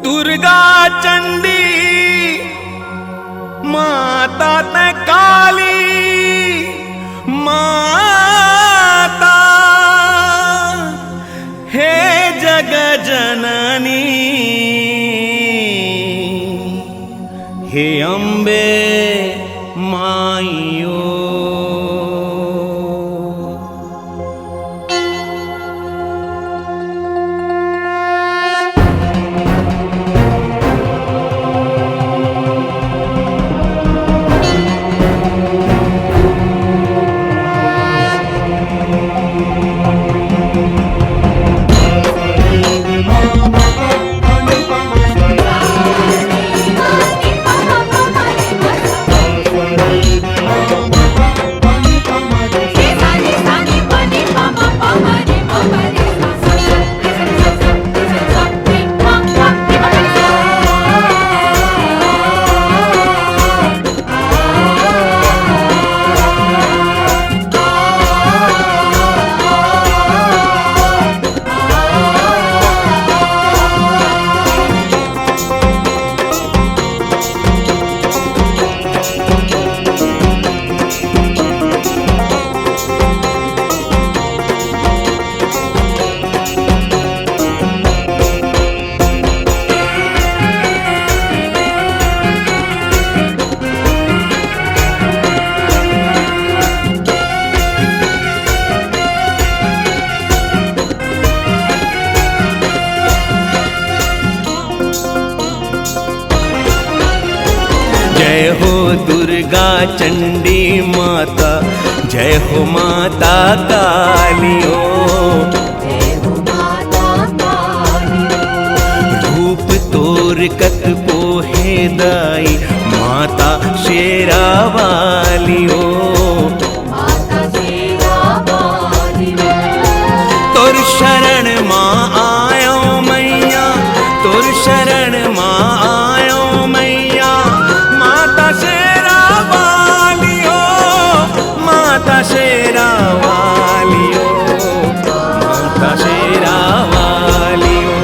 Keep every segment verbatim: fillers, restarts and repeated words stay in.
दुर्गा चंडी माता तैं काली माता, हे जग जननी, हे अम्बे माइयो। जय हो दुर्गा चंडी माता, जय हो माता काली ओ। रूप तोर कतको हे दाई, माता शेरा वाली ओ। तोर शरण मा आयो मैया, तोर शरण मा आयो मैया, माता शेरा वाली ओ, माता शेरा वाली ओ, माता शेरा वाली ओ।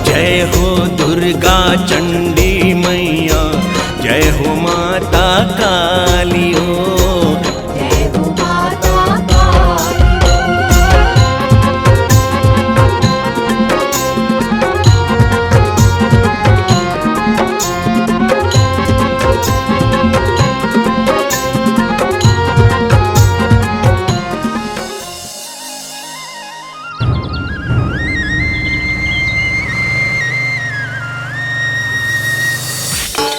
जय हो दुर्गा चंडी मैया, जय हो माता काली ओ।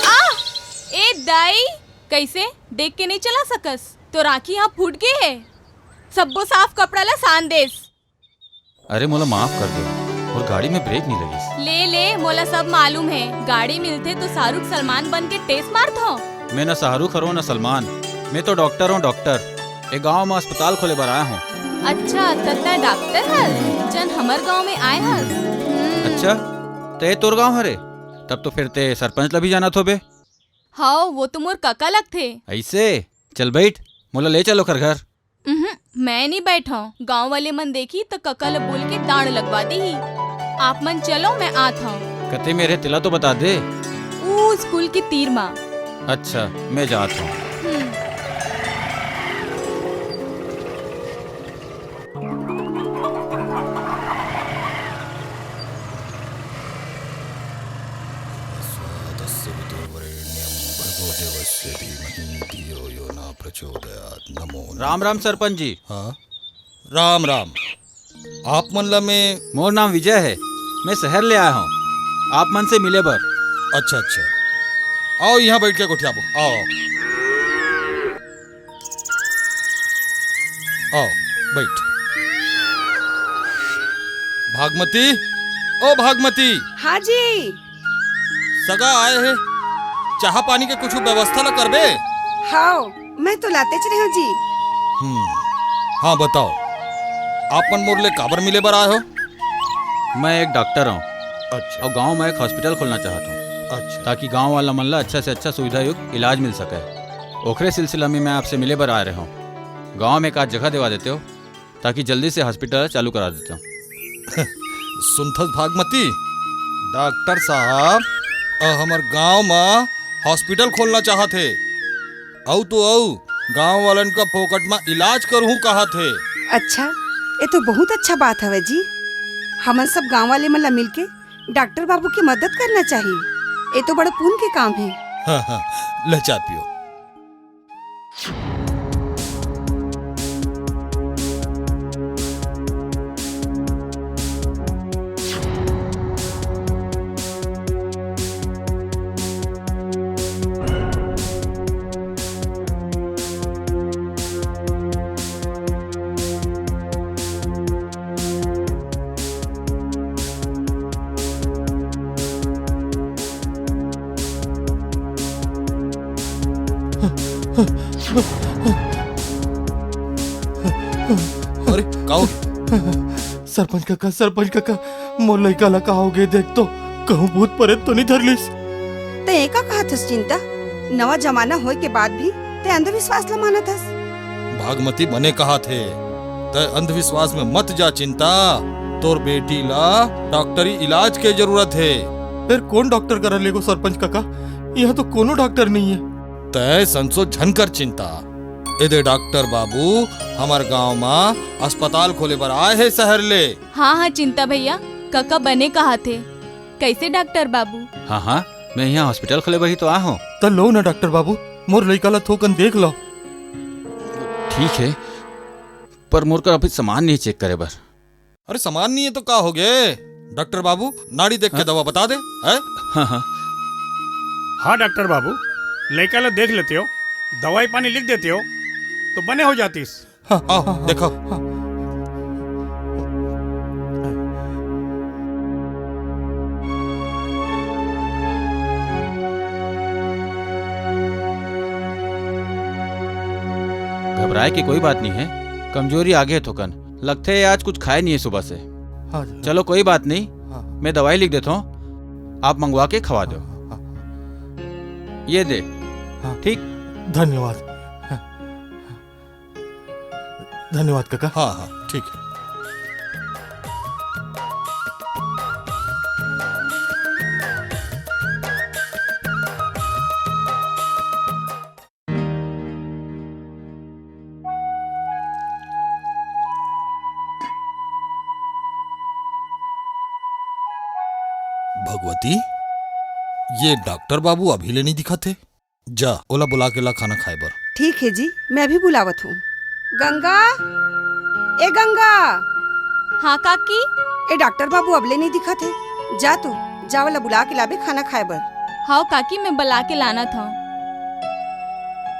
आ! ए दाई, कइसे देख के नइ चला सकस? तोर आँखी ह फूट गे हे। सब्बो साफ कपड़ा ला सान देस। अरे, मोला माफ कर दे, मोर गाड़ी में ब्रेक नइ लगिस। ले, ले, मोला सब मालूम हे। गाड़ी मिलथे तो शाहरुख सलमान बन के टेस मारथों। मैं न शाहरुख हरों न सलमान, मैं तो डॉक्टर हों, डॉक्टर। ए गांव में अस्पताल खोले बर आय हों। अच्छा, त तैं डॉक्टर हस, जन हमर गांव में आय हस। हम्म। अच्छा, त ए तोर गांव हरे? तब तो फिर तैं सरपंच ला भी जानत होबे। हव, वो तो मोर कका लगथे। अइसे? चल बइठ, मोला ले चल ओकर घर। उहुं, मैं नइ बइठों। गांव वाले मन देखही त कका ल बोल के दांड़ लगवा दिही। आप मन चलो, मैं आत हों। कते मेर हे तेला तो बता दे। ऊ स्कूल के तीर मा। अच्छा, मैं जात हों। हम्म। तस्य वितुर्वरेण्यं भर्गो देवस्य धीमहि धियो यो न प्रचोदयात्। नमो नमः। राम राम सरपंच जी। हाँ, राम राम। आप मन ला मैं मोर नाम विजय हे, मैं शहर ले आय हों, आप मन से मिले बर। अच्छा, अच्छा, आओ, इहाँ बइठ के गोठियाबो, आओ, आओ। आओ, बइठ। भागमती, ओ भागमती। हाँ जी। सगा आय हे, चाहा पानी के कुछू व्यवस्था ला करबे? हव, मैं तो लातेच रहेंव जी। हम्म, हाँ, बताओ, आप मन मोर ले काबर मिले बर आय हो? मैं एक डॉक्टर हों। अच्छा। अउ गांव में एक हॉस्पिटल खोलना चाहत हों। अच्छा। ताकि गांव वाला मन ला अच्छा से अच्छा सुविधा युक्त इलाज मिल सके। ओखरे सिलसिला में मैं आपसे मिले बर आय रहेंव। गांव में एक आध जगह देवा देतेव, ताकि जल्दी से हॉस्पिटल चालू करा देतेव। सुनथस भागमती, डॉक्टर साहब, अ, हमर गांव म हॉस्पिटल खोलना चाहत हे। अउ तो अउ, गांव वालन का फोकट म इलाज करहूं कहत हे। अच्छा, ये तो बहुत अच्छा बात हवे जी। हमन सब गांव वाले मन ला मिलके डॉक्टर बाबू की मदद करना चाहिए। ये तो बड़ा पुण्य के काम है। हाँ, हाँ, ले चाय पियो। अरे, का हो गया? सरपंच काका, सरपंच काका, मोर लइका ला का हो गे? देख तो, कहूँ भूत परेत तो नहीं धर लिस? ते एका कहत हस चिंता? नवा जमाना होय के बाद भी ते अंधविश्वास ला मानत हस? भागमती बने कहत हे, ते अंधविश्वास में मत जा चिंता। तोर बेटी ला डॉक्टरी इलाज के जरूरत हे। फिर कौन डॉक्टर करा लेगो सरपंच काका? यहाँ तो कोनो डॉक्टर नहीं है। तय संसो झन कर चिंता। एदे डॉक्टर बाबू हमर गांव मा अस्पताल खोले बर आए हे शहर ले। हाँ, हाँ, चिंता भैया, कका बने कहा थे। कैसे डॉक्टर बाबू? हाँ, हाँ, मैं यहाँ हॉस्पिटल खोले बर ही तो आ हूँ। त लो ना डॉक्टर बाबू, मोर लइका ला थोकन देख लो। ठीक है, पर मोर कर अभी सामान नहीं चेक करे बर। अरे, सामान नहीं है तो का हो गए? डॉक्टर बाबू, नाड़ी देख के हाँ? दवा बता दे, हैं? हाँ, हाँ। हाँ डॉक्टर बाबू, लइका ला देख लेते हो, दवाई पानी लिख देते हो, तो बने हो जातीस। हाँ, आओ, हाँ, देखो। हाँ। घबराए के कोई बात नहीं है, कमजोरी आगे है थोकन। लगथे आज कुछ खाए नहीं है सुबह से। हाँ, हाँ। चलो कोई बात नहीं, हाँ। मैं दवाई लिख देता हूँ, आप मंगवा के खवा दो। हाँ, हाँ, हाँ। ये दे। हाँ। ठीक। धन्यवाद। हाँ। धन्यवाद काका। हाँ, हाँ, ठीक है। भगवती, ये डॉक्टर बाबू अभी ले नहीं दिखत हे। जा, ओला बुला के ला खाना खाए बर। ठीक है जी, मैं अभी बुलावत हूँ। गंगा, ए गंगा। हाँ काकी। ए डॉक्टर बाबू अबले नहीं दिखत हे, जा तू, जा ओला बुला के लाबे खाना खाए बर। हाँ काकी, मैं बुला के लाना था।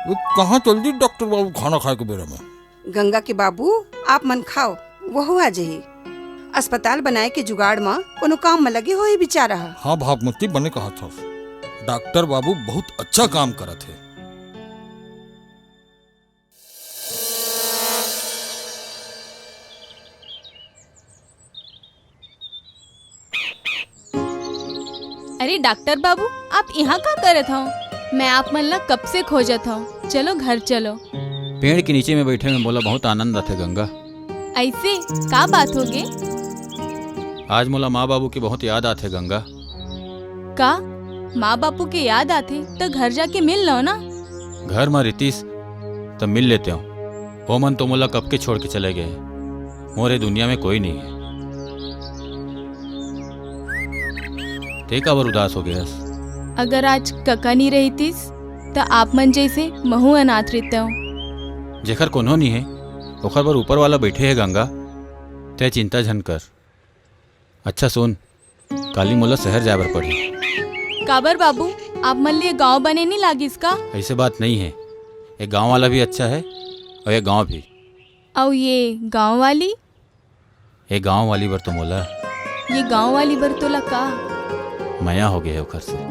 वो कहाँ चल दी डॉक्टर बाबू खाना खाए के बेरा में? गंगा के बाबू, आप मन खाओ, वहू आ जही। अस्पताल बनाए के जुगाड़ म कोनो काम म लगे होही बिचारा ह। हाँ भागमती, बने कहत हस। डॉक्टर बाबू बहुत अच्छा काम करत हे। अरे डॉक्टर बाबू, आप यहाँ का करत हव? मैं आप मन ला कब से खोजत हव। चलो घर चलो। पेड़ के नीचे में बैठे में मोला बहुत आनंद आथे गंगा। ऐसे का बात हो गे? आज मोला माँ बाबू की बहुत याद आथे गंगा। का माँ बापू के याद आथे त घर जाके मिल लो ना। घर म रितीस त मिल लेते हो। ओमन तो मोला कब के छोड़ के चले गए। मोरे दुनिया में कोई नहीं है। ते काबर उदास हो गयस? अगर आज कका नहीं रहितिस, त आप मन जैसे महू अनाथ रहते हो। जेकर कोनो नहीं है, ओकर बर ऊपर वाला बैठे है गंगा। ते चिंता झन कर। अच्छा सुन, काली मोला शहर जाए बर पड़ही। काबर बाबू, आप मन लिए गांव बने नहीं लागिस का? ऐसे बात नहीं है, ये गांव वाला भी अच्छा है और ये गांव भी। अउ ये गांव वाली? ये गांव वाली बर तो मोला। ये गांव वाली बर तोला का? मया हो गया है ओकर से।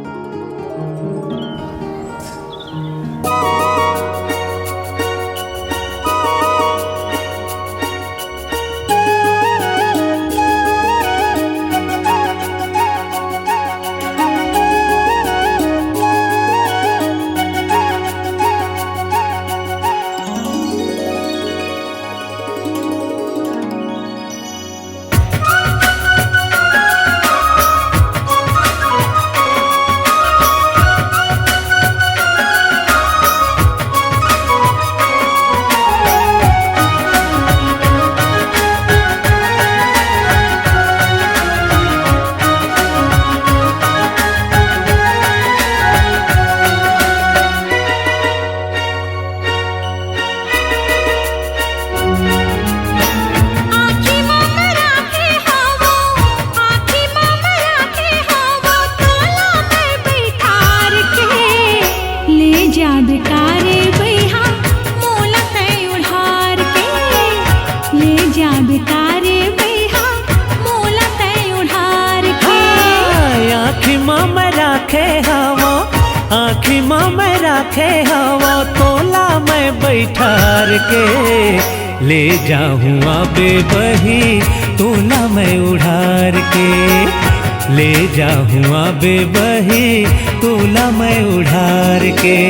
खे हवा तोला मैं बैठार के, ले जाहूँ आबे बही तोला मैं उड़ार के, ले जाहूँ आबे बही तोला मैं उड़ार के।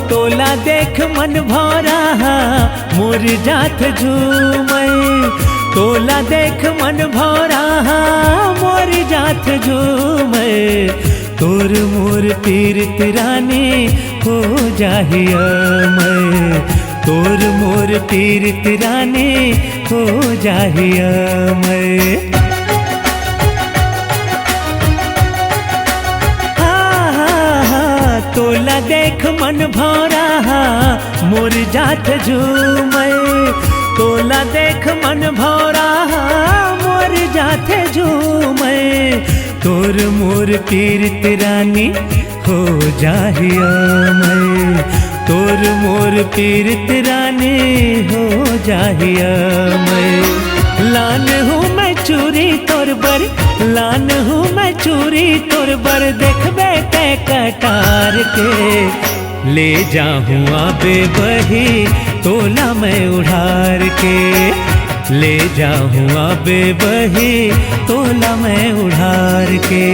तोला देख मन भौरा हा मोर जात झूमय, तोला देख मन भौरा हा मोर जात झूमय। तोर मोर पीरित रानी हो जाही अमय, तोर मोर पीरित रानी हो जाही अमय। तोला देख मन भौरा हा मोर जात झूमय, तोला देख मन भौरा हा मोर जात झूमय। तोर मोर पीरित रानी हो जाही अमय, तोर मोर पीरित रानी हो जाही अमय। लान हूँ मैं चूरी तोर बर, लान हूँ मैं चूरी तोर बर, देखबे ते कटार के। ले जाहूँ आबे बही तोला मैं उड़ार के, ले जाहूँ आबे बही तोला मैं उड़ार के।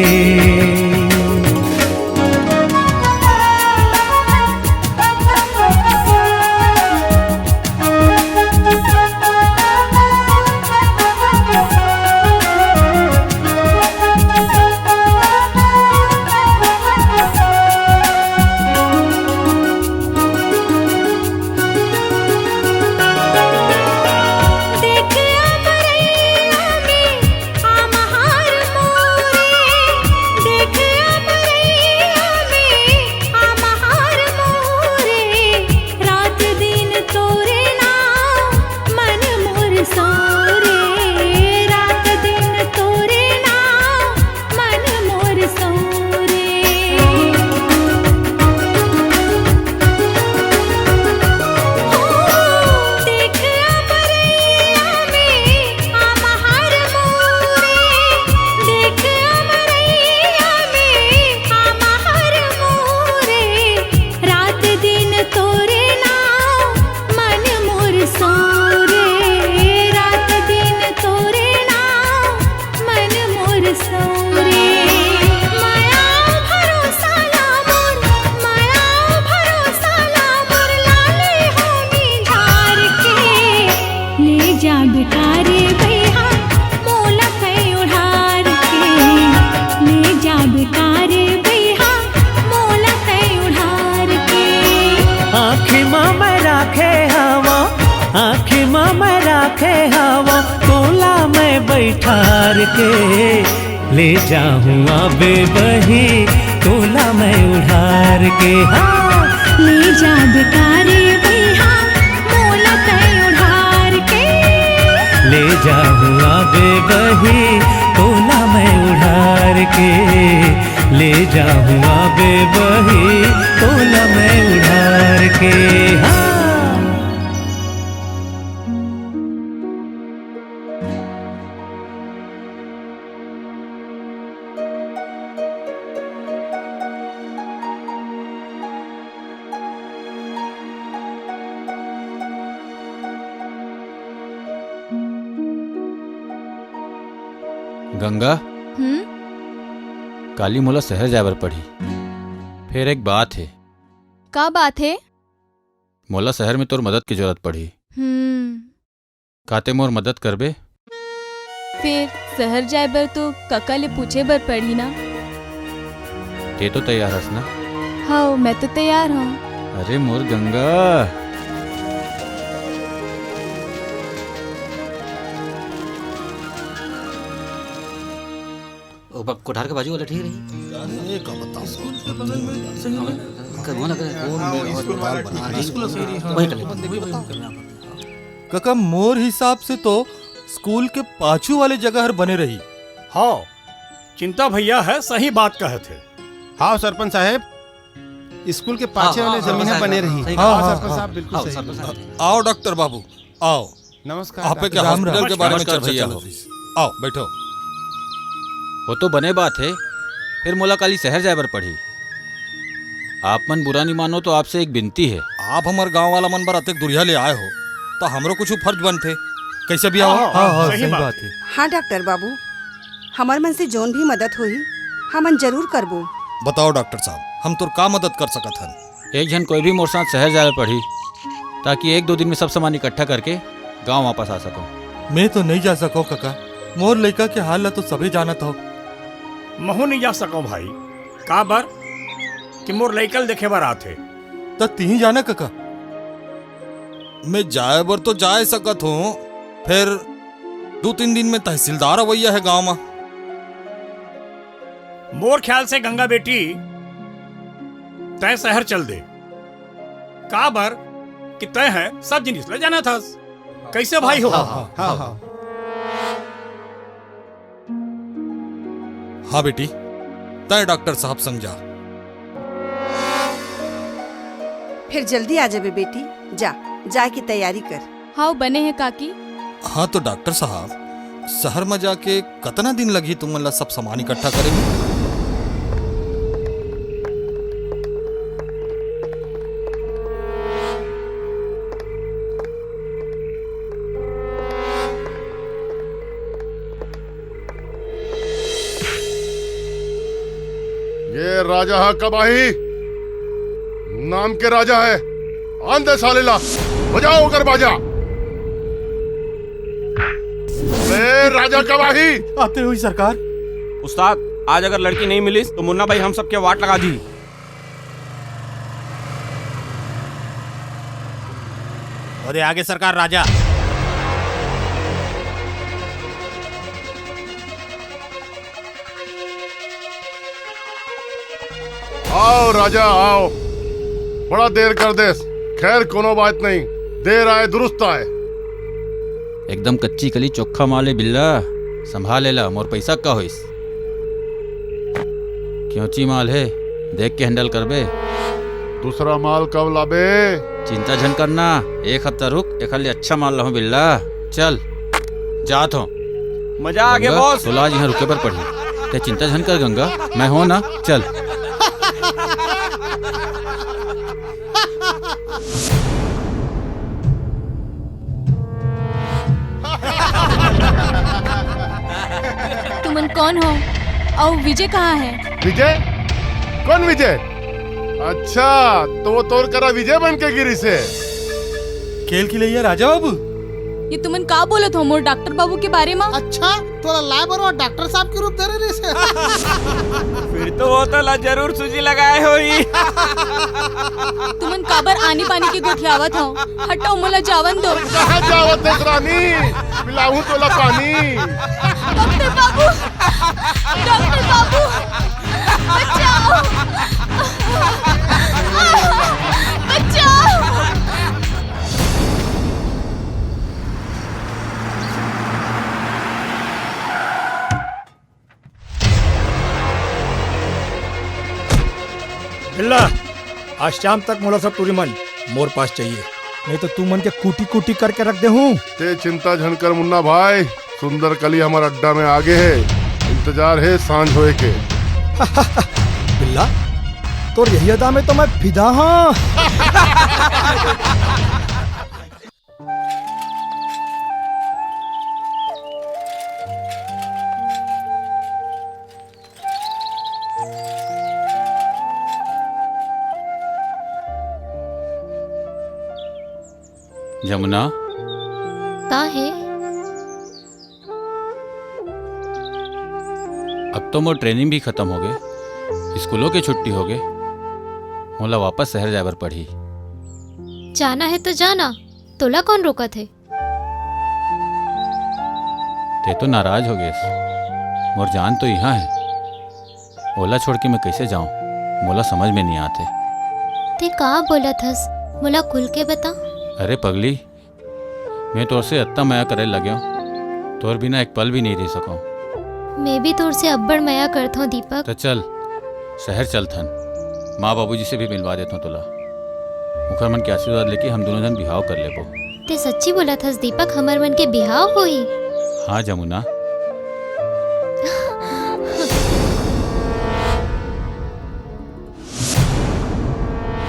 हे हवा तोला मैं बैठार के, ले जाहूँ आबे बही तोला मैं उड़ार के। हाँ, ले जाबे कारे बही, हाँ, मोला तै उड़ार के। ले जाहूँ आबे बही तोला मैं उड़ार के, ले जाहूँ आबे बही तोला मैं उड़ार के। हाँ। गंगा, हम्म? काली मोला शहर जाए बर पड़ही। फेर एक बात हे। का बात हे? मोला शहर में तोर मदद के जरूरत पड़ही। हम्म। का तैं मोर मदद करबे? फेर शहर जाए बर तो कका ले पूछे बर पड़ही ना। तैं तो तैयार हस ना? हव, मैं तो तैयार हूँ। अरे मोर गंगा। ओ, ब-, कोठार के बाजू वाला ठीक रही। अरे, का बताओ? स्कूल के बगल में सही में। कल वहाँ लगा है। वो मैं अस्पताल बना रही। वहीं कर लेते हैं। कका, मोर हिसाब से तो स्कूल के पाछू वाले जगह हर बने रही। हाँ, चिंता भैया है, सही बात कहत है। हाँ सरपंच साहेब, स्कूल के पाछे हाँ, वाले हाँ, जमीन सरपंच हर बने साहब, रही। सही हाँ, बात। हाँ, सरपंच साहब, बिल्कुल हाँ, सही सरपंच बात। साहब। आओ डॉक्टर बाबू, आओ। नमस्कार आप डॉक्टर। के राम, हॉस्पिटल राम। के बारे में नमस्कार चर्चा भैया। चलत रहिस। आओ, बैठो। वो तो बने बात हे, फेर मोला काली शहर जाए बर पड़ही। आप मन बुरा नहीं मानो तो आपसे एक बिनती हे। आप हमर गांव वाला मन बर अतेक दुरिहा ले आए हो, तो हमरो कुछ फर्ज बनथे। कैसे भी आओ। हाँ, हाँ, हाँ, सही सही बात। बात हे। हाँ डॉक्टर बाबू, हमर मन से जोन भी मदद होही, हमन जरूर करबो। बताओ डॉक्टर साहब, हम तोर का मदद कर सकत हन? एक झन कोई भी मोर साथ शहर जाए ला पड़ही, ताकि एक दो दिन में सब सामान इकट्ठा करके गांव वापस आ सकूं। मैं तो नहीं जा सको कका, मोर लइका के हाल ला तो सभी जानत हो। महू नहीं जा सको भाई, का बर कि मोर लइका ल देखे बर आथे। त तिही जाना कका। मैं जाए बर तो जाए सकत हूँ, फिर दो तीन दिन में तहसीलदार अवैया है गांव में। मोर ख्याल से गंगा बेटी, तय शहर चल दे। काबर कि तय है सब जिनिस ल जानत हस। कैसे भाई हो? हाँ, हाँ, हाँ, हाँ। हाँ बेटी, तय डॉक्टर साहब संग जा। फिर जल्दी आ जाबे बेटी, जा, जाए की तैयारी कर। हाव, बने हे काकी। हाँ तो डॉक्टर साहब, शहर में जाके कतना दिन लगही तुमन ला सब सामान इकट्ठा करे में? ये राजा हा कब आही? नाम के राजा है। आन दे साले ला, बजाओ ओकर बाजा। ए राजा कब आही? आते हुई सरकार। उस्ताद, आज अगर लड़की नहीं मिलिस तो मुन्ना भाई हम सबके वाट लगा दी। अरे आगे सरकार राजा। आओ राजा, आओ। बड़ा देर कर देस। खैर, कोनो बात नहीं, देर आए दुरुस्त आए। एकदम कच्ची कली चोखा माल हे बिल्ला, संभाल लेला, मोर पैसा का होइस? क्योंची माल हे, देख के handle करबे। दूसरा माल कब लाबे? चिंता झन करना, एक हफ्ता रुक, एखर ले अच्छा माल लाहूं बिल्ला। चल, जात हों। मजा आ गया गंगा, बॉस। तोला आज इहां रुके बर पड़ही। तैं चिंता झन कर गंगा, मैं हों ना। चल। तुमन कौन हो? अउ विजय कहाँ है? विजय? कौन विजय? अच्छा, तो वो तोर करा विजय बन के गिरिस हे। खेल खिलैया राजा बाबू। ये तुमन का बोलत हो मोर डॉक्टर बाबू के बारे में? अच्छा, तोला लाए बर वो डॉक्टर साहब के रूप धरे रहिस हे। फिर तो वो तोला जरूर सूजी लगाए होही। तुमन काबर आनी बानी के गोठियावत हव? हटव, मोला जावन दो। कहाँ जावत हस रानी? पिलाहूँ तोला पानी। डॉक्टर बाबू, डॉक्टर बाबू, बचाओ, बचाओ। बिल्ला, आज शाम तक मोला सब टूरी मन मोर पास चाहिए, नहीं तो तू मन के कूटी कूटी करके रख दे हूँ। ते चिंता झन कर मुन्ना भाई, सुंदर कली हमर अड्डा में आगे हे, इंतजार हे सांझ होए के। बिल्ला, तोर यही अदा में तो मैं फिदा हाँ। जमुना। का हे? अब तो मोर ट्रेनिंग भी खत्म होगे, स्कूलों के छुट्टी होगे, मोला वापस शहर जाए बर पड़ही। जाना हे तो जाना, तोला कौन रोकत हे? ते तो नाराज हो गेस। मोर जान तो इहाँ हे, ओला छोड़ के मैं कैसे जाऊं? मोला समझ में नहीं आते। ते का बोलत हस? मोला खुल के बता। अरे पगली, मैं तोर से अत्ता मया करे लगे हूँ, तोर बिना एक पल भी नहीं रह सकूँ। मैं भी तोर से अब्बड़ मया करत हूँ दीपक। तो चल, शहर चलथन, माँ बाबूजी से भी मिलवा देथों तोला। उखर मन के आशीर्वाद लेके हम दोनों जन बिहाव कर लेबो। ते सच्ची बोलत हस दीपक, हमर मन के बिहाव होही? हाँ जमुना।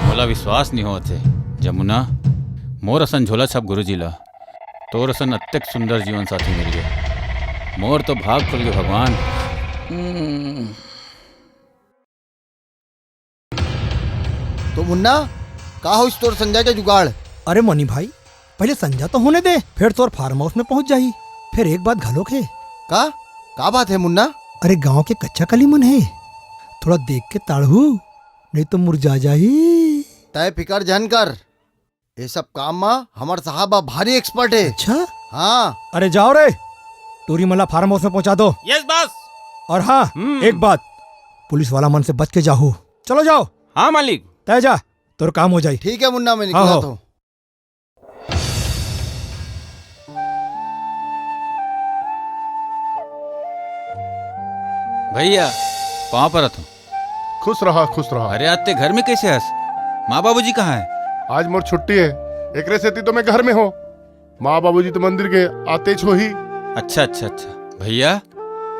मोला विश्वास नहीं होत हे जमुना, मोर असन झोला छाप गुरुजी ला तोर असन अतेक सुंदर जीवन साथी मिल गए। मोर तो भाग खुल गए भगवान। हम्म। तो मुन्ना, का होइस तोर संजय के जुगाड़? अरे मनी भाई, पहले संजय तो होने दे, फिर तोर फार्म हाउस में पहुंच जाही। फिर एक बात घलोक हे। का? का बात हे मुन्ना? अरे गांव के कच्चा कली मन हे, थोड़ा देख के ताड़हू, नहीं तो मुरझा जाही। तय फिकर झन कर, ये सब काम म हमर साहब ह भारी एक्सपर्ट हे। अच्छा? हाँ। अरे जाओ रे, टूरी मन ला फार्म हाउस में पहुंचा दो। Yes boss. और हाँ, हम्म। एक बात, पुलिस वाला मन से बच के जाहू। चलो जाओ। हाँ मालिक। तय जा, तोर काम हो जाई। ठीक है मुन्ना, मैं हाँ, निकलत हाँ। हूँ। भैया, पाँव परत हूँ। खुश रहा, खुश रहा। अरे, आज ते घर में कैसे हस? माँ बाबूजी कहाँ है? आज मोर छुट्टी है, एकरे सेती तो मैं घर में हो। माँ बाबूजी तो मंदिर के आतेच होही। अच्छा, अच्छा, अच्छा। भैया,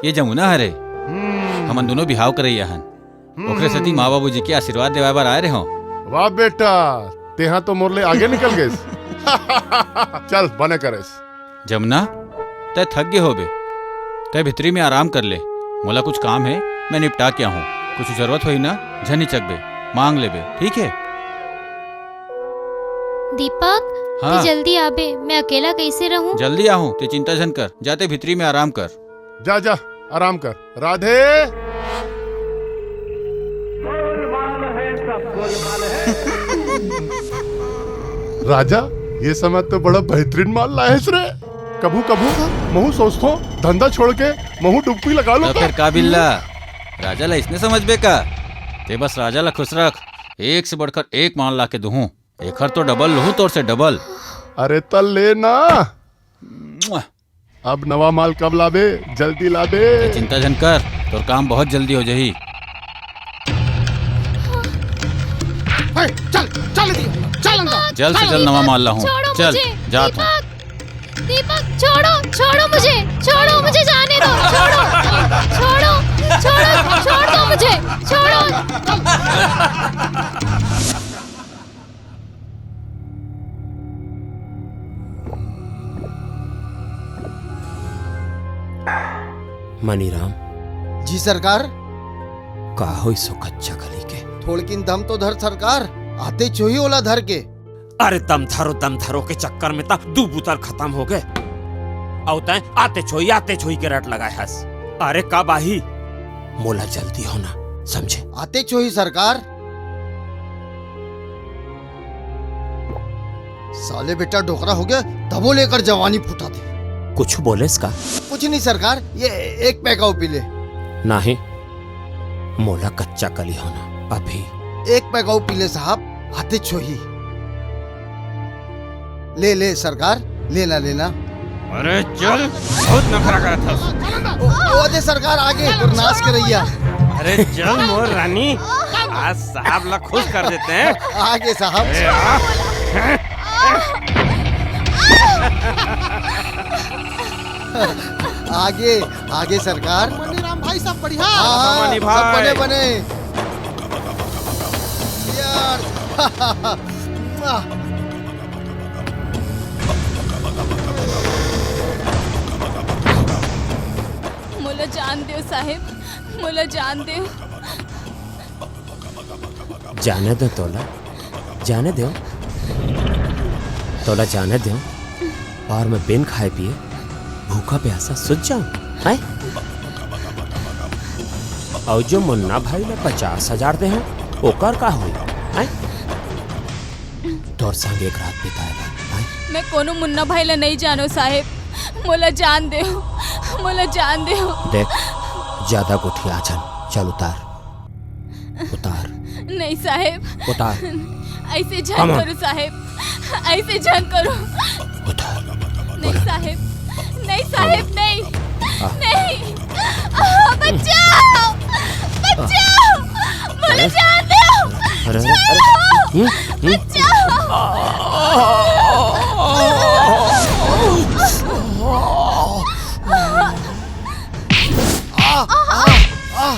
ये जमुना हरे। हम्म। हमन दोनों बिहाव करइया हन। हम्म। ओकरे सेती माँ बाबूजी के आशीर्वाद देवाय बर आए रहे हो। वाह बेटा, तेहा तो मोर ले आगे निकल गेस। चल, बने करेस। जमुना, तै थक गे होबे, तै भीतरी में आराम कर ले। मोला कुछ काम हे, मैं निपटा के आहूँ। कुछ जरूरत होही ना, झन हिचकबे, मांग लेबे, ठीक हे? दीपक, हाँ। तै जल्दी आबे, मैं अकेला कैसे रहूँ? जल्दी आहूँ, तै चिंता झन कर, जा तै भीतरी में आराम कर। जा, जा, आराम कर। राधे। राजा, ये समय तो बड़ा बेहतरीन माल लाएस रे। कभू कभू महू सोचथों, धंधा छोड़ के महू डुबकी लगा लूं तो का? फिर का बिल्ला, राजा ला इसने समझबे का? ते बस राजा ला खुश रख, एक से बढ़कर एक माल ला के दुहूं। एखर तो डबल लुहूं तोर से डबल। अरे त ले ना। मुआ। अब नवा माल कब लाबे? जल्दी लाबे। ए, चिंता झन कर, तोर काम बहुत जल्दी हो जाही। ए, चल, चल दी, चल अंदर, जल्द से चल। जल्द नवा माल लाहूं। छोड़ो चल, मुझे, जात हूं। दीपक, दीपक, छोड़ो, छोड़ो मुझे, छोड़ो, मुझे जाने दो, छोड़ो, छोड़ो, छोड़ो, छोड़ दो मुझे, छोड़ो। मनीराम। जी सरकार। का होइस ओ कच्चा कली के? थोड़किन दम तो धर सरकार, आतेच होही ओला धर के। अरे दम धरो, दम धरो के चक्कर में त दू बुतल खतम हो गे। अउ तैं आते छोही, आते छोही के रट लगाए हस। अरे कब आही? मोला जल्दी होना, समझे? आते छोही सरकार। साले बेटा डोकरा हो गया, तभो लेकर जवानी फुटा दे। कुछ बोलेस का? कुछ नहीं सरकार, ये एक पैक अउ पी ले। नहीं, मोला कच्चा कली होना अभी। एक पैक अउ पी ले साहब, आते छोही। ले ले सरकार, लेना लेना। अरे चल, बहुत नखरा करत हस। ओ, ओ दे सरकार आगे, तोर नाश करैया। अरे चल मोर रानी, आज साहब ला खुश कर देते हैं। आगे साहब। ए, आ। आगे, आगे सरकार। मनीराम भाई, सब बढ़िया? हाँ, हाँ, मनी सब भाई। बने, बने। यार। मोला जान देव साहेब, मोला जान देव। जाने दे तोला, जाने दे, तोला जाने दे, अउ मैं बिन खाए पिए भूखा प्यासा सुत जाऊं, हैं? अउ जो मुन्ना भाई ला पचास हजार दे हंव, ओकर का होई, हैं? तोर संग एक रात बिताए बर, हैं? मैं कोनो मुन्ना भाई ला नहीं जानों साहेब, मोला जान देव, मोला जान देव। देख, ज्यादा गोठिया झन, चल उतार। उतार। नहीं साहेब। उतार। ऐसे झन करो साहेब, ऐसे झन करो। उतार। नहीं साहेब, नहीं साहेब, नहीं। आ। नहीं। आ, बचाओ, बचाओ, मोला जान दो। अरे, अरे, अरे। छोड़ो। हम्म, हम्म। बचाओ। आ, आ, आ, आ,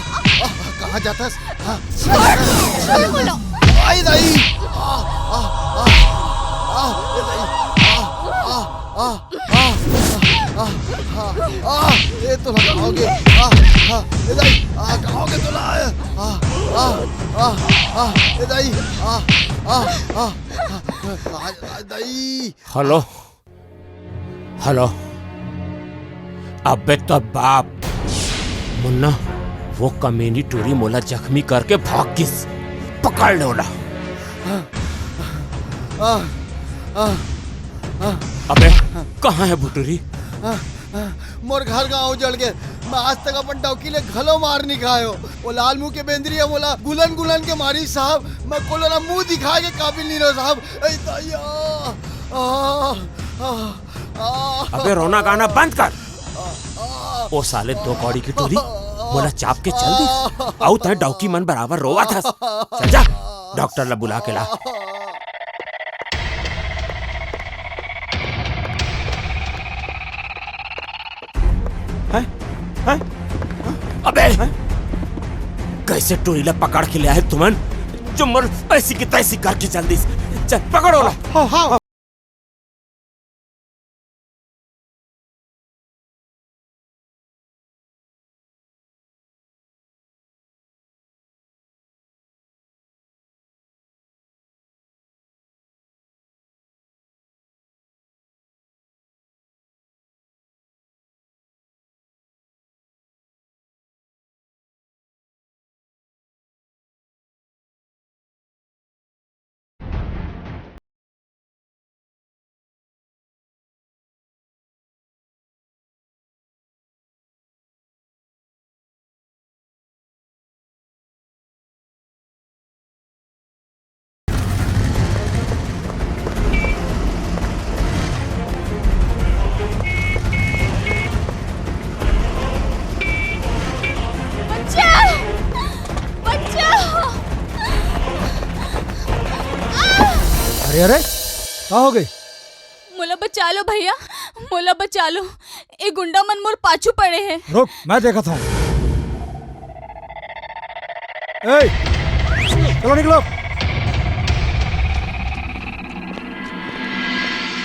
कहाँ जाथस? हाँ। छोड़, छोड़ मोला। आई दाई। आ, आ, आ, आ, ए दाई। आ, आ, आ, ए तोला कहाँ होगे? आ, आ, ए दाई। आ, कहाँ होगे तोला? आ, आ, आ, आ, ए दाई। आ, आ, आ, आ, आ, दाई। हेलो। हेलो, अबे तो बाप, मुन्ना, वो कमीनी टूरी मोला जख्मी करके भाग गिस, पकड़ ले ओला। आ, आ, आ, अबे, कहाँ हे भुटुरी? आ, आ, मोर घर गांव उजड़ गे, मैं आज तक अपन डौकी ले घलो मार नहीं खायो। वो लाल मुंह के बेंदरी हे, मोला गुलन गुलन के मारी साहब, मैं कोनो ला मुंह दिखाए के काबिल नहीं रहो साहब। ए दया, आ, आ, आ, अबे रोना गाना बंद कर। ओ साले दो कौड़ी की टूरी मोला चाप के चल दिस। अउ तैं डौकी मन बराबर रोवत हस। चल जा, डॉक्टर ला बुला के ला। हैं? हैं? अबे! हैं? कैसे टूरी ला पकड़ के ले आए तुमन, जो मोर ऐसी की तैसी करके चल दिस। चल, पकड़ो ला। हाँ, हाँ। बचाओ! बचाओ! अरे, अरे, का हो गे? मोला बचा लो भैया, मोला बचा लो। ए गुंडा मन मोर पाछू पड़े हे। रुक, मैं देखत हंव। ए, चलो निकलो।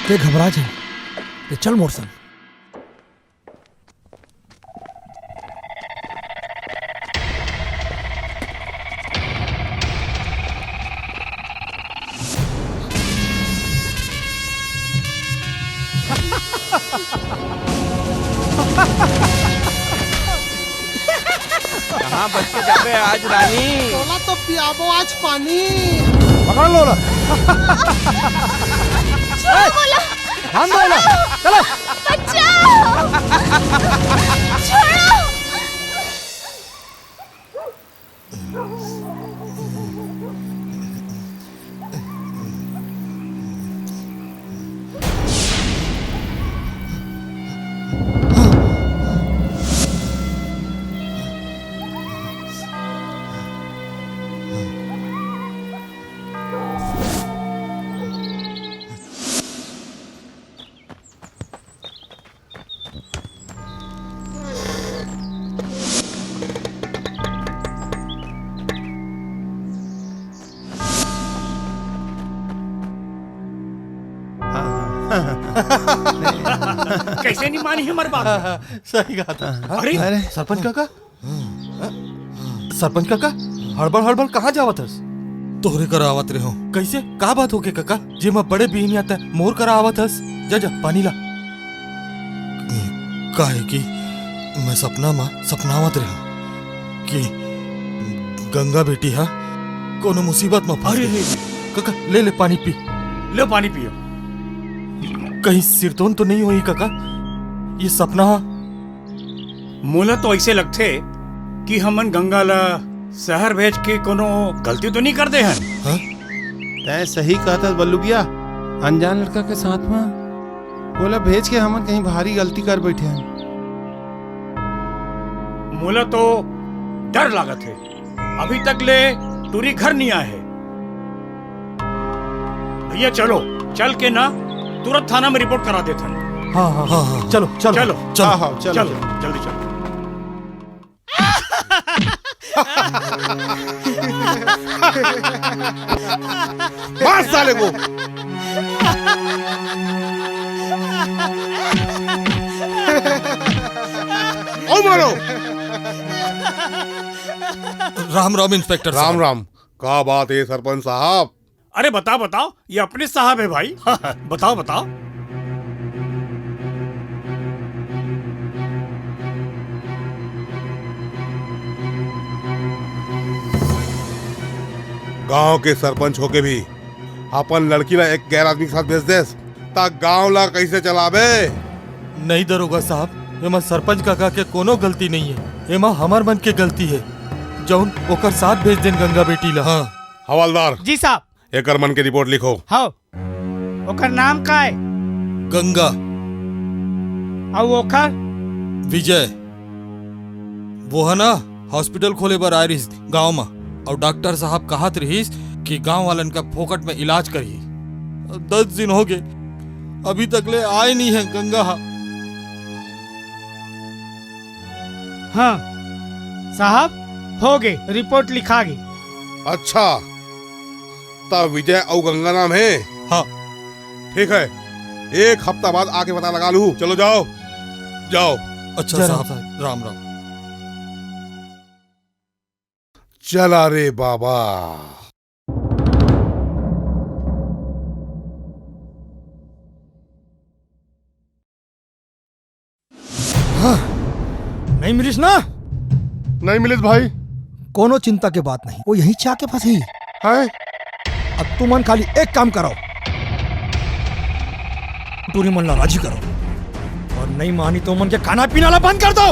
तैं घबरा झन, तैं चल मोर संग। कहाँ बच के जाबे आज रानी? तोला तो पियाबो आज पानी। पकड़ लो ला। छोड़ो मोला। ध्यान दो ला। चलो। बचाओ। छोड़ो। कैसे नहीं मानी हमारी बात? सही कहा था। अरे, अरे। सरपंच काका, सरपंच काका, हड़बड़ हड़बड़ कहाँ जावत हस? तोहरे करा आवत रहे हो। कैसे? का बात होके काका? जे मैं बड़े बिहनिया तक मोर करा आवत हस। जा जा, पानी ला। काहे कि मैं सपना मा सपनावत रहे हो कि गंगा बेटी हा कोनो मुसीबत मा फंस अरे गे। काका, ले ले पानी पी। ले पानी पियो। कहीं सिरतोन तो नहीं होई काका? ये सपना हा मोला तो ऐसे लगथे कि हमन गंगा ला शहर भेज के कोनो गलती तो नहीं कर दे हन। हाँ? तैं सही कहत हस बल्लुगिया, अनजान लड़का के साथ में ओला भेज के हमन कहीं भारी गलती कर बैठे हन। मोला तो डर लागत हे, अभी तक ले टूरी घर नहीं आए हे। भैया चलो, चल के ना तुरंत थाना में रिपोर्ट करा देथन। हाँ, हाँ, हाँ, हाँ। चलो, चलो। चलो। चलो, हाँ, हाँ, चलो, चलो। चलो, जल्दी चलो। मार साले को। ओ मारो। राम राम इंस्पेक्टर राम साहब। राम। का बात है सरपंच साहब? अरे बताओ, बताओ, ये अपने साहब है भाई। बताओ, बताओ। गांव के सरपंच होके भी अपन लड़की ला एक गैर आदमी के साथ भेज देस, त गांव ला कैसे चलाबे? नहीं दरोगा साहब, एमा सरपंच काका के कोनो गलती नहीं है, एमा हमर मन के गलती है, जौन ओकर साथ भेज देन गंगा बेटी ला। हाँ। हवलदार। जी साहब। एकर मन के रिपोर्ट लिखो। हाँ। ओकर नाम का है? गंगा। अउ ओकर? विजय। वो है ना, हॉस्पिटल खोले बर आए रहिस गांव म, अउ डॉक्टर साहब कहत रहिस कि गांव वालन का फोकट में इलाज करही। दस दिन हो गए, अभी तक ले आए नहीं है गंगा हा। हाँ साहब, हो गे, रिपोर्ट लिखा गे। अच्छा, त विजय अउ गंगा नाम है? हाँ। ठीक है, एक हफ्ता बाद आके पता लगा लू। चलो जाओ, जाओ। अच्छा जय राम साहब, साहब। राम राम। चला रे बाबा। हाँ, नहीं मिलिस ना? नहीं मिलिस भाई। कोनो चिंता के बात नहीं, वो यहीं चाके फंसी है। अब तुमन खाली एक काम करो, टूरी मन ला राजी करो, और नहीं मानी तो मन के खाना पीना ला बंद कर दो।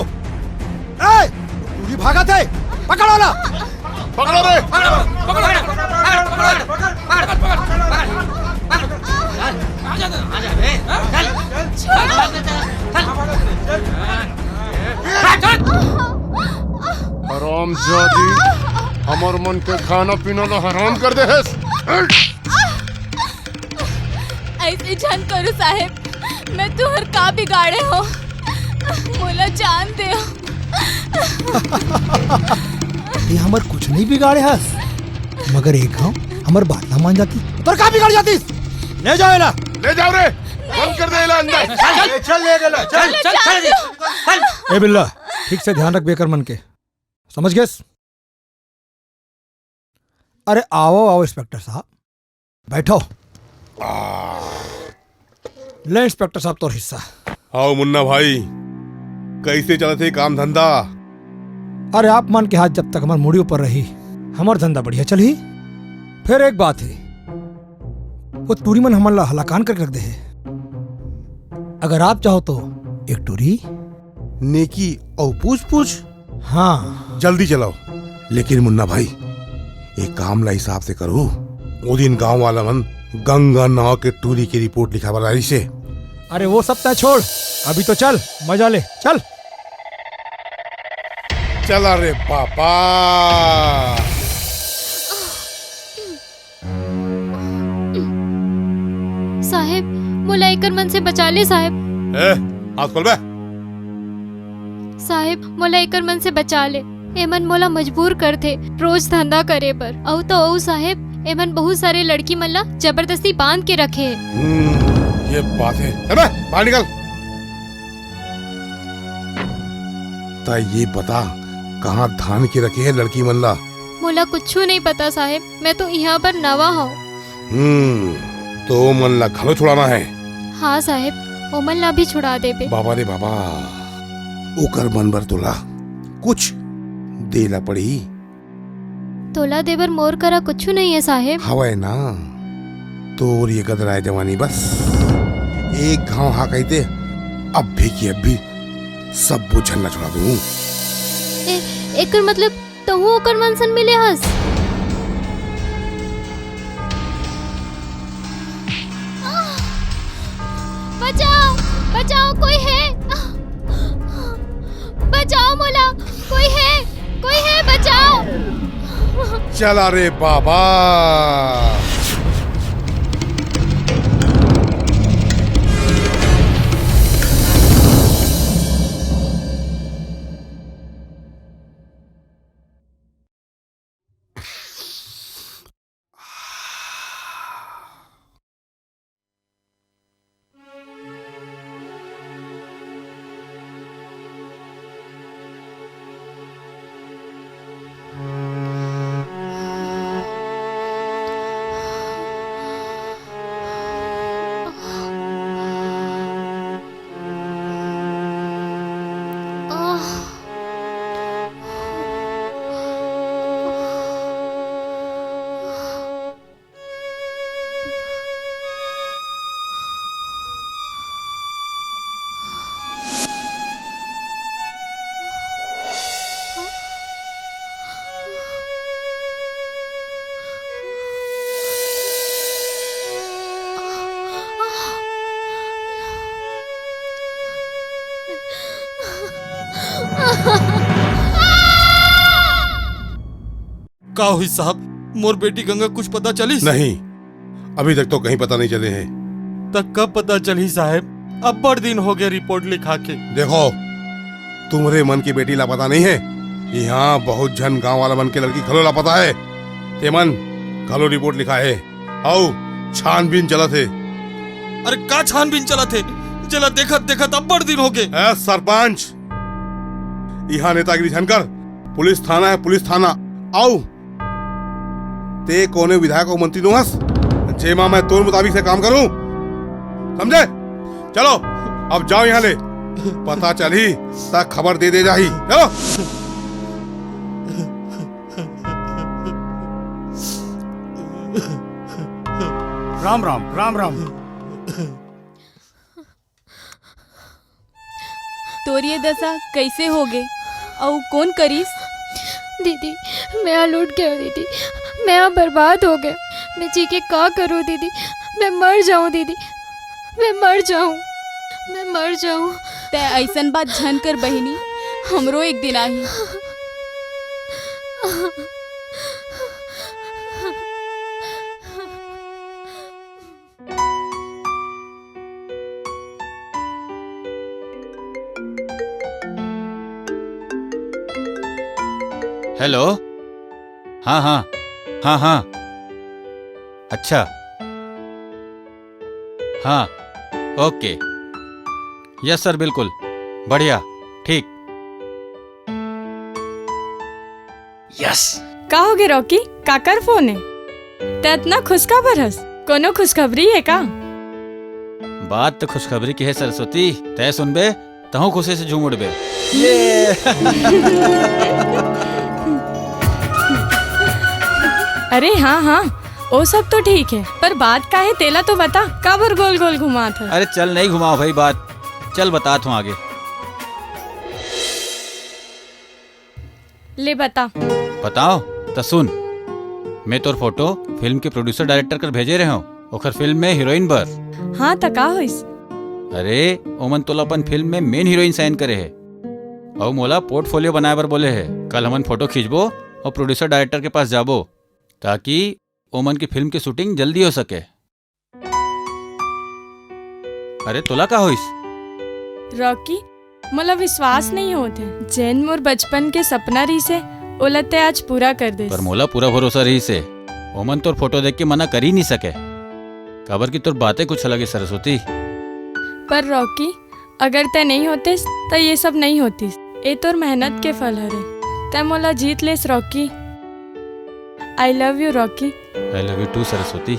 ए, टूरी भागत है, पकड़ो ला। पकड़ो रे। हराम जादी, हमर मन के खाना पीना ला हराम कर दे हस। ऐसे झन करो साहेब, मैं तुहर का बिगाड़े हो, मोला जान दे। ये हमर कुछ नहीं बिगाड़े हस, मगर एक घाव हमर बात ना मान जाती, तोर का बिगाड़ जातीस? ले जाओ एला। ले जाओ रे, बंद कर दे एला अंदर। चल, चल, ले गेला, चल। चल, चल, चल। ए बिल्ला, ठीक से ध्यान रख बेकर मन के, समझ गेस? अरे आओ, आओ इंस्पेक्टर साहब, बैठो। ले इंस्पेक्टर साहब, तोर हिस्सा। आओ मुन्ना भाई, कइसे चलत हे काम धंधा? अरे, आप मन के हाथ जब तक हमर मुड़ी ऊपर रही, हमर धंधा बढ़िया चलही। फेर एक बात हे, वो टूरी मन हमन ला हलाकान करके रख दे हे। अगर आप चाहो तो एक टूरी नेकी अउ पूछ पूछ। हाँ। जल्दी चलाओ। लेकिन मुन्ना भाई, एक काम ला हिसाब से करू। वो दिन गांव वाला मन गंगा नाव के टूरी के रिपोर्ट लिखा बर आइस हे। अरे वो सब तय छोड़, अभी तो चल, मजा ले, चल। चला रे बाबा। साहेब, मोला एकर मन से बचा ले साहेब। ए, हाथ खोल बे। साहेब, मोला एकर मन से बचा ले। एमन मोला मजबूर करथे रोज धंधा करे बर। अउ तो अउ साहेब, एमन बहुत सारे लड़की मन ला जबरदस्ती बांध के रखे हे। हम्म, ये बात हे। ए बे, बाहर निकल। त ये बता, कहाँ धान के रखे हे लड़की मन ला? मोला कुछू नहीं पता साहेब, मैं तो यहाँ पर नवा हूँ। हम्म, तो ओमन ला घलो छुड़ाना हे? हाँ साहेब, ओमन ला भी छुड़ा देबे। बाबा रे बाबा, ओकर मन बर तोला कुछ दे ला पड़ही। तोला देबर मोर करा कुछू नहीं है साहेब। हवय ना, तोर ये गदराए जवानी बस एक घाव हा कहिते, अभी की अभी सब बोझन ला छुड़ा दूं। ए, एकर मतलब तहूँ ओकर मन सन मिले हस? बचाओ, बचाओ, कोई है? बचाओ मोला, कोई है, कोई है, बचाओ। चला रे बाबा। का होइस साहब, मोर बेटी गंगा कुछ पता चलिस? नहीं, अभी तक तो कहीं पता नहीं चले हे। त कब पता चलही साहेब? अब्बड़ दिन हो गए रिपोर्ट लिखा के। देखो, तुम्हरे मन के बेटी लापता नहीं हे, यहाँ बहुत झन गांव वाला मन के लड़की घलो लापता हे। तेमन घलो रिपोर्ट लिखा हे, अउ छानबीन चलत हे। अरे का छानबीन चलत हे, जेला देखत देखत अब्बड़ दिन हो गए। ए सरपंच, इहाँ नेतागिरी झन कर। पुलिस थाना हे, पुलिस थाना। अउ ते कोनो विधायक अउ मंत्री नोहस, जेमा मैं तोर मुताबिक से काम करूं, समझे? चलो, अब जाओ यहाँ ले, पता चलही त खबर दे दे जाही। चलो। राम राम, राम राम। तोर ये दशा कैसे हो गे? अउ कौन करिस? दीदी, मैं लूट गयो दीदी, मैं बर्बाद हो गयो। मैं जी के का करूँ दीदी? मैं मर जाऊँ दीदी, मैं मर जाऊँ, मैं मर जाऊँ। तै ऐसन बात झन कर बहिनी, हमरो एक दिन आही। हेलो। हाँ, हाँ। हाँ, हाँ। अच्छा। हाँ। ओके। यस सर, बिल्कुल। बढ़िया। ठीक। यस। का होगे रॉकी? काकर फोन हे? तै अतना खुश काबर हस? कोनो खुशखबरी हे का? बात तो खुशखबरी के हे सरस्वती, तै सुनबे तहूँ खुशी से झूम उठबे। अरे हाँ हाँ, वो सब तो ठीक है, पर बात का है तेला तो बता, काबर गोल गोल घुमात है? अरे चल, नहीं घुमाओ भाई बात, चल बतात हूँ आगे। ले बता। बताओ, त सुन, मैं तोर फोटो फिल्म के प्रोड्यूसर डायरेक्टर कर भेजे रहे हूँ, ओखर फिल्म में हीरोइन बर। हाँ, त का होइस? अरे, ओमन तोला अपन फिल्म में मेन हीरोइन साइन करे है। अउ मोला पोर्टफोलियो बनाए बर बोले है। कल हमन फोटो खींचबो अउ प्रोड्यूसर डायरेक्टर के पास जाबो, ताकि ओमन की फिल्म की शूटिंग जल्दी हो सके। अरे, तोला का होइस? रॉकी, मोला विश्वास नहीं होत हे। जेन मोर बचपन के सपना रहिस हे, ओला ते आज पूरा कर देस। पर मोला पूरा भरोसा रहिस हे। ओमन तोर फोटो देख के मना कर ही नहीं सके, काबर कि तोर बातें कुछ अलग है, सरस्वती। पर रॉकी, अगर तै नहीं होतिस, त ये सब नहीं होतिस। ए तोर मेहनत के फल हरे। तै मोला जीत लेस, Rocky. I love you, Rocky. I love you too, Saraswati.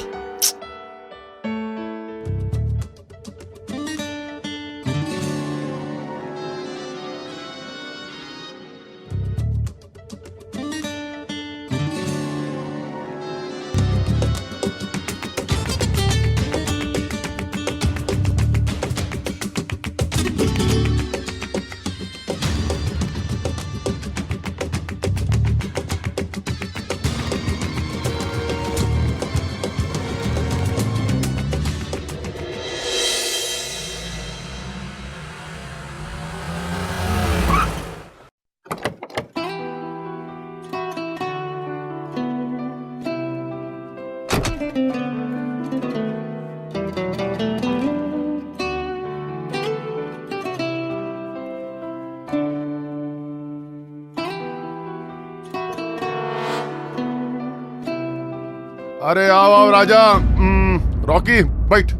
अरे आओ, आओ राजा। हम्म, रॉकी, बैठ।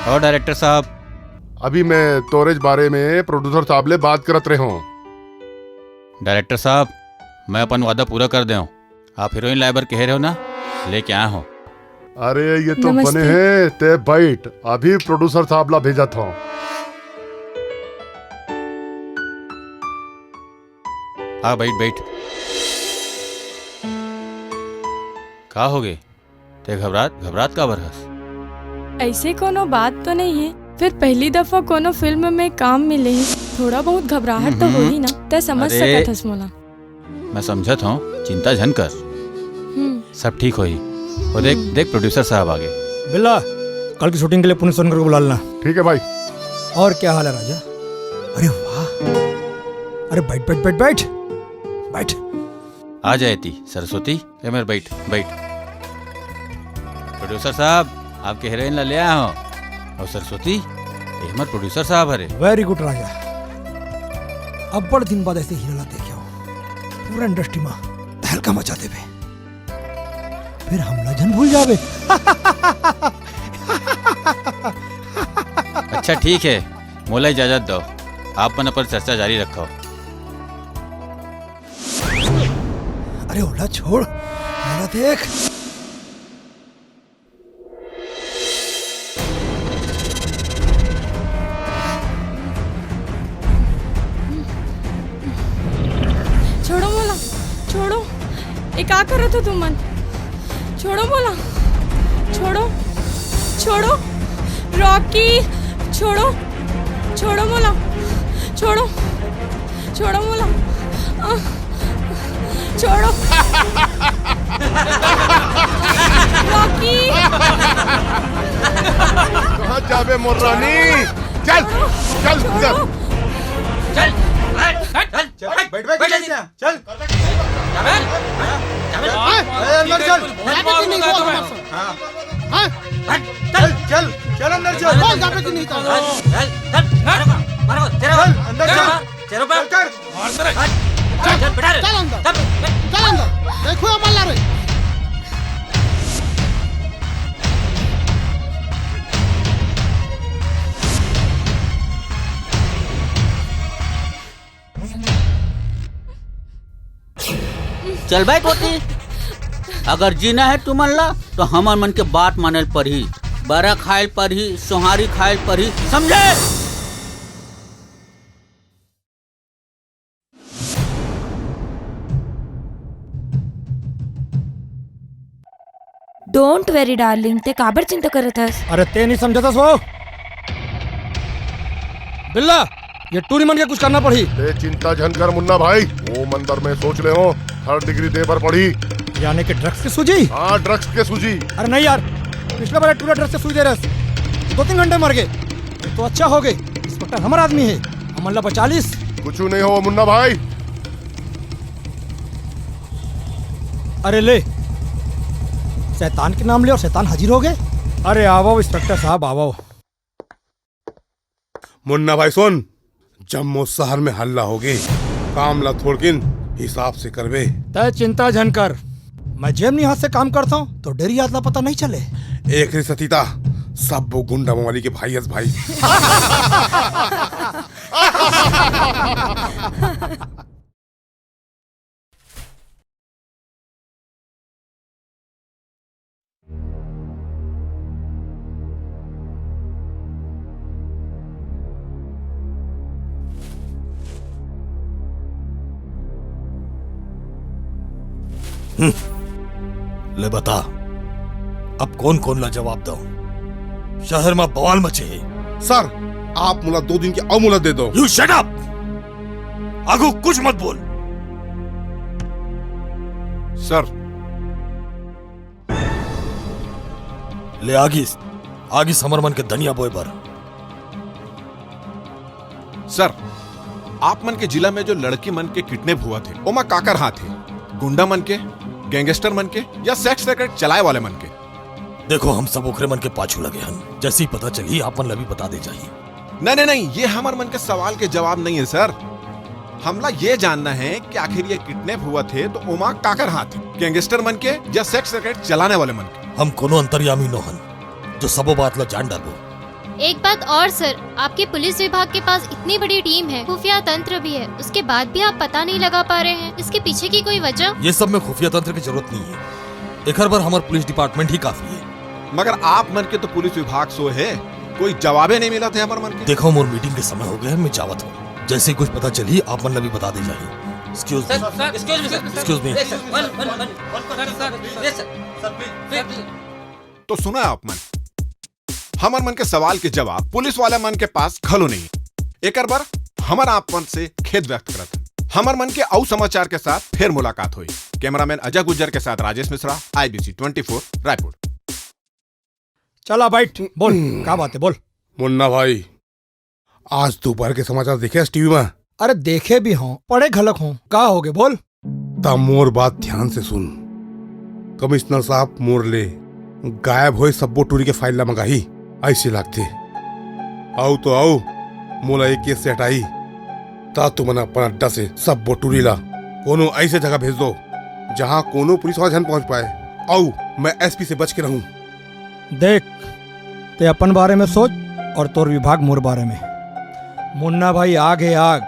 और डायरेक्टर साहब? अभी मैं तोरेज बारे में प्रोड्यूसर साहब ले बात करत रहे हूँ। डायरेक्टर साहब, मैं अपन वादा पूरा कर दे हूँ। आप हीरोइन लाए बर कहे रहे हो ना, लेके आया हूँ। अरे, ये तो नमस्ते। बने हैं, ते बैठ, अभी प्रोड्यूसर साहब ला भेजत हूँ। आ, बैठ, बैठ। का हो गे? ते घबरात, घबरात काबर हस? ऐसे कोनो बात तो नहीं है, फिर पहली दफा कोनो फिल्म में काम मिले है, थोड़ा बहुत घबराहट तो हम्म। होही ना, ते समझ अरे, सकत हस मोला। मैं समझत हूँ, चिंता झन कर। हम्म। सब ठीक होही। वो देख, हम्म। देख प्रोड्यूसर साहब आ गए। बिल्ला, कल की शूटिंग के लिए पुनीत सोनकर को बुला लेना। ठीक है भाई। और क्या हाल है राजा? अरे वाह, अरे बैठ, बैठ, बैठ, बैठ, बैठ। आ जाए ती, सरस्वती, ए मेर बैठ, बैठ। प्रोड्यूसर साहब, आपके हीरोइन ला ले आया हूँ। और सरस्वती, ये हमारे प्रोड्यूसर साहब हरे। Very good राजा, अब्बड़ दिन बाद ऐसे हीरो ला देखे हो। पूरा इंडस्ट्री में तहलका मचा देबे। फिर हमला झन भूल जाबे। अच्छा ठीक है, मोला इजाजत दो, आप मन अपन चर्चा जारी रखो। अरे ओला छोड़, मोला देख। छोड़ो मोला, छोड़ो। ए का करत हो तुमन? छोड़ो मोला, छोड़ो, छोड़ो, रॉकी, छोड़ो, छोड़ो मोला, छोड़ो, छोड़ो मोला, अ, छोड़ो। रॉकी। कहाँ जाबे मोर रानी? चल, चल, चल। चल, चल, चल, बैठ, बैठ, बैठ, बैठ, बैठ। चल। हाँ? ए, अंदर चल। जाबे कि नहीं बोल हमारे साथ? हाँ। हाँ? चल, चल, चल अंदर चल। बोल जाबे कि नहीं तो? चल, चल, मारो, मारो, तेरा चल, अंदर चल। चल, चल, चल, चल, बेटा रे। चल, चल अंदर। चल। चल अंदर। देखो ये मल्ला रे। चल भाई कोती, अगर जीना है तुमन ला, तो हमर मन के बात माने ल परही, बरा खाए ल परही, सोहारी खाए ल परही, समझे? Don't worry darling, ते काबर चिंता करत हस? अरे ते नहीं समझत हस वो। बिल्ला, ये टूरी मन के कुछ करना पड़ही। ते चिंता झन कर मुन्ना भाई, वो मन बर मैं सोच ले हों, third degree दे बर पड़ही। यानी कि drugs के सूजी? हाँ, drugs के सूजी। अरे नहीं यार, पिछले बार टूरा drugs के सूजी दे रहे, दो तीन घंटे मर गे। तो अच्छा हो गे, inspector हमर आदमी हे, हमन ला बचा लिस। कुछ नहीं हो मुन्ना भाई। अरे ले, शैतान के नाम ले और शैतान हाजिर हो गे। अरे आवव inspector साहब, आवव। मुन्ना भाई सुन, जम्मो शहर में हल्ला हो गे, काम ला थोड़किन हिसाब से करबे। तै चिंता झन कर, मैं जेमनी हाथ से काम करथों, तो डेरी आत ला पता नहीं चले। एक रे सतीता, सब्बो गुंडा मवाली के भाई अस भाई। हम्म। ले बता, अब कोन कोन ला जवाब दव? शहर म बवाल मचे हे। सर, आप मोला दो दिन के अउ मोहलत दे दव। You shut up! आगू कुछ मत बोल। सर। ले आगिस, आगिस हमर मन के धनिया बोए बर। सर, आप मन के जिला में जो लड़की मन के किडनैप हुआ थे, ओमा काकर हाथ हे? गुंडा मन के, गैंगस्टर मन के या सेक्स रैकेट चलाए वाले मन के? देखो, हम सब ओकरे मन के पाछू लगे हन। जैसे ही पता चलही, आप मन ला भी बता दे जाही। नहीं, नहीं, नहीं, ये हमर मन के सवाल के जवाब नहीं है, सर। हमला ये जानना है कि आखिर ये किडनैप हुआ थे, तो ओमा काकर हाथ हे? गैंगस्टर मन के या सेक्स रैकेट चलाने वाले मन के? हम कोनो अंतर्यामी नो हन, जो सबो बात ला जान डारबो। एक बात और सर, आपके पुलिस विभाग के पास इतनी बड़ी टीम है, खुफिया तंत्र भी है, उसके बाद भी आप पता नहीं लगा पा रहे हैं इसके पीछे की कोई वजह? ये सब में खुफिया तंत्र की जरूरत नहीं है, एकर बर हमर पुलिस डिपार्टमेंट ही काफी है। मगर आप मन के तो पुलिस विभाग सो है, कोई जवाबे नहीं मिला थे हमर मन के। देखो, मोर मीटिंग के समय हो गया है, मैं जावत हूँ। जैसे ही कुछ पता चली, आप मन ला भी बता दे जाही। Excuse me। Sir, sir, excuse me, sir। Excuse me। Yes, sir। One, one, one, one, sir, sir। Yes, sir। Sir, please, sir, please। तो सुना आप मन, हमर मन के सवाल के जवाब पुलिस वाला मन के पास घलो नहीं। एकर बर हमर आप मन से खेद व्यक्त करत हन। हमर मन के अउ समाचार के साथ फिर मुलाकात होई। कैमरामैन अजय गुज्जर के साथ Rajesh Mishra, I B C twenty four, Raipur. चला बैठ, बोल, का बात है, बोल। मुन्ना भाई, आज दोपहर के समाचार देखे हस टीवी में? अरे देखे भी हों, पढ़े घलक हों, का होगे बोल? त मोर बात ध्यान से सुन। कमिश्नर साहब मोर ले गायब होए सब्बो टूरी के फाइल ला मंगाही, अइसे लागथे। अउ तो अउ, मोला एक केस से हटाही, त तुमन अपन अड्डा से सब्बो टूरी ला कोनो अइसे जगह भेज दो, जहां कोनो पुलिस वाला झन पहुंच पाए, अउ मैं एसपी से बच के रहूं। देख, ते अपन बारे में सोच अउ तोर विभाग मोर बारे में। मुन्ना भाई आग हे आग,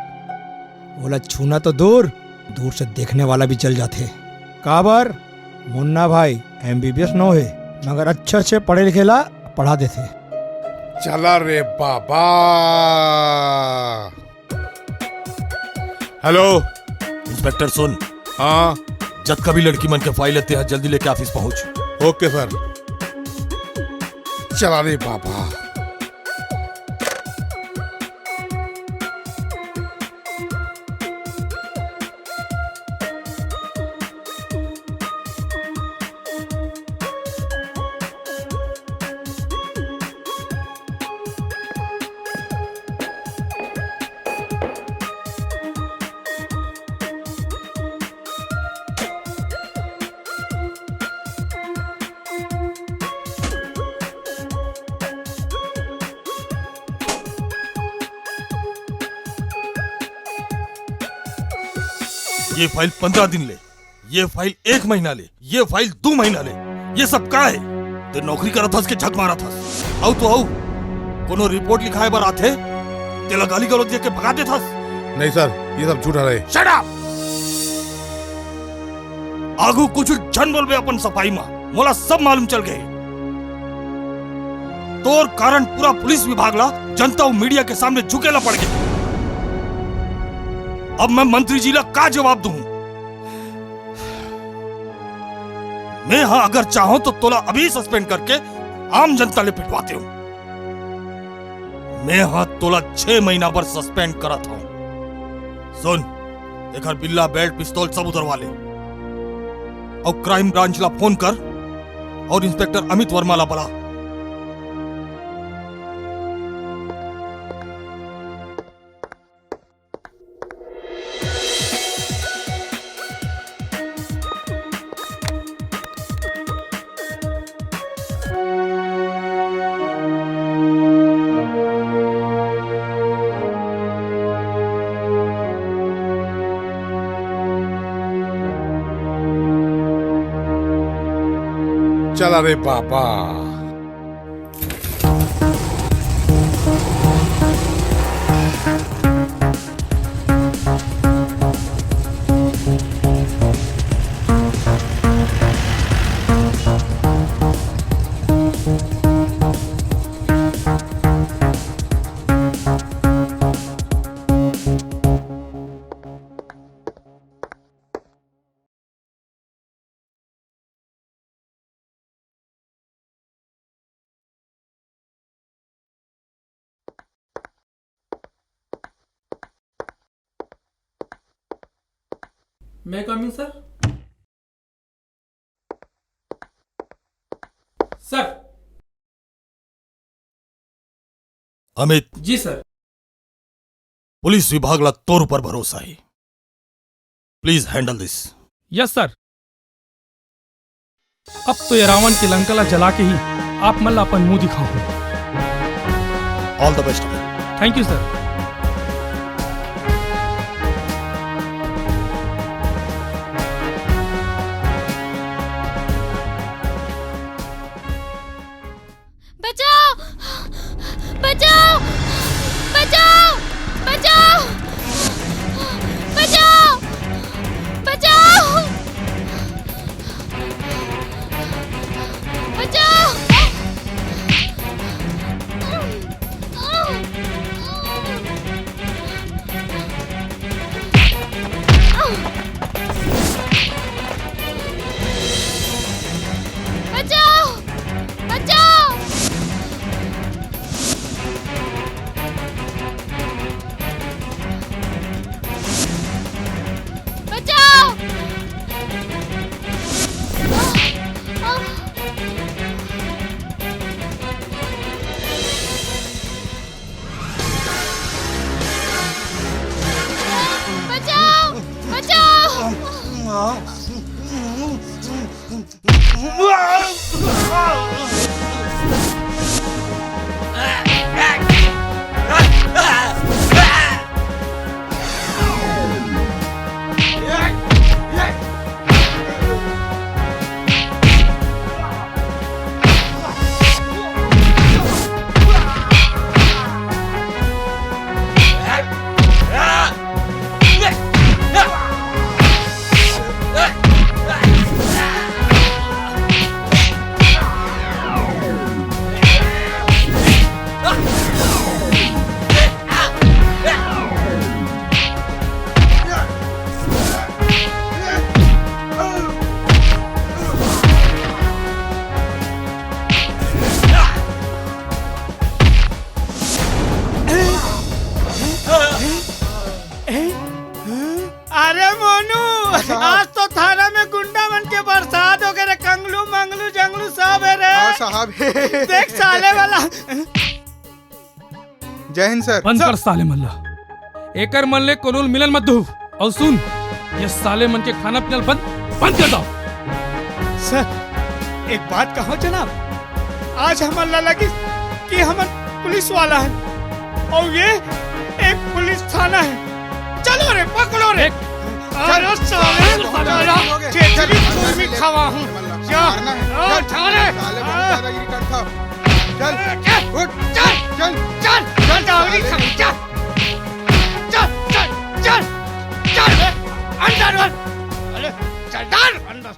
ओला छूना तो दूर, दूर से देखने वाला भी जल जाथे। काबर? मुन्ना भाई एमबीबीएस नो हे, मगर अच्छे अच्छे पढ़े लिखे ला पढ़ा देथे। चला रे बाबा। हेलो। इंस्पेक्टर सुन। हाँ। जतका भी लड़की मन के फाइल हे, तेहा जल्दी लेके ऑफिस पहुंच। ओके सर। चला रे बाबा। ये फाइल पंद्रह दिन ले, ये फाइल एक महीना ले, ये फाइल दू महीना ले, ये सब का हे? ते नौकरी करत हस के झक मारत हस? अउ तो अउ, कोनो रिपोर्ट लिखाए बर आथे, तेला गाली गलौज दे के भगा देथस? नहीं सर, ये सब झूठ हरे। Shut up! आगू कुछ झन बोलबे अपन सफाई मा, मोला सब मालूम चल गे। तोर कारण पूरा पुलिस विभाग ला जनता अउ मीडिया के सामने झुके ला पड़ गे। अब मैं मंत्री जी ला का जवाब दूं? मैं हा अगर चाहूं तो तोला अभी सस्पेंड करके आम जनता ले पिटवा देहूं। मैं हा तोला छह महीना बर सस्पेंड करत हूं। सुन, एकर बिल्ला, बेल्ट, पिस्तौल सब उतरवा ले। अउ क्राइम ब्रांच ला फोन कर अउ इंस्पेक्टर अमित वर्मा ला बला। चला रे बाबा। May I come in, sir? Sir। Amit. जी, sir। पुलिस विभाग ला तोर ऊपर भरोसा हे। Please handle this। Yes, sir। अब तो ये रावण के लंका ला जला के ही आप मन ला अपन मुंह दिखाहूं। All the best। Thank you, sir। बचाओ! बचाओ! बचाओ! बचाओ! बचाओ! बचाओ! बचाओ! बचाओ! बचाओ! बचाओ! बचाओ! बचाओ! अरे मोनू, हाँ साहब। आज तो थाना में गुंडा मन के बरसात हो गए रे, कंगलू मंगलू जंगलू सब हे रे। हाँ साहब। देख साले वाला। जय हिंद सर। बंद कर साले मन ला। एकर मन ले कोनो ल मिलन मत दो। अउ सुन, ये साले मन के खाना पीना ल बंद, बंद कर दो। सर, एक बात कहो जनाब, आज हमन ला लगिस कि हमन पुलिस वाला हन अउ ये एक पुलिस थाना हे। चलो रे, पकड़ो रे। देख, अरे चल, साले, चल, चल, साला, चल, चेचरी चल, चूरमी चल, खवाहूँ। चल, जा, मारना है, आ, चल, जा रे। साले बहुत आ। दादागिरी करता। चल, चल, उठ, चल, चल, चल, चल, डावरी साले। खा, चल। चल, चल, चल, चल रे, अंदर, अंदर। अरे, चल, डाल, अंदर।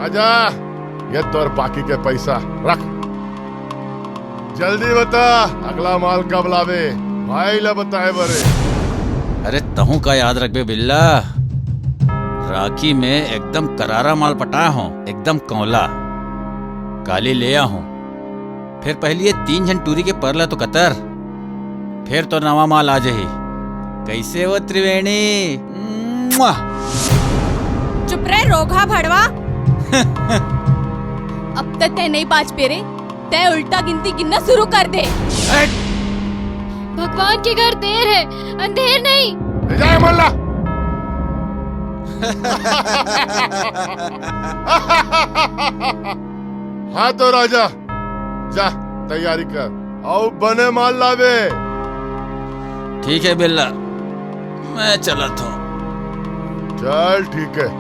आजा, ये तोर बाकी के पैसा रख। जल्दी बता, अगला माल कब लाबे? भाई ला बताए बरे। अरे, तहूं का याद रखबे बिल्ला, राखी में एकदम करारा माल पटाए हों, एकदम कौला। काली ले आहूं। फेर पहिली ये तीन झन टूरी के परला तो कतर, फेर तो नवा माल आ जाही। कइसे हो त्रिवेणी? मुआ! चुप रह, रोगहा भड़वा। अब तक तय नहीं बाच पेरे, तय उल्टा गिनती गिनना शुरू कर दे। हट! भगवान के घर देर है, अंधेर नहीं। ले जाए मल्ला। हाँ तो राजा, जा, तैयारी कर, अउ बने माल लाबे। ठीक है बिल्ला, मैं चलत हूँ। चल, ठीक है।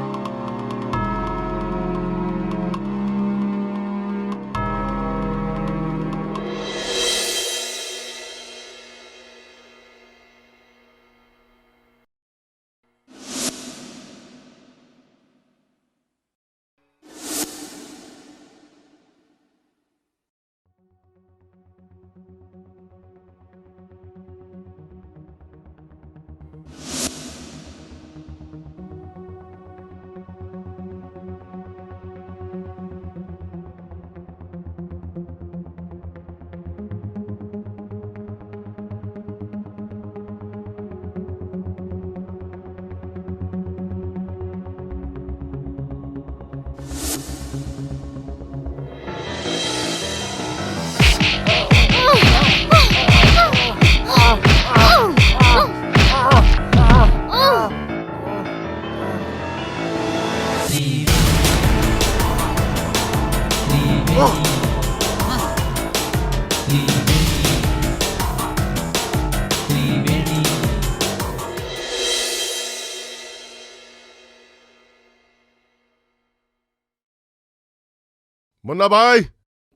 मुन्ना भाई,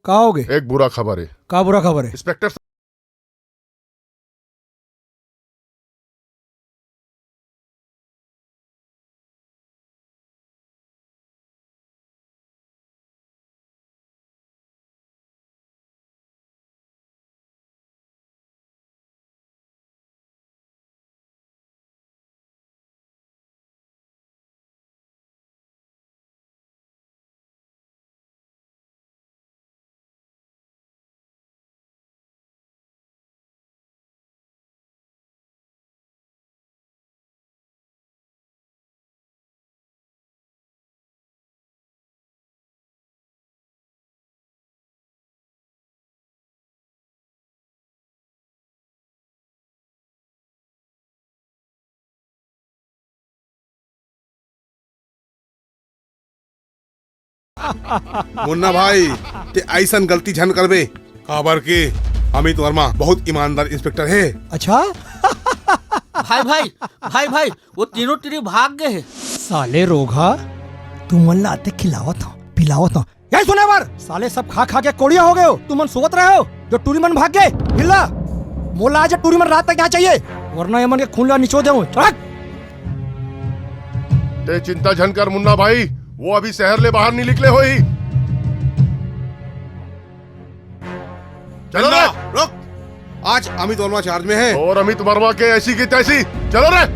का होगे? एक बुरा खबर है। का बुरा खबर है? इंस्पेक्टर मुन्ना भाई, ते ऐसन गलती झन करबे, काबर के अमित वर्मा बहुत ईमानदार इंस्पेक्टर है। अच्छा। भाई, भाई, भाई, भाई, वो तीनों टूरी भाग गए हैं। साले रोगहा, तुमन ला आते खिलावत हंव, पिलावत हंव। यही सुने बर, साले सब खा खा के कोड़िया हो गए हो। तुमन सोवत रहे हो जो टूरी मन भाग गए। हिल्ला, मोला आज टूरी मन रात तक यहाँ चाहिए, वरना ये मन के खून ला निचो देहूँ। चल हट। ते चिंता झन कर मुन्ना भाई, वो अभी शहर ले बाहर नहीं निकले होही। चलो ना, रे। रुक। आज अमित वर्मा चार्ज में है। और अमित वर्मा के ऐसी की तैसी। चलो रे।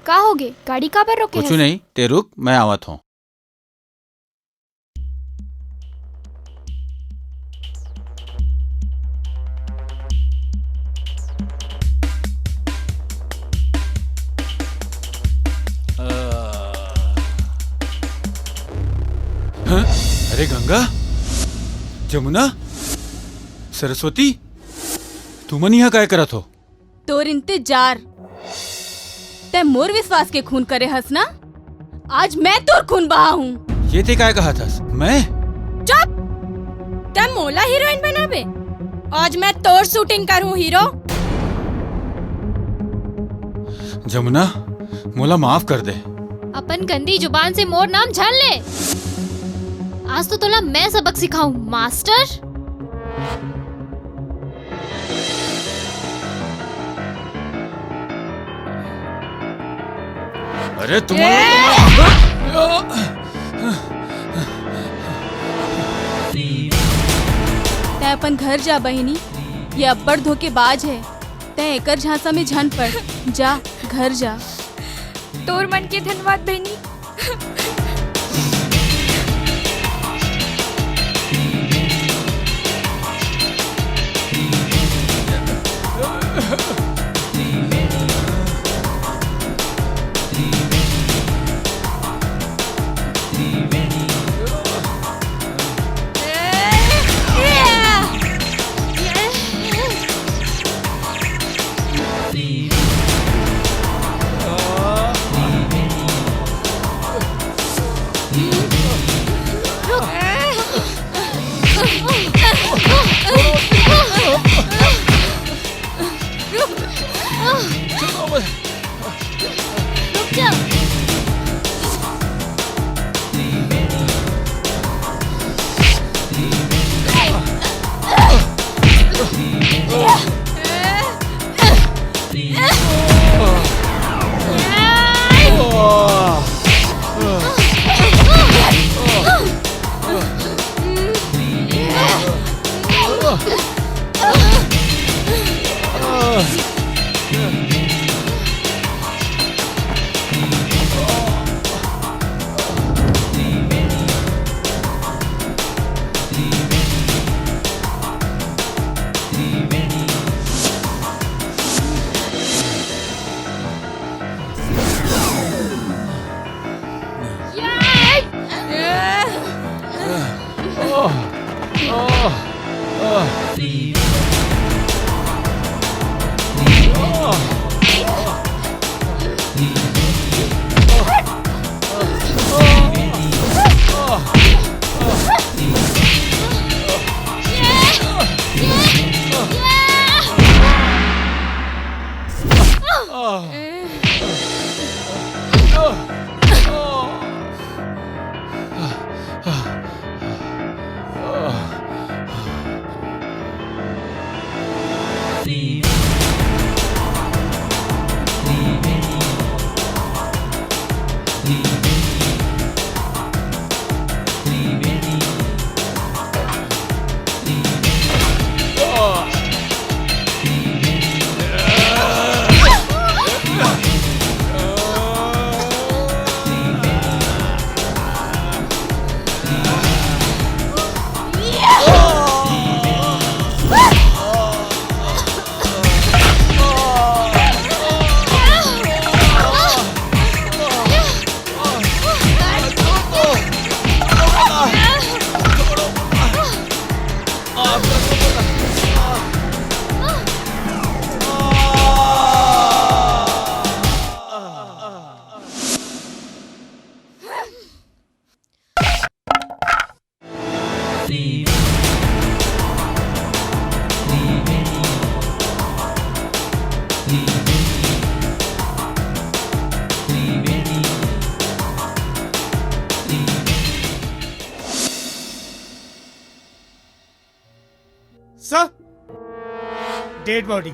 का होगे? गाड़ी काबर रोके कुछु हस? नहीं, ते रुक, मैं आवत हूँ। हाँ? अरे गंगा, जमुना, सरस्वती, तुमन इहाँ काय करत हो? तोर इंतजार। तैं मोर विश्वास के खून करे हस ना, आज मैं तोर खून बहाहूँ। ये ते काय कहत हस? मैं? चुप! तैं मोला हीरोइन बनाबे? आज मैं तोर शूटिंग करहूँ, हीरो। जमुना, मोला माफ कर दे। अपन गंदी जुबान से मोर नाम झन ले। आज तो तोला मैं सबक सिखाऊं, मास्टर। अरे तुम तैं अपन घर जा बहिनी, ये अब्बड़ धोखेबाज है। तैं एकर झांसा में झन पड़, जा घर जा। तोर मन के धन्यवाद बहिनी। रुक जा। Sir, dead body.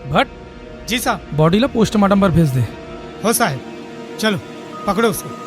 Bhatt, ji sahab. Body ला पोस्टमार्टम बर भेज दे। हो साहब, चलो पकड़ो उसे।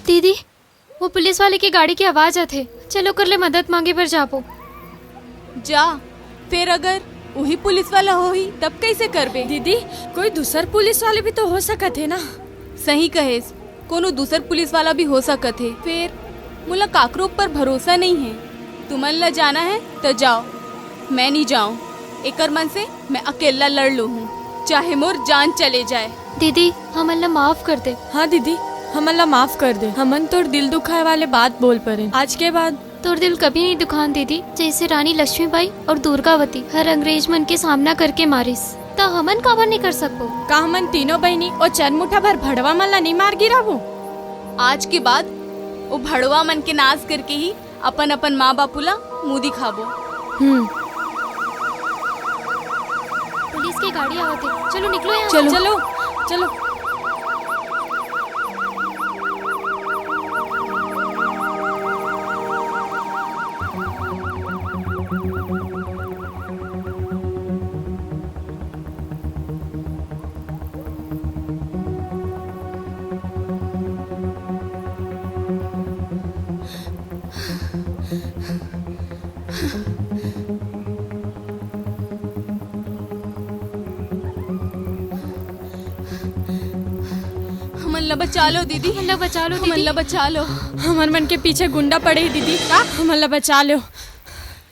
दीदी, वो पुलिस वाले के गाड़ी के आवाज आथे। चल ओकर ले मदद मांगे बर जाबो। जा, फेर अगर उही पुलिस वाला होही, तब कइसे करबे? दीदी, कोई दूसर पुलिस वाले भी तो हो सकत हे ना? सही कहेस, कोनो दूसर पुलिस वाला भी हो सकत हे। फेर मोला काकरो ऊपर भरोसा नइ हे। तुमन ला जाना हे, त जाव, मैं नइ जांव। एकर मन से मैं अकेल्ला लड़ लूहूं, चाहे मोर जान चले जाए। दीदी, हमन ला माफ कर दे। हाँ दीदी, हमन ला माफ कर दे। हमन तोर दिल दुखाए वाले बात बोल परेन। आज के बाद तोर दिल कभी नइ दुखान दीदी। जइसे रानी लक्ष्मीबाई अउ दुर्गावती हर अंग्रेज मन के सामना करके मारिस, त हमन काबर नइ कर सकबो? का हमन तीनों बहिनी ओ चरमुठा भर भड़वा मन ला नइ मार गिराबो? आज के बाद ओ भड़वा मन के नाश करके ही अपन अपन माँ बापू ला मुंह दिखाबो। हम्म। पुलिस के गाड़ी आवत हे, चलो निकलो यहाँ से। चलो। चलो, चलो। हमन ला बचा लो दीदी। हमन ला बचा लो हमन दीदी। ला बचा लो। हमर मन के पीछे गुंडा पड़े हे दीदी। का? हमन ला बचा लो।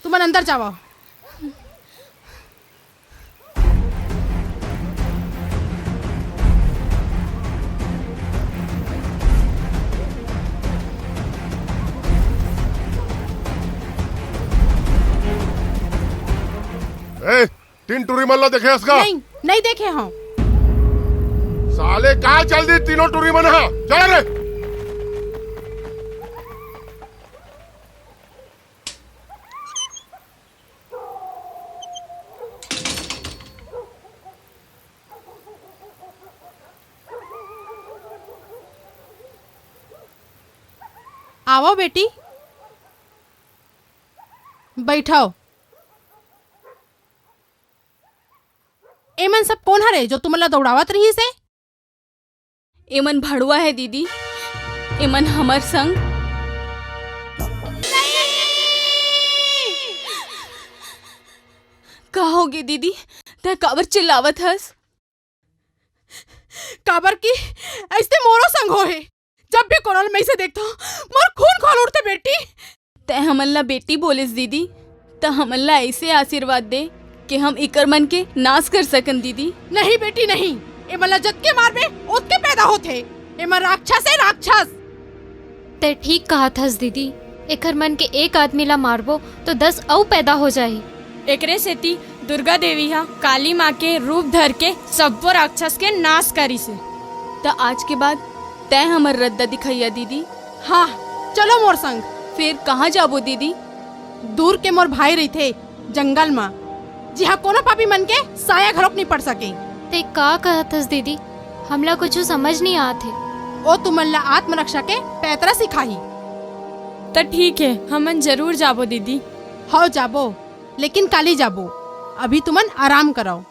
तुमन अंदर जावा। ए, तीन टूरी मन ला देखे हस का? नहीं, नहीं देखे हंव। साले का चल दी तीनों टूरी मन हा? चल रे। आवव बेटी, बइठव। एमन सब कोन हरे जो तुमन ला दौड़ावत रहिस हे? एमन भड़ुआ हे दीदी, एमन हमर संग। का होगे दीदी, तैं काबर चिल्लावत हस? काबर कि अइसने मोरो संग होहे। जब भी कोनो ल मैं अइसे देखथंव, मोर खून खौल उठथे बेटी। तैं हमन ला बेटी बोलेस दीदी, त हमन ला अइसे आशीर्वाद दे के हम इकर मन के नाश कर सकन दीदी। नहीं बेटी नहीं, एमन ला जतके मारबे ओतके पैदा होथे। एमन राक्षस हे राक्षस। तैं ठीक कहत हस दीदी, एखर मन के एक आदमी ला मारबो तो दस अउ पैदा हो जाही। एकरे सेती दुर्गा देवी ह काली माँ के रूप धर के सब्बो राक्षस के नाश करिस हे। त आज के बाद तैं हमर रद्दा दिखइया दीदी। हाँ, चलो मोर संग। फेर कहाँ जाबो दीदी? दूर के मोर भाई रहिथे जंगल म, जिहाँ कोनो पापी मन के साया घलोक नइ पड़ सके। ते का कहत हस दीदी? हमला कुछु समझ नइ आत हे। ओ तुमन ला आत्मरक्षा के पैतरा सिखाही। त ठीक हे, हमन जरूर जाबो दीदी। हव जाबो, लेकिन काली जाबो। अभी तुमन आराम करव।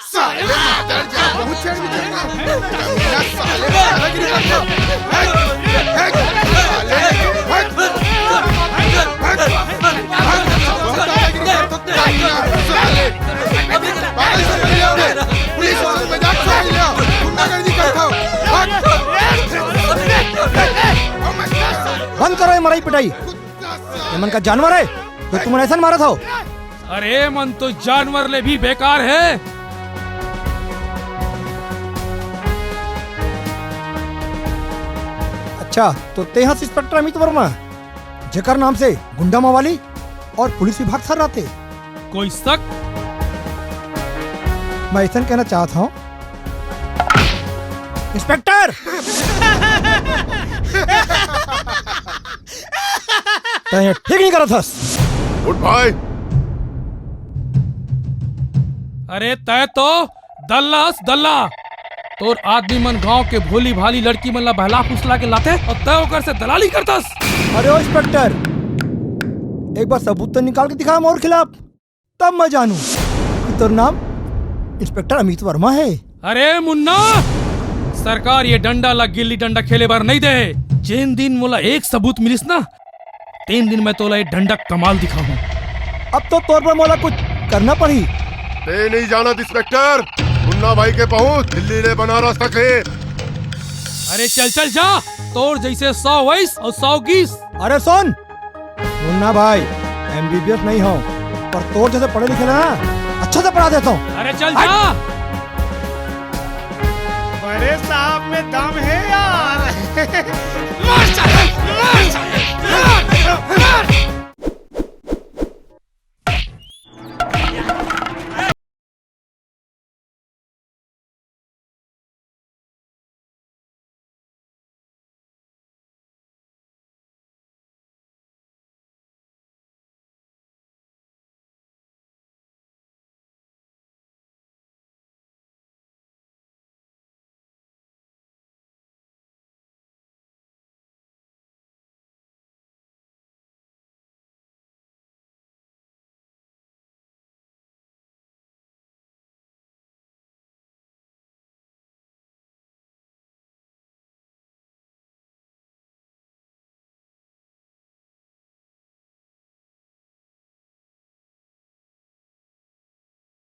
साले मादर जा, बहुत छेड़ भी छेड़। साले दादागिरी करत हस। हट, हट, साले, हट, हट, हट, बहुत दादागिरी करत हस। साले, पागल समझ लिया हमने। पुलिस वालों को मजाक समझ लिया। गुंडागर्दी करत हस। हट। बंद करो ये मराई पिटाई। ये मन का जानवर हे, तो तुमन अइसन मारत हव। अरे, मन तो जानवर ले भी बेकार हे। अच्छा, तो तें हस इंस्पेक्टर अमित वर्मा, जेकर नाम से गुंडा मवाली अउ पुलिस विभाग थर्राथे? कोई शक? मैं अइसन कहना चाहत हंव, इंस्पेक्टर! तें ये ठीक नइ करत हस। उठ भाई। अरे तें तो दल्ला हस, दल्ला। तोर आदमी मन गांव के भोली भाली लड़की मन ला बहला फुसला के लाथे अउ तें ओकर से दलाली करथस। अरे ओ इंस्पेक्टर, एक बार सबूत तो निकाल के दिखा मोर खिलाफ। तब मैं जानूं कि तोर नाम इंस्पेक्टर अमित वर्मा हे। अरे मुन्ना, सरकार ये डंडा ला गिल्ली डंडा खेले बर नइ दे हे। जेन दिन मोला एक सबूत मिलिस ना, तेन दिन मैं तोला ये डंडा कमाल दिखाहूं। अब तो तोर बर मोला कुछ करना पड़ही। तें नइ जानत इंस्पेक्टर, मुन्ना भाई के पहुंच दिल्ली ले बनारस तक हे। अरे चल चल जा, तोर जइसे सौ वइस अउ सौ गिस। अरे सुन, मुन्ना भाई, एमबीबीएस नइ हंव, पर तोर जइसे पढ़े लिखे ला ना, अच्छा से पढ़ा देथंव। अरे चल हट। जा। बड़े साहब में दम हे यार। मार साले, मार साले, मार, मार।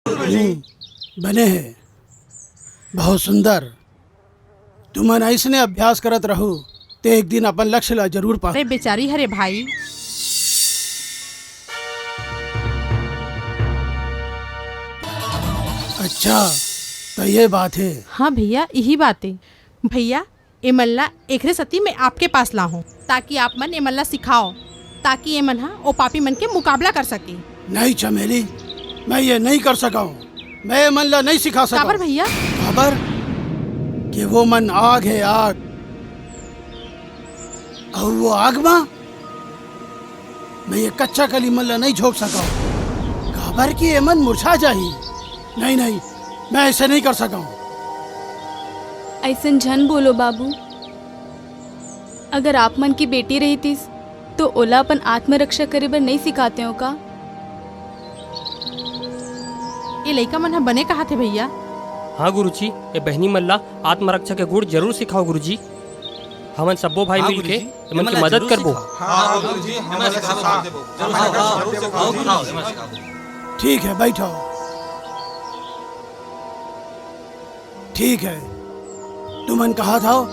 हम्म, बने हे। बहुत सुंदर। तुमन अइसने अभ्यास करत रहू, ते एक दिन अपन लक्ष्य ला जरूर पा। अरे बेचारी हरे भाई। अच्छा, त ये बात हे। हाँ भैया, यही बात हे। भैया, एमन ला एकरे सेती मैं आपके पास लाहूं, ताकि आप मन एमन ला सिखाओ, ताकि एमन ह ओ पापी मन के मुकाबला कर सके। नहीं चमेली, मैं ये नहीं कर सकंव। मैं एमन ला नहीं सिखा सकंव। काबर भैया? काबर कि वो मन आग हे, आग। अउ वो आग मा मैं ये कच्चा कली मन ला नहीं झोंक सकंव, काबर कि एमन मुरझा जाही। नहीं, नहीं, मैं अइसे नहीं कर सकंव। अइसन झन बोलो बाबू, अगर आप मन के बेटी रहितिस, तो ओला अपन आत्मरक्षा करे बर नहीं सिखातेव का? ये लइका मन ह बने कहाथे भैया। हाँ गुरुजी, ये बहिनी मन ला आत्मरक्षा के गुण जरूर सिखाओ गुरुजी। हमन सब्बो भाई हाँ मिलके गुरुजी, एमन एमन के ला मदद जरूर करबो। सिखाओ। हाँ गुरुजी, हमन ला सिखाओ। जरूर सिखाओ, जरूर सिखाओ, जरूर सिखाओ। ठीक है, बैठो। ठीक है, तुमन कहत हव,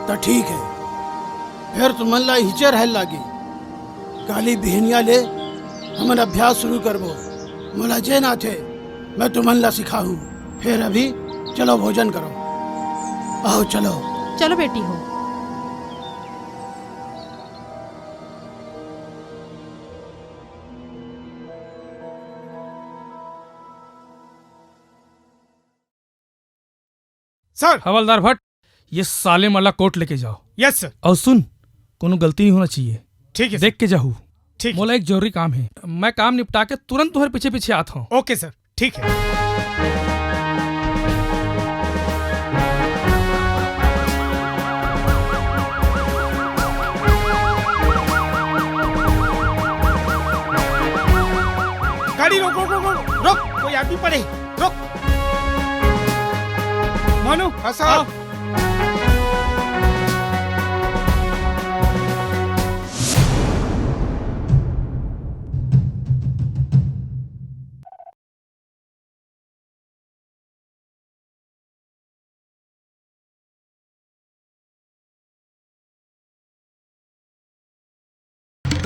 त ठीक है। फेर तुमन ला इहिचे रहे ल लागी। काली बिहनिया ले हमन अभ्यास शुरू करबो। मोला जेन आथे, मैं तुमन ला सिखाहूँ। फेर अभी चलो, भोजन करो। आओ, चलो। चलो बेटी हो। सर। हवलदार भट्ट, ये साले मन ला कोर्ट लेके जाओ। Yes sir. अउ सुन, कोनो गलती नहीं होना चाहिए। ठीक है सर। देख के जाहू। ठीक है। मोला एक जरूरी काम हे, मैं काम निपटा के तुरंत तुम्हारे पीछे पीछे आत हूँ। ओके सर, ठीक है। पड़े। रुक। मोनू, हाँ, साहब। आओ।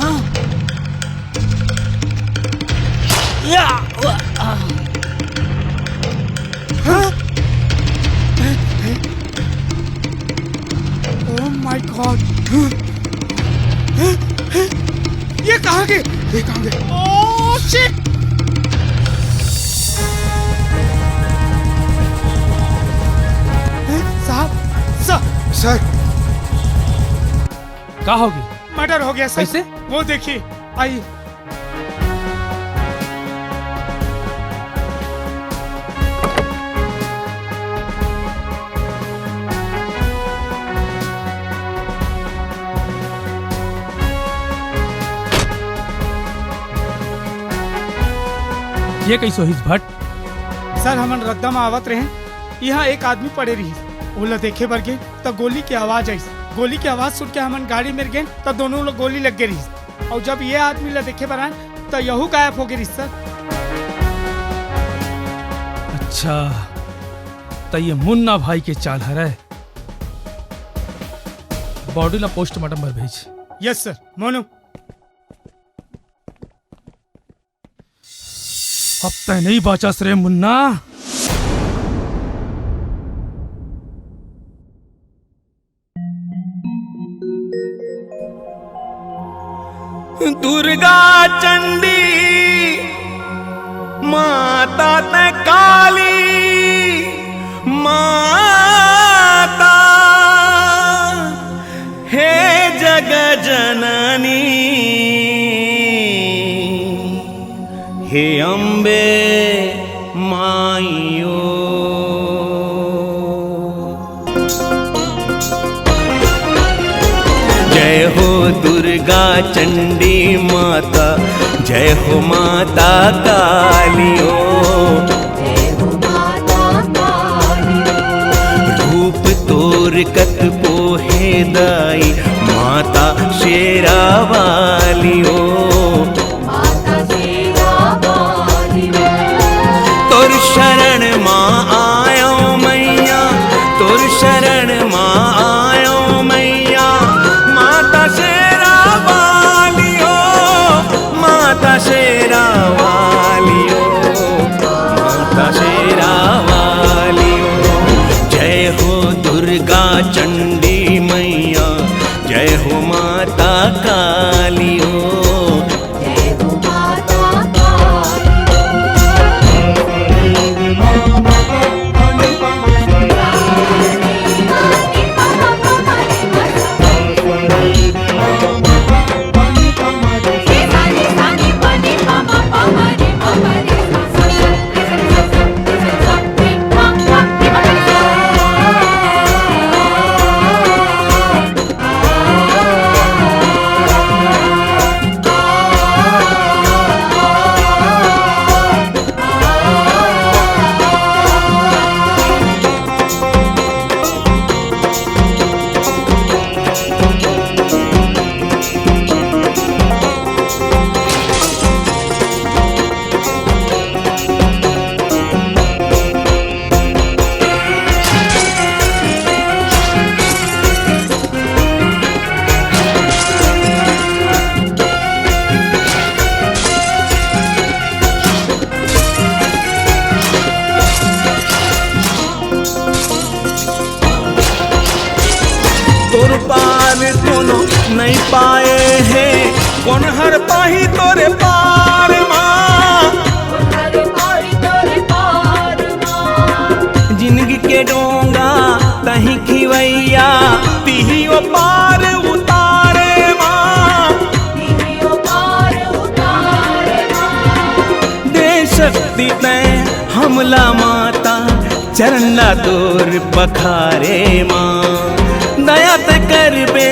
हाँ। या, वा, आ। हाँ? Oh my God! ये कहाँ गए? ये कहाँ गए? Oh shit! साहब, सर। सर। का हो गया? मर्डर हो गया सर। कैसे? वो देखिए, आइए। ये कैसे होइस भट्ट? सर, हमन रद्दा म आवत रहे, इहाँ एक आदमी पड़े रहिस। ओला देखे बर गेन, त गोली के आवाज आइस। गोली के आवाज सुन के हमन गाड़ी मेर गेन, त दोनों ल गोली लग गे रहिस। अउ जब ये आदमी ला देखे बर आन, त यहू गायब हो गे रहिस, सर। अच्छा, त ये मुन्ना भाई के चाल हरय। बॉडी ला पोस्टमार्टम बर भेज। Yes, sir. मोनू। अब तैं नइ बाचस रे मुन्ना। दुर्गा चंडी माता तैं काली माता, हे जग जननी, हे अम्बे माइयो। जय हो दुर्गा चंडी माता, जय हो माता कालियो। रूप तोर कत पोहे दाई, माता शेरा वालियो। तोर शरण मा आयो मैया, तोर शरण मा आयो मैया, माता शेरा वालियो, माता शेरा वालियो, माता शेरा वालियो। जय हो दुर्गा चंडी मैया, जय हो माता कालियो। तोर पार कोनो नइ पाए हे, कोन हर पाही तोरे पार मा। जिंदगी के डोंगा तही खिवैया, तिही ओ पार उतारे मा। दे शक्ति तैं हमला माता, चरण ला तोर पखारे माँ। दया तैं करबे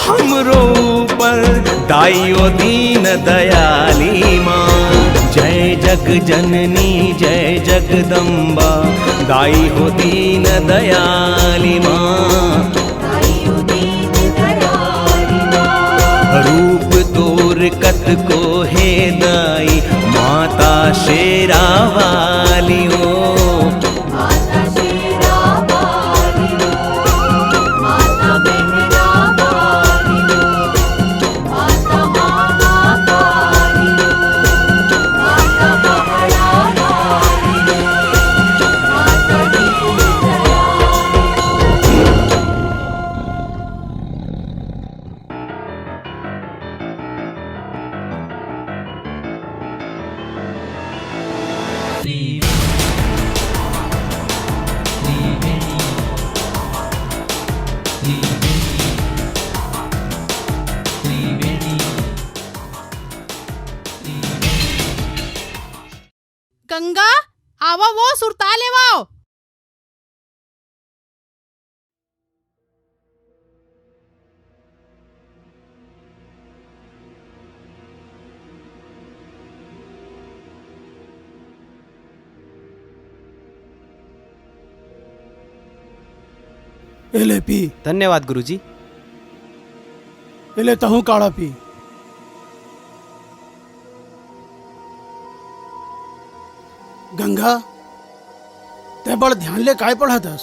हमरो ऊपर, दाई ओ दीन दयाली माँ। जय जग जननी जय जगदम्बा, दाई हो दीन दयाली माँ। रूप तोर कतको हे दाई, माता शेरा वाली ओ। गंगा, आवा वो सुरता लेवाओ। ए ले पी। धन्यवाद गुरुजी। ए ले तहूँ काढ़ा पी। गंगा, तैं बड़ ध्यान ले काय पढ़त हस?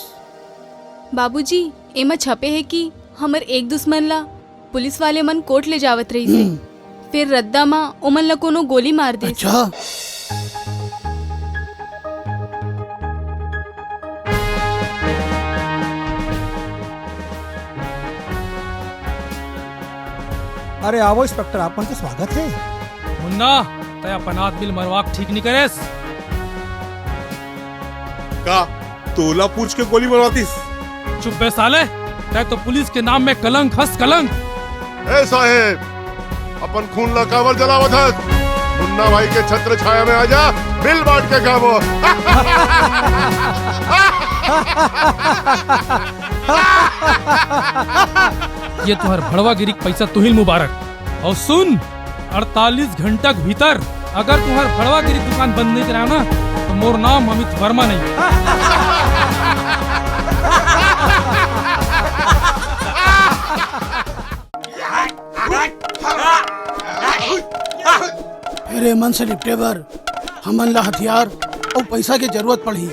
बाबूजी, एमा छपे हे कि हमर एक दुश्मन ला पुलिस वाले मन कोर्ट ले जावत रहिस हे। हम्म। फेर रद्दा म ओमन ला कोनो गोली मार देस। अच्छा। अरे आवो इंस्पेक्टर, आप मन के स्वागत हे। मुन्ना, तैं अपन आदमी ल मरवा के ठीक नइ करेस। का तोला पूछ के गोली मरवातिस? चुप बे साले, तैं तो पुलिस के नाम में कलंक हस, कलंक। ए साहेब, अपन खून ला काबर जलावत हस? मुन्ना भाई के छत्र छाया में आजा, मिल बांट के खाबो। ये तुंहर भड़वागिरी के पैसा तुहिल मुबारक। अउ सुन, अड़तालीस घंटा के भीतर अगर तुंहर भड़वागिरी दुकान बंद नइ कराय ना, त मोर नाम अमित वर्मा नइ। फेर एमन से निपटे बर हमन ला हथियार अउ पैसा के जरूरत पड़ही।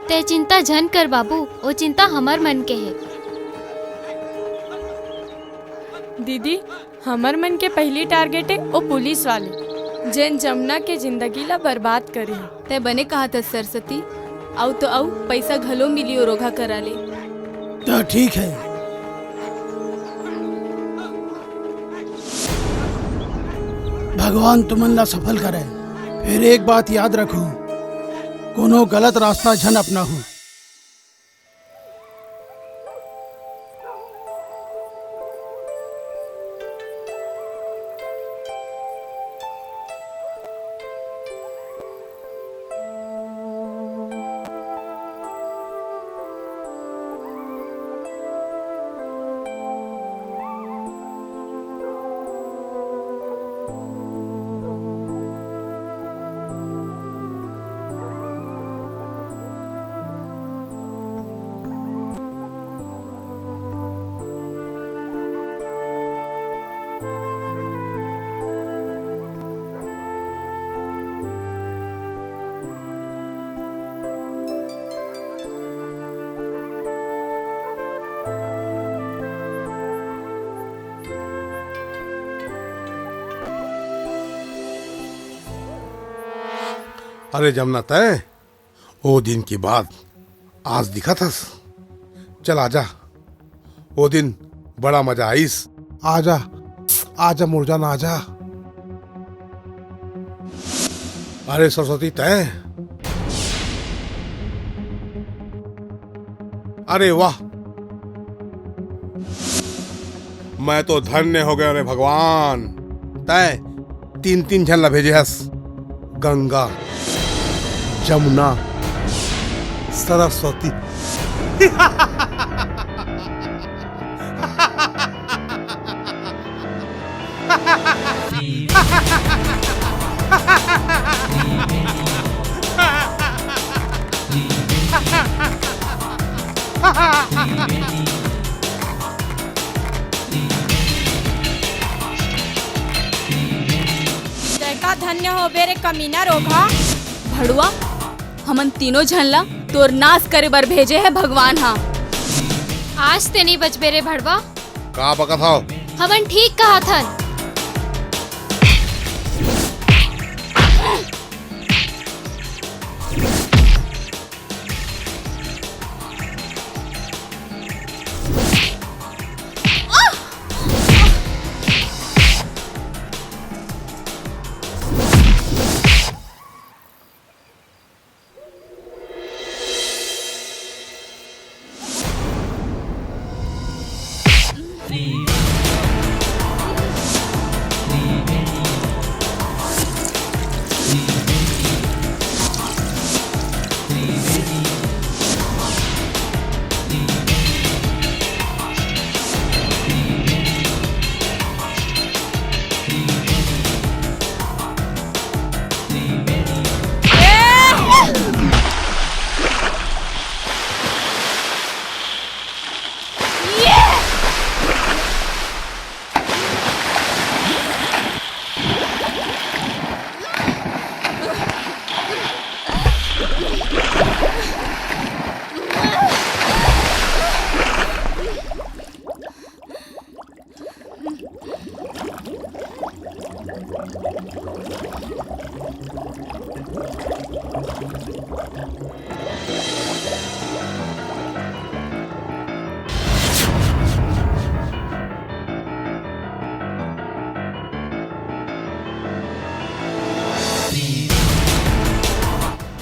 तैं चिंता झन कर बाबू, ओ चिंता हमर मन के हे। दीदी, हमर मन के पहिली टारगेट हे ओ पुलिस वाले, जेन जमुना के जिंदगी ला बर्बाद करे हे। तैं बने कहत हस सरस्वती, अउ तो अउ पैसा घलो मिली ओ रोगहा करा ले। त ठीक हे, भगवान तुमन ला सफल करे। फेर एक बात याद रखहू, कोनो गलत रास्ता झन अपनाहू। अरे जमुना, तैं ओ दिन के बाद आज दिखत हस। चल आजा, ओ दिन बड़ा मजा आइस। आजा, आजा मोर जान, आजा। अरे सरस्वती, तैं? अरे वाह, मैं तो धन्य हो गया रे भगवान। तैं तीन तीन झन ला भेजे हस, गंगा, जमुना, सरस्वती। तैं का धन्य होबे रे कमीना रोगहा। भड़ुआ, हमन तीनों झन ला तोर नाश करे बर भेजे हे भगवान हा। आज ते नइ बचबे रे भड़वा। का बकत हव? हमन ठीक कहत हन।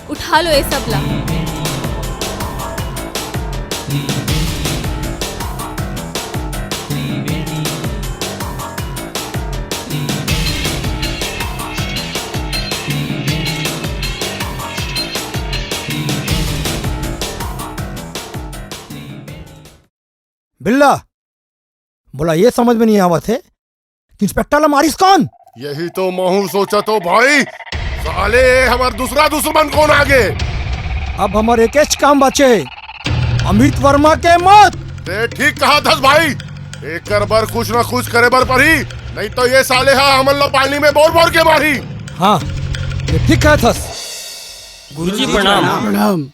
उठा लो ये सब ला। बिल्ला, मोला ये समझ में नहीं आवत हे कि इंस्पेक्टर ला मारिस कौन? यही तो महू सोचत हों भाई, साले ये हमर दूसरा दुश्मन कोन आगे? अब हमर एकेच काम बाचे, अमित वर्मा के मौत। ते ठीक कहत हस भाई, एकर बर कुछ ना कुछ करे बर पड़ही, नहीं तो ये साले हा हमन ला पानी में बोर बोर के मारही। हाँ, ये ठीक कहत हस। गुरुजी प्रणाम। प्रणाम।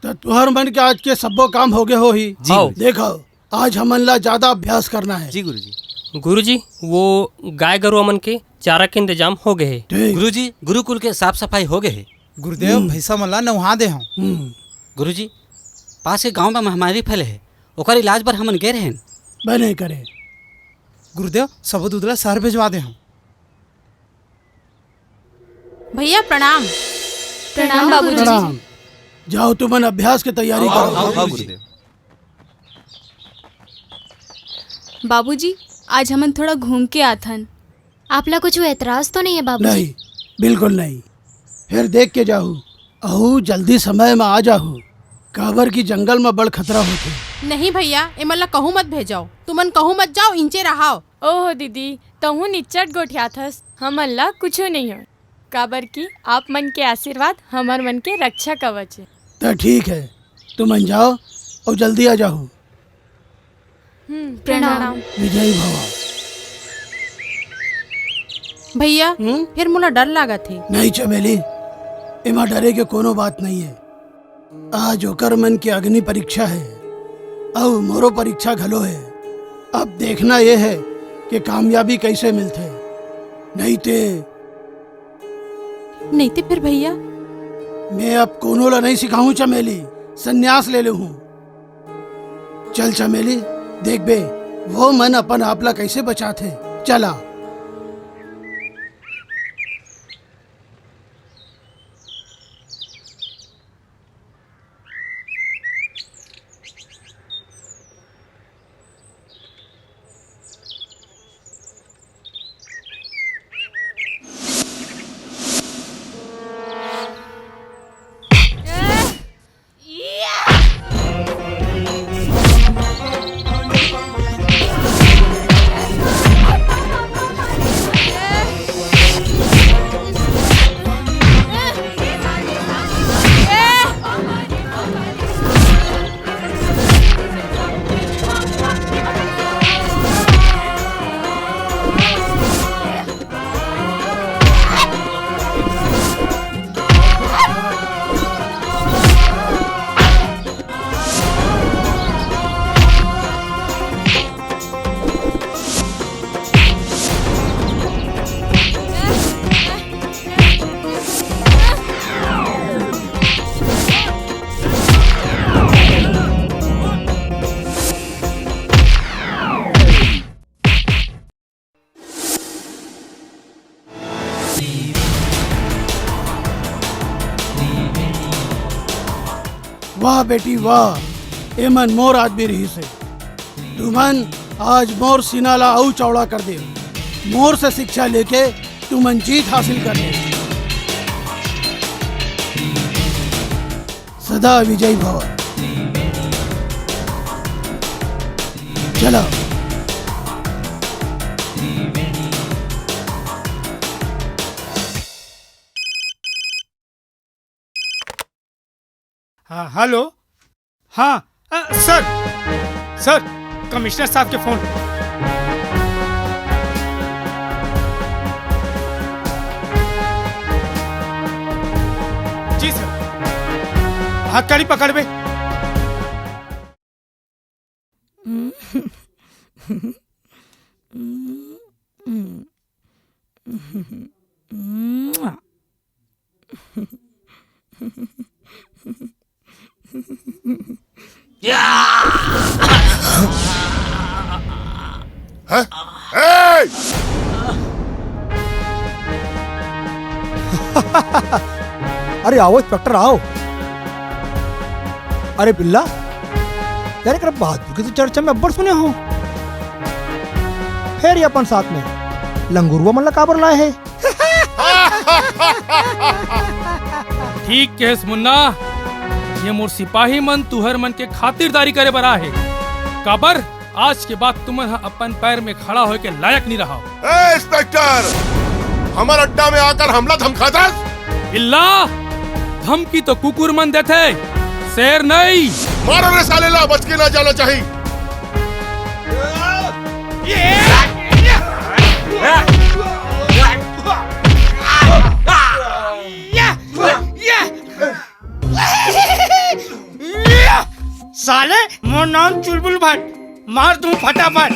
त तुहर मन के आज के सब्बो काम हो गए होही। जी, हव। गुरुजी। देखव, आज हमन ला ज्यादा अभ्यास करना हे। जी गुरुजी। गुरुजी, वो गाय गरुवा मन के चारा के इंतजाम हो गए हे। ठीक। गुरुजी, गुरुकुल के साफ सफाई हो गए हे। गुरुदेव, हम्म। भैंसा मन ला नउहा दे हंव। हम्म। गुरुजी, पास के गांव में महामारी फैले हे, ओकर इलाज बर हमन गे रहेन। बने करे। गुरुदेव, सबो दूध ला शहर भेजवा दे हंव। भैया प्रणाम। प्रणाम बाबूजी। प्रणाम। जाओ, तुमन अभ्यास के तैयारी करो। हाँ गुरुदेव। बाबूजी, आज हमन थोड़ा घूम के आथन। आप ला कुछ एतराज तो नहीं है बाबूजी? नहीं, बिल्कुल नहीं। फिर देख के जाहू, अहू जल्दी समय में आ जाहू, काबर कि जंगल में बड़ खतरा होथे। नहीं भैया, एमन ला कहूँ मत भेजव, तुमन कहूँ मत जाव, इंचे रहाव। ओहो दीदी, तहूँ निच्चट गोठियाथस, हमन ला कुछू नइ होय, काबर कि आप मन के आशीर्वाद हमर मन के रक्षा कवच हे। त ठीक हे, तुमन जाव अउ जल्दी आ जाहू। हम्म, प्रणाम। प्रणाम। विजयी भव। भैया, हम्म? फेर मोला डर लागत हे। नहीं चमेली, एमा डरे के कोनो बात नहीं हे। आज ओकर मन के अग्नि परीक्षा हे, अउ मोरो परीक्षा घलो हे। अब देखना ये हे कि कामयाबी कइसे मिलथे। नहीं ते नहीं ते फेर भैया? मैं अब कोनो ला नहीं सिखाहूं चमेली, संन्यास ले लेहूं। चल चमेली, देखबे वो मन अपन आप ला कइसे बचाथे। चला। वाह बेटी वाह, एमन मोर आदमी रहिस हे। तुमन आज मोर सीना ला अउ चौड़ा कर दे। मोर से शिक्षा लेके तुमन जीत हासिल कर ले। सदा विजयी भव। चलो। हाँ, हेलो। हाँ, अ, सर, सर, कमिश्नर साहब के फोन। जी सर, हथकड़ी पकड़बे। हैं? ए! अरे आओ इंस्पेक्टर, आओ। अरे बिल्ला, यार, एकरा बहादुर के तो चर्चा में अब्बड़ सुने हो, फेर ये अपन साथ में लंगुरुआ मन ला काबर लाए हे? ठीक कहेस मुन्ना, ये मोर सिपाही मन तुहर मन के खातिरदारी करे बर आए हे। काबर? आज के बाद तुमन ह अपन पैर में खड़ा होए के लायक नहीं रहा। ए इंस्पेक्टर, हमर अड्डा में आकर हमला धमकाथस? बिल्ला, धमकी तो कुकुर मन देथे, शेर नहीं। मारो रे साले ला, बच के ना जाना चाहिए। साले, मोर नाम चुलबुल भट्ट, मार दूं फटाफट।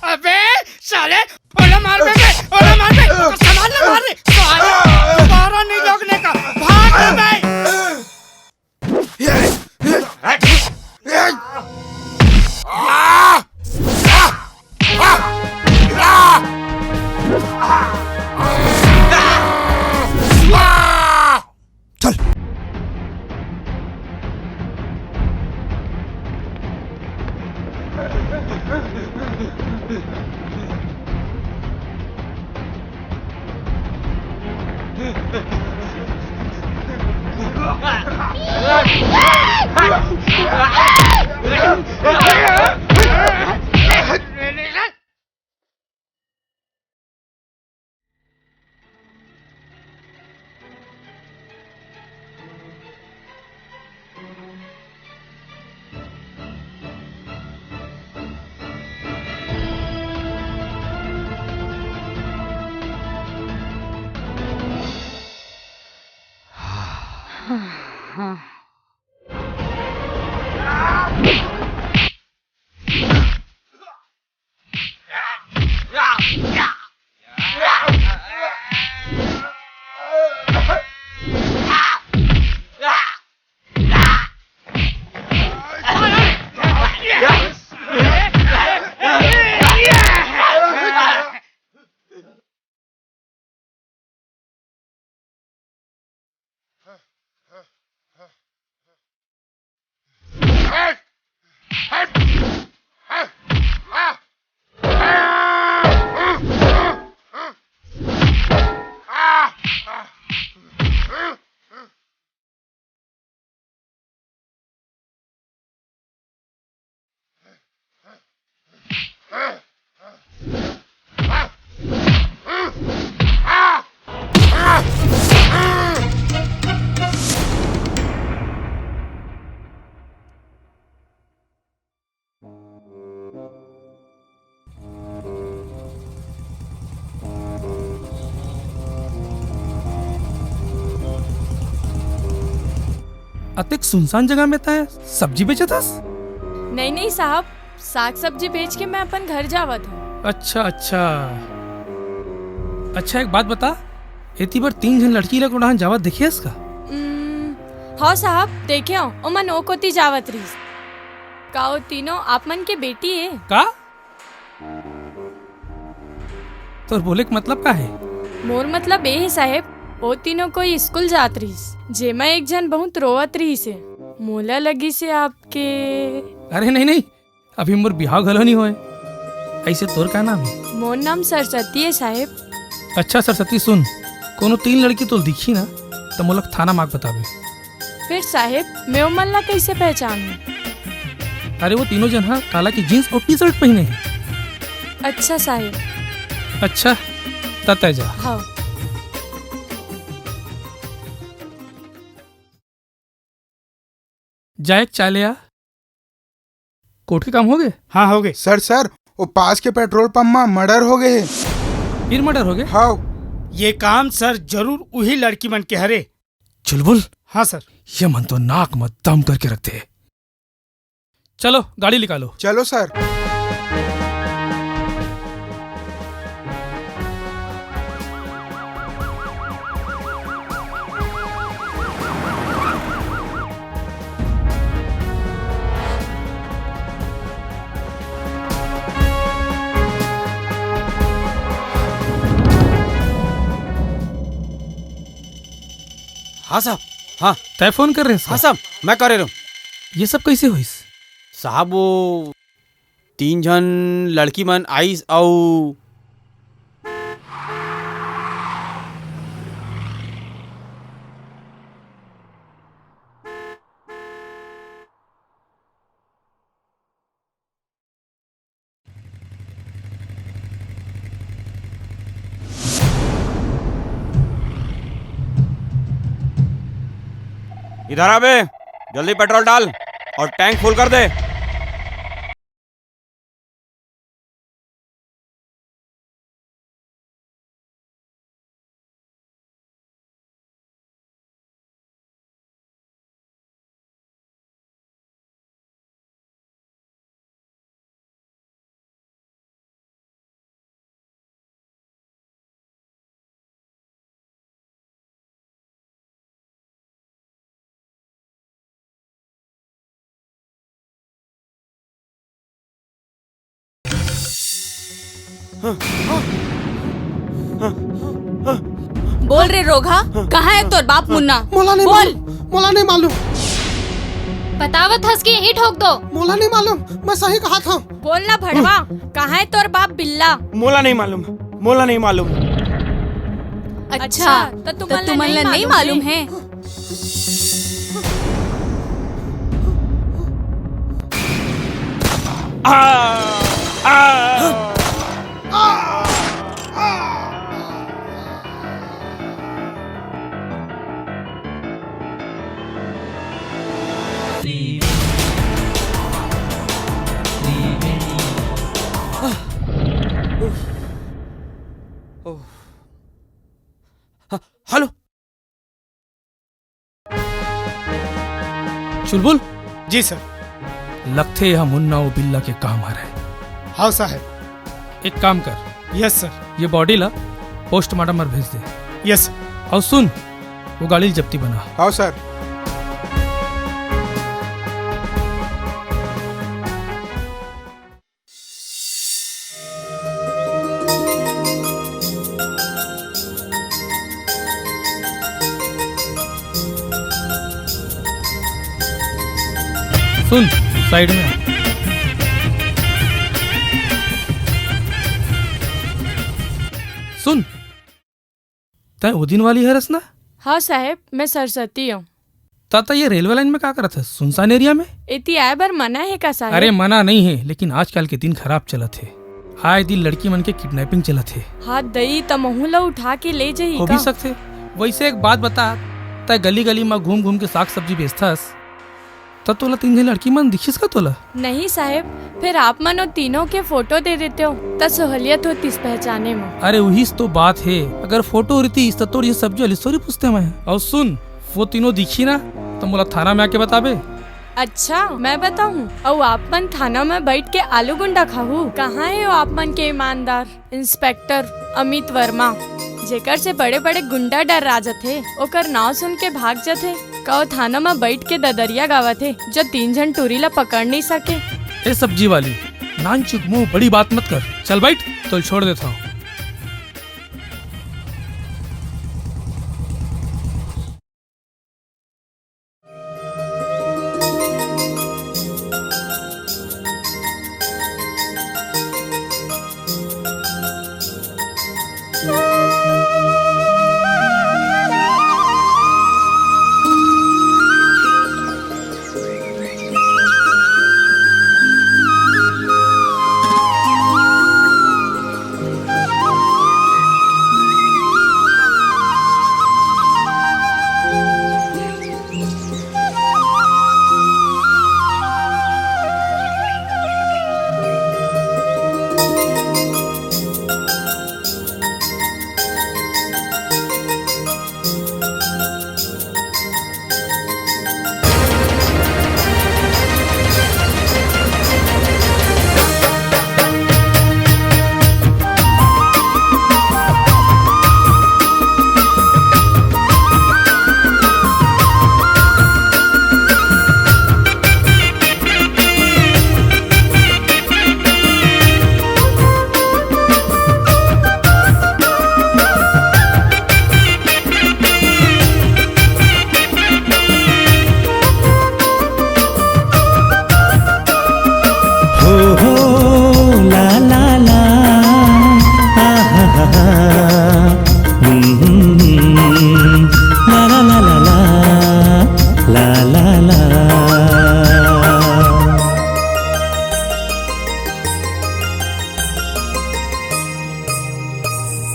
अबे साले, ओला मार बे, ओला मार बे, ओकर सामान ला मार रे, साले, दोबारा नहीं लौटने का, भाग बे। चल। अतेक सुनसान जगह में तैं सब्जी बेचत हस? नहीं, नहीं साहब, साग सब्जी बेच के मैं अपन घर जावत हूँ। अच्छा, अच्छा। अच्छा, एक बात बता, एती बर तीन झन लड़की ला कोनो डहन जावत देखे हस का? उम्म, हव साहब, देखे हव, ओमन ओ कोती जावत रहिस। का ओ तीनों आप मन के बेटी ए? का? तोर बोले के मतलब का हे? मोर मतलब ए हे साहेब, ओ तीनों कोई स्कूल जात रहिस, जेमा एक झन बहुत रोवत रहिस हे। मोला लगिस हे आपके। अरे नहीं, नहीं, अभी मोर बिहाव घलो नहीं होय। ऐसे तोर का नाम हे? मोर नाम सरस्वती हे साहेब। अच्छा सरस्वती, सुन, कोनो तीन लड़की तोला दिखही ना, त मोला थाना मा आके बताबे। फिर साहेब, मैं ओमन ला कैसे पहचानूं? अरे वो तीनों झन हा काला के जींस अउ टी शर्ट पहिने हे। अच्छा साहेब। अच्छा, त तैं जा। हाँ। जा एक चाय ले आ। कोर्ट के काम होगे? हाँ, होगे। सर, सर, वो पास के पेट्रोल पंप मा मर्डर होगे हे। फिर मर्डर होगे? हाँ। ये काम सर जरूर उही लड़की मन के हरे। चुलबुल। हाँ सर। ये मन तो नाक मा दम करके रखथे। चलो, गाड़ी निकालो। चलो सर। हाँ साहब, हाँ। तैं फोन करे रहेस? हाँ साहब, मैं करे रहेंव। ये सब कैसे होइस? साहब, वो तीन झन लड़की मन आइस अउ इधर आ बे, जल्दी पेट्रोल डाल और टैंक फुल कर दे। बोल रे रोगहा, कहाँ हे तोर बाप मुन्ना? मोला नहीं बोल। मालूम, मोला नहीं मालूम। बतावत हस कि यहीं ठोक दो। मोला नहीं मालूम, मैं सही कहा था। बोल ना भड़वा, कहाँ हे तोर बाप बिल्ला? मोला नहीं मालूम, मोला नहीं मालूम। अच्छा, अच्छा, तो तुमन ला नहीं मालूम हे? हेलो। चुलबुल। जी सर। लगथे यह मुन्ना अउ बिल्ला के काम हरे। हाँ साहब। एक काम कर। Yes sir. ये बॉडी ला पोस्टमार्टम बर भेज दे। Yes sir. अउ सुन, वो गाड़ी ला जब्ती बना। हाँ सर। सुन, साइड में आ। सुन, तैं ओ दिन वाली हरस ना? हाँ साहेब, मैं सरस्वती हूँ। त तैं ये रेलवे लाइन में का करत हस? सुनसान एरिया में? एती आए बर मना हे का साहेब? अरे मना नहीं हे, लेकिन आजकल के दिन खराब चलत हे। आए दिन लड़की मन के किडनैपिंग चलत हे। हाँ दई, त महू ला उठा के ले जाही का? हो भी सकथे। वैसे एक बात बता, तैं गली गली में घूम घूम के साग सब्जी बेचथस, त तोला तीन झन लड़की मन दिखिस का तोला? नहीं साहेब, फिर आप मन ओ तीनों के फोटो दे देते हो, त सहूलियत होतिस पहचाने में। अरे उहीच तो बात हे, अगर फोटो रहितिस त तोर ये सब्जी वाली story पूछते मैं। अउ सुन, वो तीनों दिखही ना, त मोला थाना में आके बताबे। अच्छा, मैं बताऊं? अउ आप मन थाना में बैठ के आलू गुंडा खाहू? कहाँ हे वो आप मन के ईमानदार? इंस्पेक्टर अमित वर्मा, जेकर से बड़े-बड़े गुंडा डर्रा जथे, ओकर नाव सुन के भाग जथे। का ओ थाना म बइठ के ददरिया गावत हे, जो तीन झन टूरी ला पकड़ नइ सके? ए सब्जी वाली, नानचुक मुंह, बड़ी बात मत कर। चल बइठ, तोल छोड़ देथंव।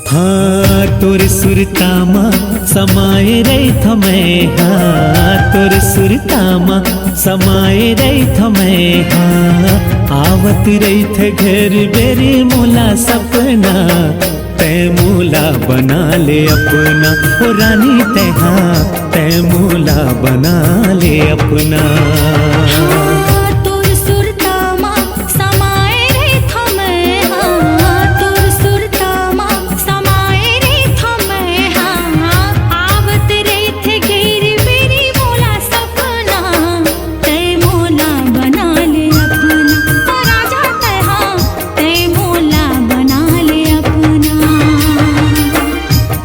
हाँ, तोर सुरता म समाए रहिथों मैं, हाँ, तोर सुरता म समाए रहिथों मैं, हाँ। आवत रहिथे घेर बेर मोला सपना, तैं मोला बना ले अपना, ओ रानी तैं, हाँ, तैं मोला बना ले अपना। हाँ, तोर सुरता म समाए रहिथों मैं, हाँ, तोर सुरता म समाए रहिथों मैं, हाँ, आवत रहिथे घेर बेर मोला सपना, तैं मोला बना ले अपना, ओ राजा तैं, हाँ, तैं मोला बना ले अपना।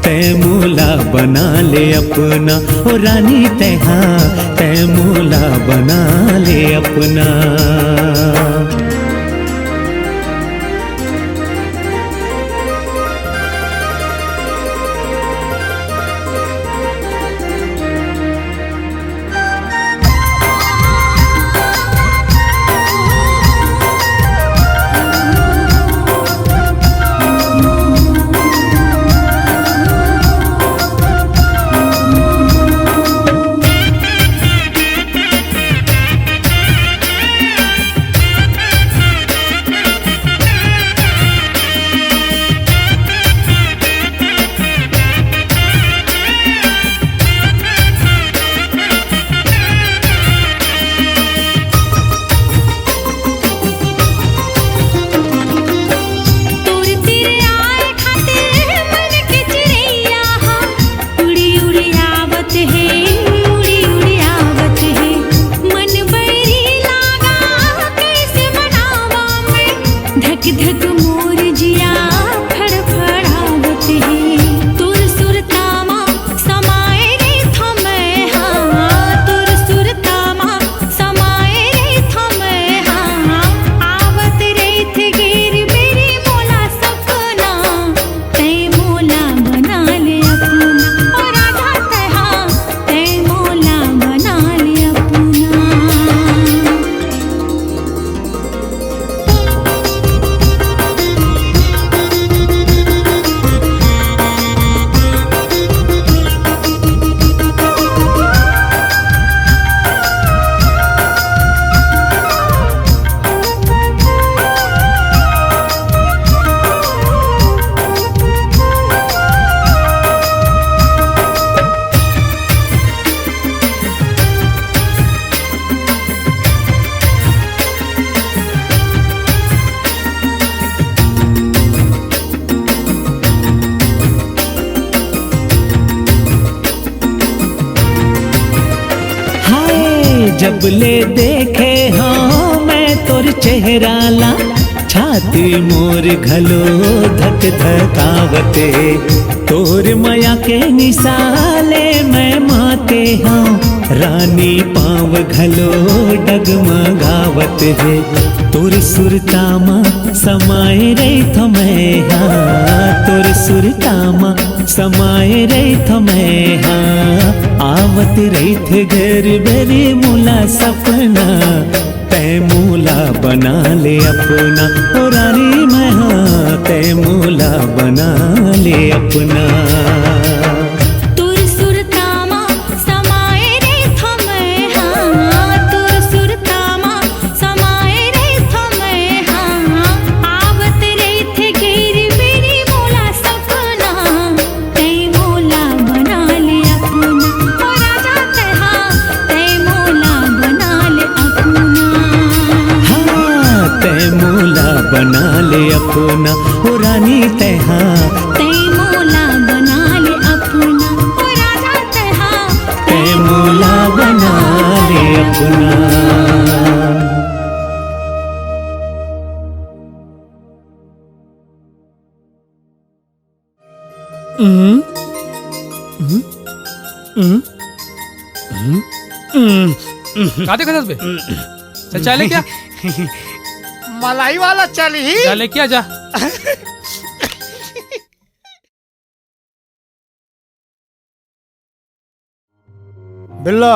तैं मोला बना ले अपना, ओ रानी तैं, हाँ, तैं मोला बना ले अपना। तोर तीर आए खातिर मन के चिरैया हा उड़ी उड़ी आवत हे, उड़ी उड़ी आवत हे। मन बैरी लागा, कैसे मनावा मैं, धक धक मोर जिया फड़फड़ावत हे। तोर सुरता मा समाए रहिथों मैं, हाँ, तोर सुरता मा समाए रहिथों मैं, हाँ, आवत रहिथे घेर बेर मोला सपना, तैं मोला बना ले अपना, ओ राजा तैं, हाँ, तैं मोला बना ले अपना। हाय, जब ले देखे हँव मैं तोर चेहरा ला, छाती मोर घलो धक धकावत हे। तोर मया के निसा ले मैं माते हँव, रानी पाँव घलो डगमगावत हे। तोर सुरता मा समाए रहिथों मैं, हाँ, तोर सुरता मा समाए रहिथों मैं, हाँ, आवत रहिथे घेर बेर मोला सपना, तैं मोला बना ले अपना, ओ रानी मैं, हाँ, तैं मोला बना ले अपना। तोर सुरता मा समाए रहिथों मैं, हाँ, तोर सुरता मा समाए रहिथों मैं, हाँ, आवत रहिथे घेर बेर मोला सपना, तैं मोला बना ले अपना, ओ राजा तैं, हाँ, तैं मोला बना ले अपना। हाँ, तैं मोला बना ले अपना, ओ रानी तैं, हाँ, तैं मोला बना ले अपना, ओ राजा तैं, हाँ, तैं मोला बना ले अपना। हम्म। हम्म। हम्म। हम्म। हम्म। का देखत हस बे? चल, चाय लेके आ। मलाई वाला चलही। जा, लेके आ, जा। बिल्ला,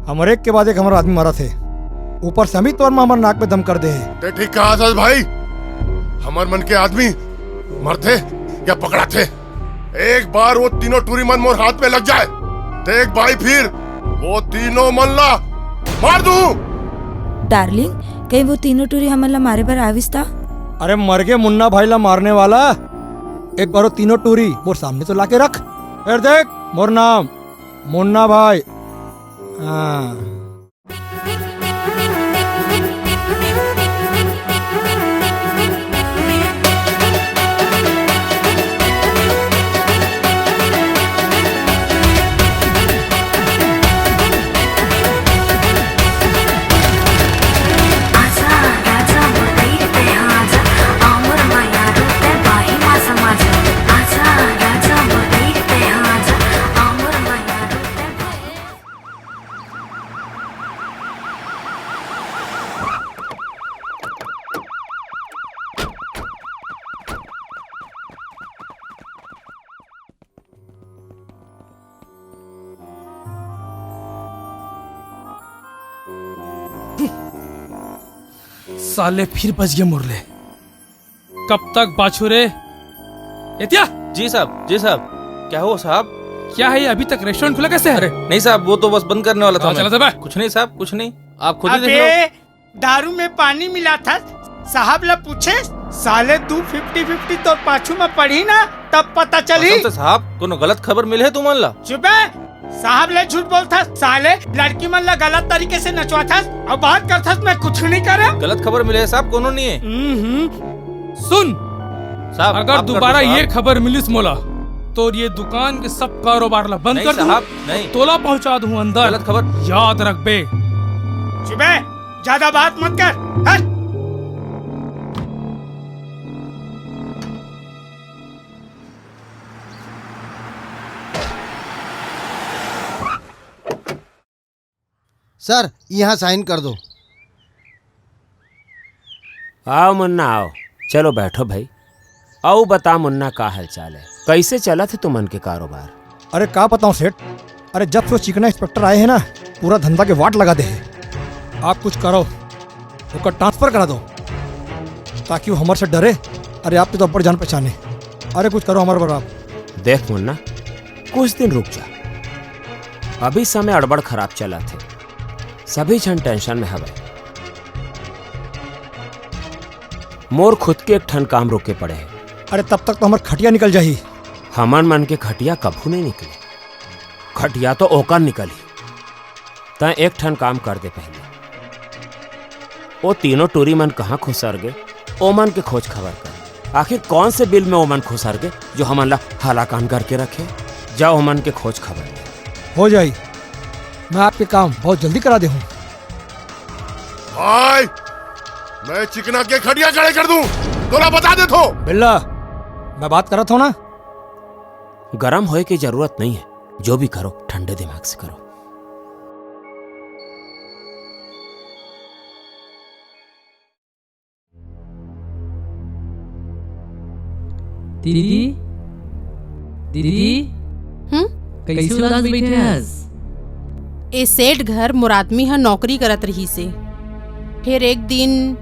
हमर एक के बाद एक हमर आदमी मरत हे। ऊपर से अमित वर्मा हमर नाक में दम कर दे हे। तैं ठीक कहत हस भाई, हमर मन के आदमी मरथे क्या पकड़ाथे? एक बार वो तीनों टूरी मन मोर हाथ में लग जाए, देख भाई, फिर वो तीनों मन ला मार दूं। डार्लिंग, कहीं वो तीनों टूरी हमन ला मारे बर आविस ता? अरे मरगे मुन्ना भाई ला मारने वाला, एक बार वो तीनों टूरी मोर सामने तो लाके रख, फिर देख मोर नाम मुन्ना भाई। हाँ। साले फिर बच गए मुरले। कब तक बाछू रे? एतिया? जी साहब, जी साहब। क्या हुआ साहब? क्या है ये, अभी तक रेस्टोरेंट खुला कैसे है? अरे नहीं साहब, वो तो बस बंद करने वाला था हाँ, मैं। चला था बे। कुछ नहीं साहब, कुछ नहीं, आप खुद ही देख लो। अबे, दारू में पानी मिला था, साहब ला पूछे। साले, तू फिफ्टी फिफ्टी तोर पाछू में पड़ी ना, तब पता चली। कसम से साहब, कोनो गलत खबर मिले है तुमन ला? चुप है। साहब ले झूठ बोलथस साले, लड़की मन ला गलत तरीके से नचवाथस, अब बात करथस मैं कुछ नहीं करे। गलत खबर मिले है साहब, कोनो नहीं है। हम्म, हम्म। सुन, साहब, अगर आप कर दो दोबारा साहब। ये खबर मिलिस मोला, तो ये दुकान के सब कारोबार ला बंद नहीं कर दूं, साहब, नहीं। तोला पहुंचा दूं अंदर। गलत खबर। याद रख बे। चुप है, ज्यादा बात मत कर, हट। सर, यहाँ साइन कर दो। आओ मुन्ना, आओ। चलो बैठो भाई। आओ बता मुन्ना, का हालचाल है? कैसे चलत हे तुमन के कारोबार? अरे का बताऊं सेठ, अरे जब से वो चिकना इंस्पेक्टर आए हैं ना, पूरा धंधा के वाट लगा दे है। आप कुछ करो, ओकर ट्रांसफर करा दो, ताकि वो हमर से डरे। अरे आप तो अब्बड़ जान पहचाने, अरे कुछ करो हमर बर आप। देख मुन्ना, कुछ दिन रुक जा, अभी समय अड़बड़ खराब चलत हे, सभी झन टेंशन में हवय। मोर खुद के एक ठन काम रुके पड़े हे। अरे तब तक तो हमर खटिया निकल जाही। हमन मन के खटिया कभू नहीं निकले, खटिया तो ओकर निकलही। तैं एक ठन काम कर दे पहले, ओ तीनों टूरी मन कहाँ खुसर गे, ओमन के खोज खबर कर। आखिर कौन से बिल में ओमन खुसर गे, जो हमन ला हलाकान करके रखे? जा ओमन के खोज खबर ले। हो जाई, मैं आपके काम बहुत जल्दी करा दे हूँ। भाई, मैं चिकना के खटिया खड़े कर दूं, तोला बता देत हो। बिल्ला, मैं बात करत हूँ ना। गरम होए के जरूरत नहीं है, जो भी करो ठंडे दिमाग से करो। दीदी, दीदी, हम्म? कैसे उदास बैठे हस? ए सेठ घर मोर आदमी ह नौकरी करत रहिस हे। फिर एक दिन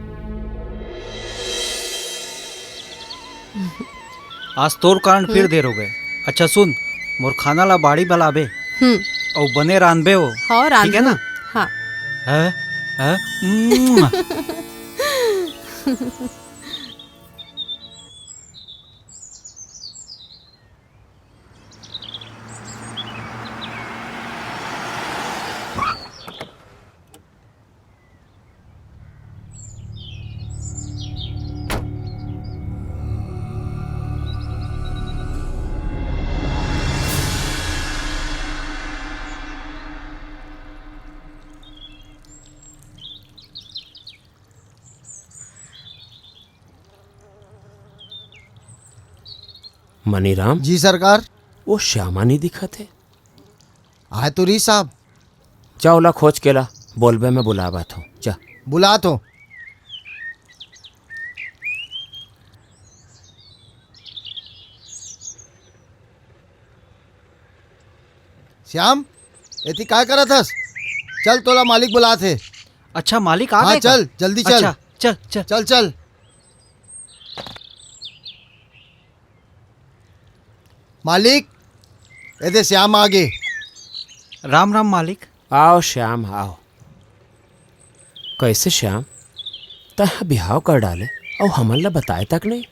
आज तोर कारण फिर हम्म। देर हो गए। अच्छा सुन, मोर खाना ला बाड़ी बलाबे। हम्म। अउ बने रांधबे हो। हाँ, ठीक है रांधबो। ना? हाँ। हैं? हैं? उम्म। मनीराम। जी सरकार। वो श्यामा नहीं दिखत हे। आय तो रही साहब। जा ओला खोज के ला, बोलबे मैं बुलावत हूँ, जा। बुलात हूँ। श्याम, एती काय करत हस? चल, तोला मालिक बुलात हे। अच्छा, मालिक आ हाँ, गए का? चल, जल्दी चल। अच्छा, चल, चल। चल, चल। मालिक, ए दे श्याम आगे। राम राम मालिक। आओ श्याम, आओ। कैसे श्याम, तैं बिहाव कर डाले अउ हमन ला बताए तक नहीं?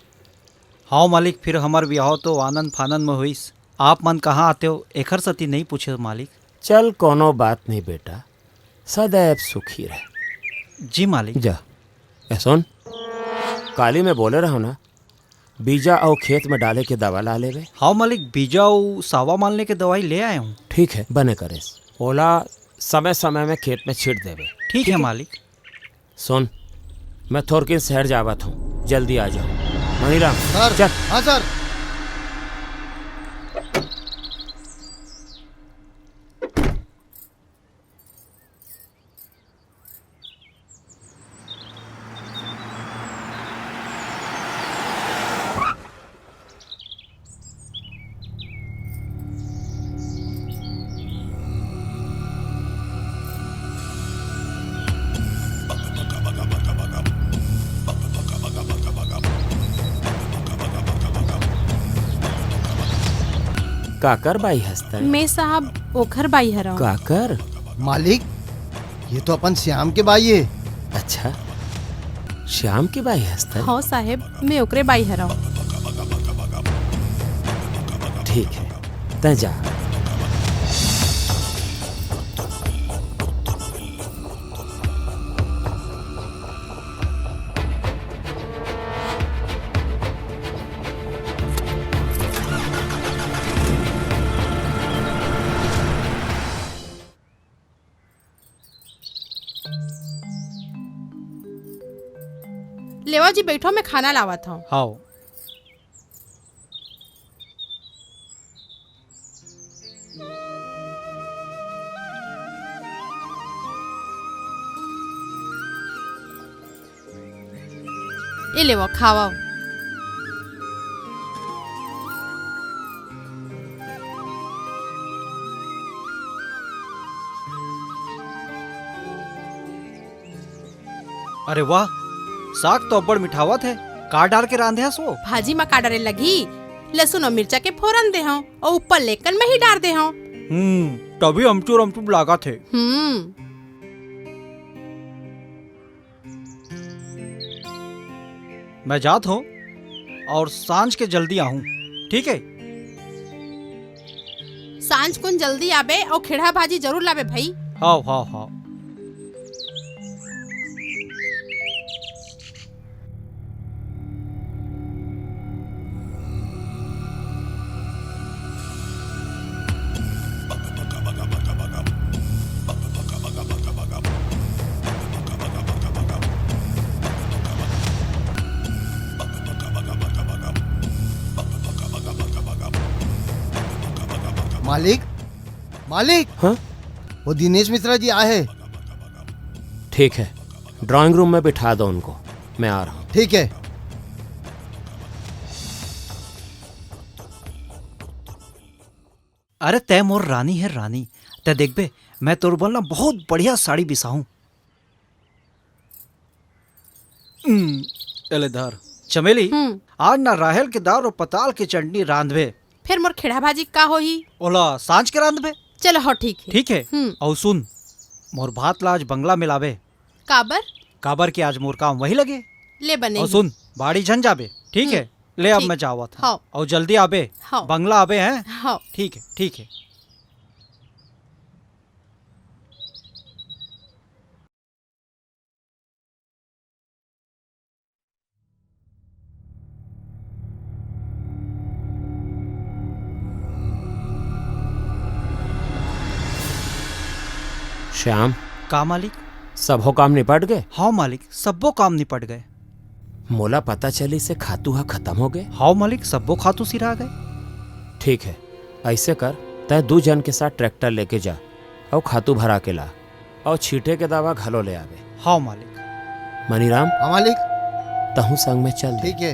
हव मालिक, फिर हमर बिहाव तो आनंद फानंद में होइस। आप मन कहाँ आते हो, एखर सती नहीं पूछे मालिक। चल, कोनो बात नहीं बेटा, सदैव सुखी रह। जी मालिक। जा, ए सुन, काली मैं बोले रहूं ना, बीजा अउ खेत में डाले के दवा ला लेबे। हव मालिक, बीजा अउ सावा मालने के दवाई ले आए हूँ। ठीक है, बने करेस। ओला समय समय में खेत में छिट देबे। ठीक है मालिक। सुन, मैं थोरकिन शहर जावत हूँ, जल्दी आ जाओ। मणिराम, सर। चल। हाँ सर। काकर बाई हस तैं? मैं साहब ओखर बाई हरंव। काकर? मालिक, ये तो अपन श्याम के बाई हे। अच्छा, श्याम के बाई हस तैं? हव साहेब, मैं ओकरे बाई हरंव। ठीक है, तैं जा। लेवा जी, बैठो, मैं खाना लावत हंव। हव। ए लेवा, खावा। अरे वाह, साग तो अब्बड़ मिठावत हे। का डार के रांधे हस वो? भाजी म का डारे लगही? लहसुन अउ मिर्चा के फोरन दे हंव अउ ऊपर ले कन मही डार दे हंव। हम्म, तभी अमचूर अमचूर लागत हे। हम्म। मैं जात हंव अउ सांझ के जल्दी आहूं, ठीक हे? सांझ कुन जल्दी आबे अउ खेड़हा भाजी जरूर लाबे भई। हव, हव, हव। मालिक, मालिक। हाँ? वो दिनेश मिश्रा जी आए हे। ठीक है, ड्राइंग रूम में बिठा दो उनको, मैं आ रहा हूँ। ठीक है। अरे, तैं मोर रानी हे रानी, तैं देखबे, मैं तोर बर ना बहुत बढ़िया साड़ी बिसाहूं। हम्म, एले धर। चमेली, हम्म। आज ना राहेर के दार अउ पताल के चटनी रांधबे। फेर मोर खेड़हा भाजी का होही? ओला सांझ के रांधबे। चलो, हो, ठीक हे। ठीक हे? हम्म। अउ सुन, मोर भात ला आज बंगला में लाबे। काबर? काबर के आज मोर काम वही लगे। ले बने अउ ही। सुन, बाड़ी झन जाबे, ठीक हे? हम्म। ले, अब ठीक। मैं जावत हंव। हव। अउ जल्दी आबे। हव। बंगला आबे, हैं? हव। ठीक हे, ठीक हे। श्याम। का मालिक? सबो काम निपट गे? हव मालिक, सब्बो काम निपट गे। मोला पता चलिस हे खातू ह खतम हो गे। हव मालिक, सब्बो खातू सिरा गे। ठीक हे, अइसे कर, तैं दू झन के साथ ट्रैक्टर लेके जा अउ खातू भरा के ला। अउ छींटे के दवा घलो ले आबे। हव मालिक। मनीराम। हाँ मालिक। तहूँ संग में चल दे। ठीक हे।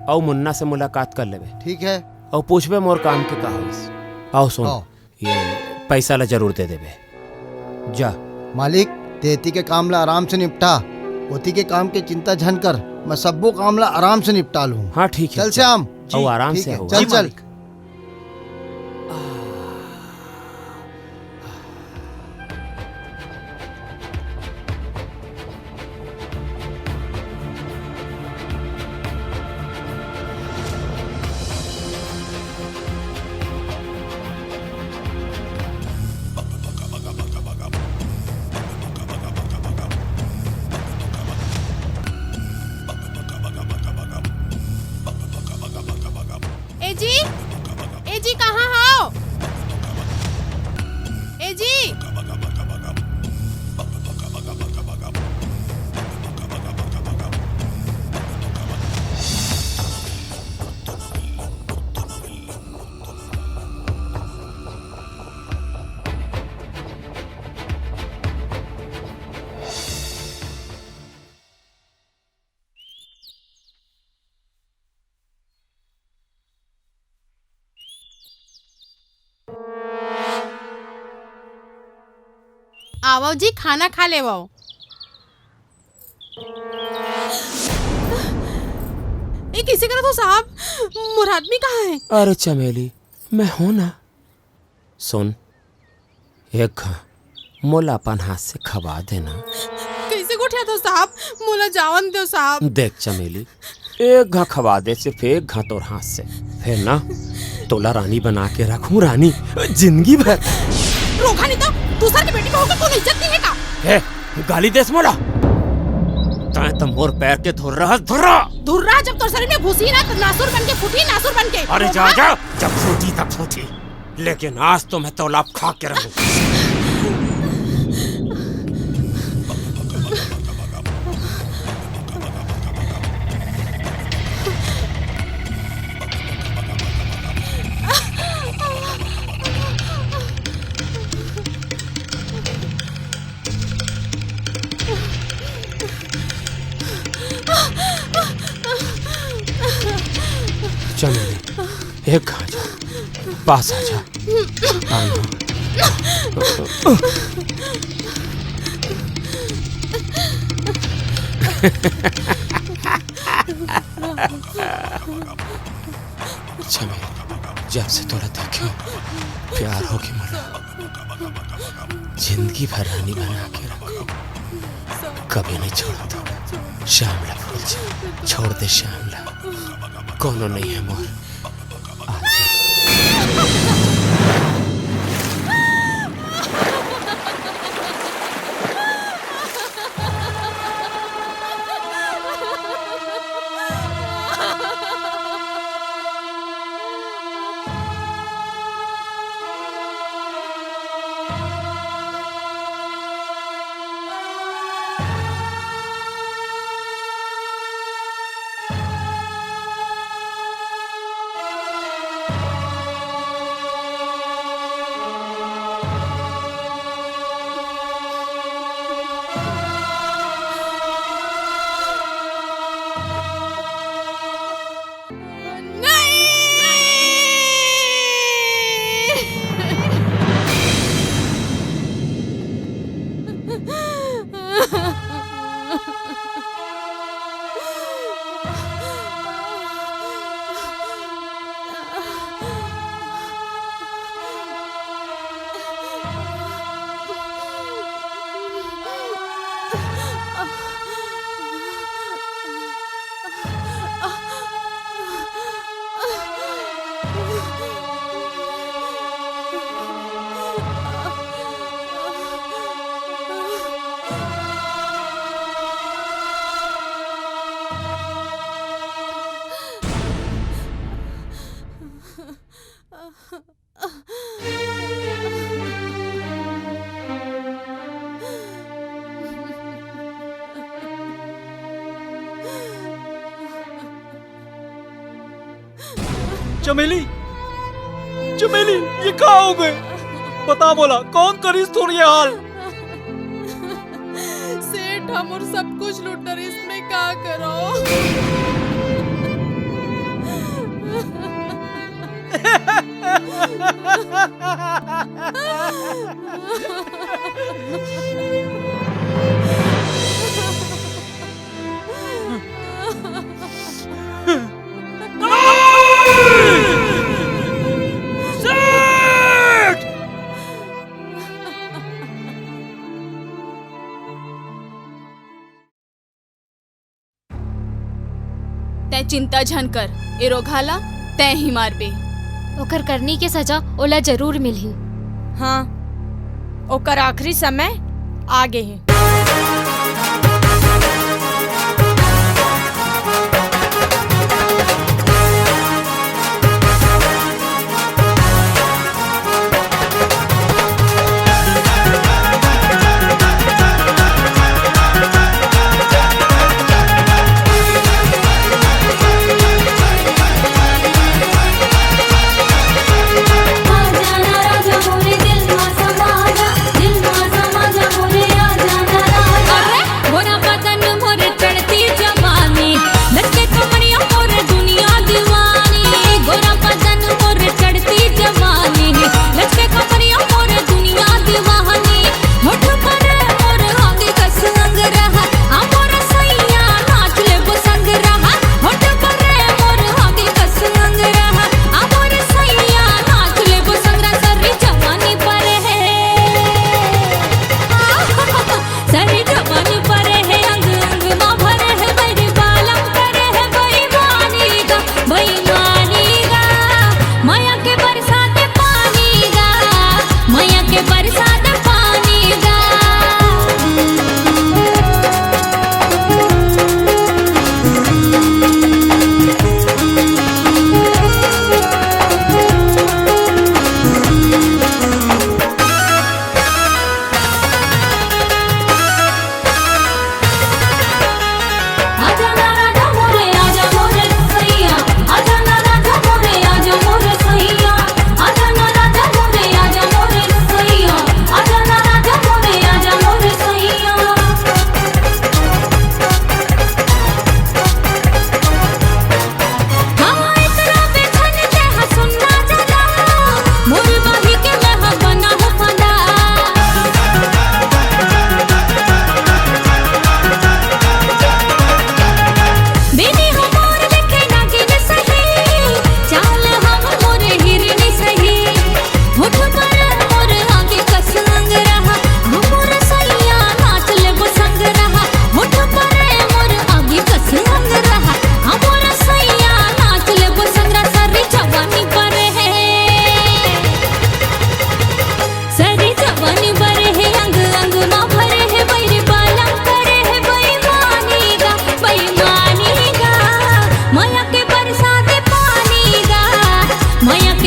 अउ मुन्ना से मुलाकात कर लेबे। ठीक हे। अउ पूछबे मोर काम के का होइस। अउ सुन, हाँ। ये पैसा ला जरूर दे देबे। जा। मालिक, तैं एती के काम ला आराम से निपटा, ओती के काम के चिंता झन कर, मैं सब्बो काम ला आराम से निपटा लूँ। हाँ, ठीक हे, चल चल। श्याम। अउ जी, आराम ठीक से हे, हो। चल, जी, चल। मालिक। जी, ए जी, कहाँ हव? ए जी। आवव जी, खाना खा लेवव। ए, कइसे करत हो साहब? मोर आदमी कहाँ हे? अरे चमेली, मैं हूं ना। सुन, एक घा मोला अपन हाथ से खवा देना। कइसे गोठियाथव साहब? मोला जावन देव साहब। देख चमेली, एक घा खवा दे, सिर्फ एक घा तोर हाथ से, फेर ना तोला रानी बना के रखूं, रानी, जिंदगी भर। रोका नहीं तो दूसर के बेटी बहू के कोनो इज्जत नहीं हे का? हे, गाली देस मोला? तैं तो मोर पैर के धुर्रा हस, धुर्रा। धुर्रा जब तोर शरीर में घुसी ना, तो नासुर बन के फूटी, नासुर बन के। अरे जा, जा, जब फूटी तब फूटी। लेकिन आज तो मैं तोला खा के रहूं। चमेली, एक घा जा, पास आ जा। आना। चमेली, जब से तोला देखे, प्यार होगे मोला। जिंदगी भर रानी बना के रखो, कभी नहीं छोड़ो तो। श्याम ला भूल जा, छोड़ दे श्याम ला, कोनो नहीं हे मोर। आ जा। चमेली, चमेली, ये का होगे? बता मोला, कोन करिस तोर ये हाल? सेठ ह मोर सब कुछ लूट डरिस, मैं का करों? तैं चिंता झन कर, ए रोगहा ला तैं ही मारबे। ओकर करनी के सजा ओला जरूर मिलही। हाँ, ओकर आखिरी समय आ गे हे।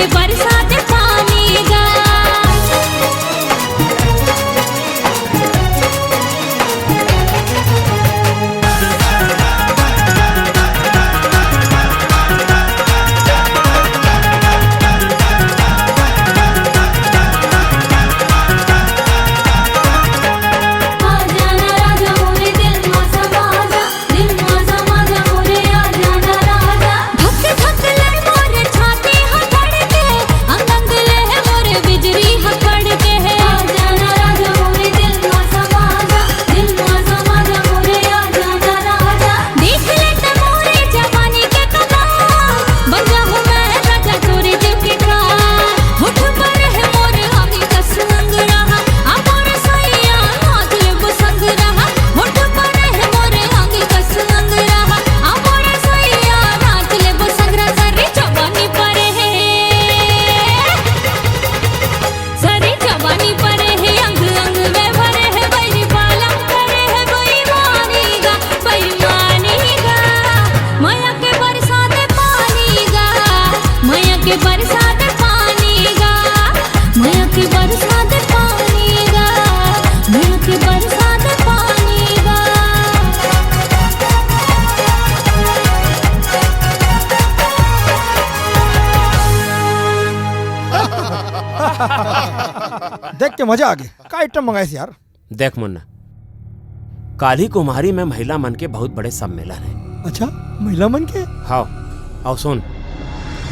बरसात पानी गा। आ जाना राजा मोरे दिल मा समा जा, दिल मा समा जा मोरे आ जाना राजा। धक धक लय मोरे छाती ह धड़के, अंग अंग ले मोरे बिजली ह कड़के। आ जाना राजा मोरे दिल मा समा जा, दिल मा समा जा मोरे आ जाना राजा। देख ले त मोरे जवानी के कमाल, बन जाहूँ मैं राजा तोरे दिल के ख्याल। होठ पर है मोर अंग कस अंगड़ा, आ मोर सैया नाच लेबो संग रहा। होठ पर है मोर अंग कस अंगड़ा, आ मोर सैया नाच लेबो संग रहा। सरी जवानी पर है, सरी जवानी पर है, अंग अंग में भरे है, बैरी पालम करे है बेईमानी गा, बेईमानी गा। मया के बरसात पानी गा, मया के बरसात पानी गा, मया के बरसात पानी गा, मया के बरसात पानी गा। देख के मजा आ गया। का आइटम मंगाइस यार? देख मुन्ना, काली कुम्हारी में महिला मन के बहुत बड़े सम्मेलन है। अच्छा, महिला मन के? हाँ, अउ सुन,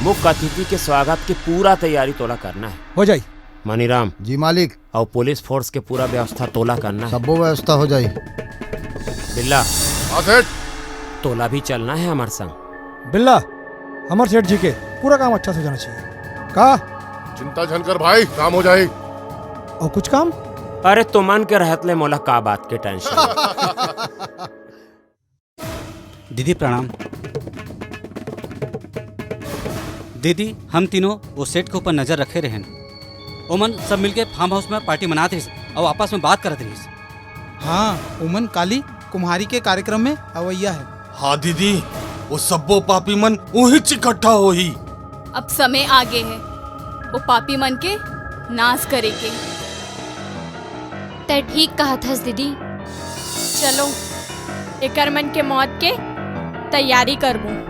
मुख्य अतिथि के स्वागत के पूरा तैयारी तोला करना है। हो जाई। मनीराम। जी मालिक। अउ पुलिस फोर्स के पूरा व्यवस्था तोला करना है। सब्बो व्यवस्था हो जाई। बिल्ला। हाँ सेठ। तोला भी चलना है हमर संग। बिल्ला, हमर सेठ जी के पूरा काम अच्छा से हो जाना चाहिए। का? चिंता झन कर भाई, काम हो जाई। अउ कुछ काम? अरे, तुमन के रहत ले मोला का बात के टेंशन? दीदी प्रणाम। दीदी, हम तीनों वो सेठ के ऊपर नजर रखे रहेन। ओमन सब मिलके फार्म हाउस में पार्टी मनात रहिस अउ आपस में बात करत रहिस। हाँ, ओमन काली कुम्हारी के कार्यक्रम में अवइया है। हाँ दीदी, वो सब्बो पापी मन उहीच इकट्ठा होही। अब समय आगे है वो पापी मन के नाश करे के। तै ठीक कहत हस दीदी। चलो, एकर मन के मौत के तैयारी करबो।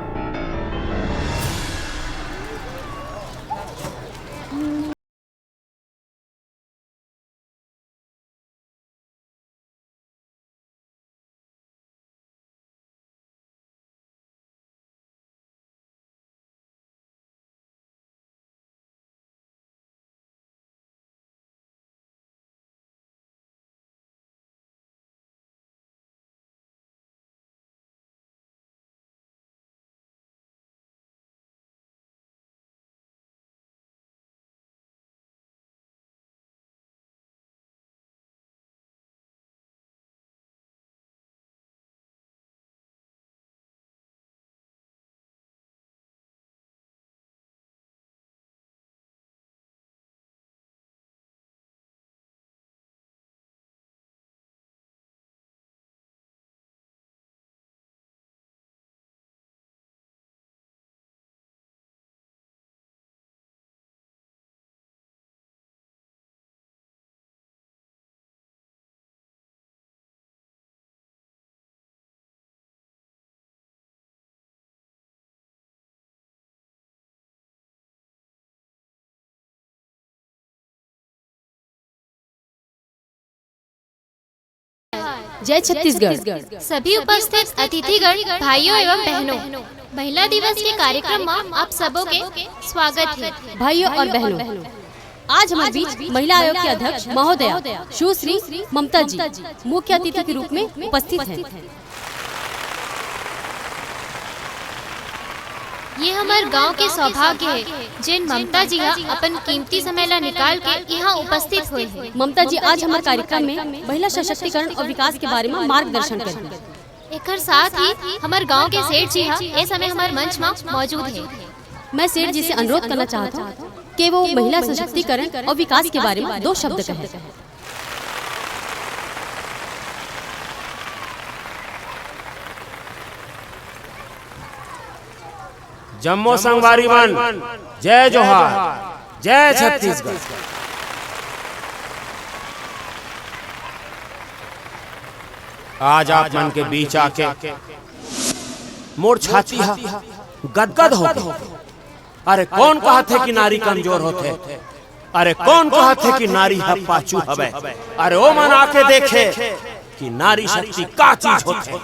जय छत्तीसगढ़। सभी उपस्थित अतिथिगण, भाइयों एवं बहनों, महिला दिवस के कार्यक्रम में आप सबों के स्वागत है। भाइयों और बहनों, आज हमारे बीच महिला आयोग की अध्यक्ष महोदया सुश्री ममता जी मुख्य अतिथि के रूप में उपस्थित हैं। ये हमर गांव के सौभाग्य है, जेन ममता जी हा अपन कीमती समय ला निकाल के यहाँ उपस्थित हुए हैं। ममता जी आज हमर कार्यक्रम में महिला सशक्तिकरण और विकास के बारे में मार्गदर्शन करही। एकर साथ ही हमर गांव के सेठ जी हा ए समय हमर मंच में मौजूद है। मैं सेठ जी से अनुरोध करना चाहता हूँ कि वो महिला सशक्तिकरण और विकास के बारे में दो शब्द कहें। जम्मो संगवारी मन, जय जोहार, जय छत्तीसगढ़। आज आप मन के बीच आके मोर छाती ह गदगद हो गे। अरे कोन कहत हे कि नारी कमजोर होथे? अरे कोन कहत हे कि नारी ह पाछू हवय? अरे ओ मन आके देखे कि नारी शक्ति का चीज होथे,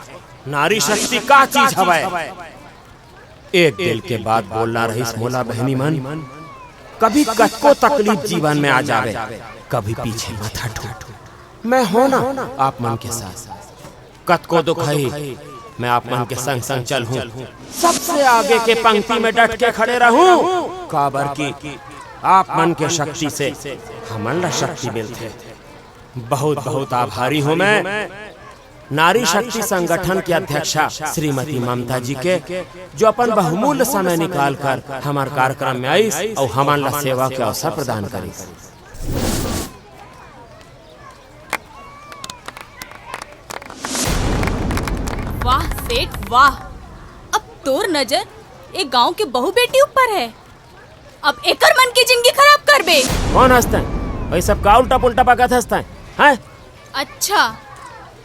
नारी शक्ति का चीज हवय। एक दिल के बात बोलना रहिस मोला बहिनी मन। कभी कतको तकलीफ जीवन में आ जावे, कभी पीछे मत हटो। मैं हो ना आप मन के साथ। कतको दुख ही, मैं आप मन के संग संग चलहूं, सबसे आगे के पंक्ति में डट के खड़े रहूं, काबर कि आप मन के शक्ति से हमन ला शक्ति मिलथे। बहुत बहुत आभारी हूं मैं नारी शक्ति संगठन के अध्यक्षा श्रीमती ममता जी के, जो अपन बहुमूल्य समय निकाल कर हमार कार्यक्रम में आईस और हमन ला सेवा के अवसर प्रदान करीस। वाह सेठ वाह, अब तोर नजर ए गांव के बहू बेटी ऊपर है, अब एकर मन की जिंदगी खराब करबे। कौन हंसता है? वही सब का उल्टा पुल्टा बकत हंसता है, हैं? अच्छा,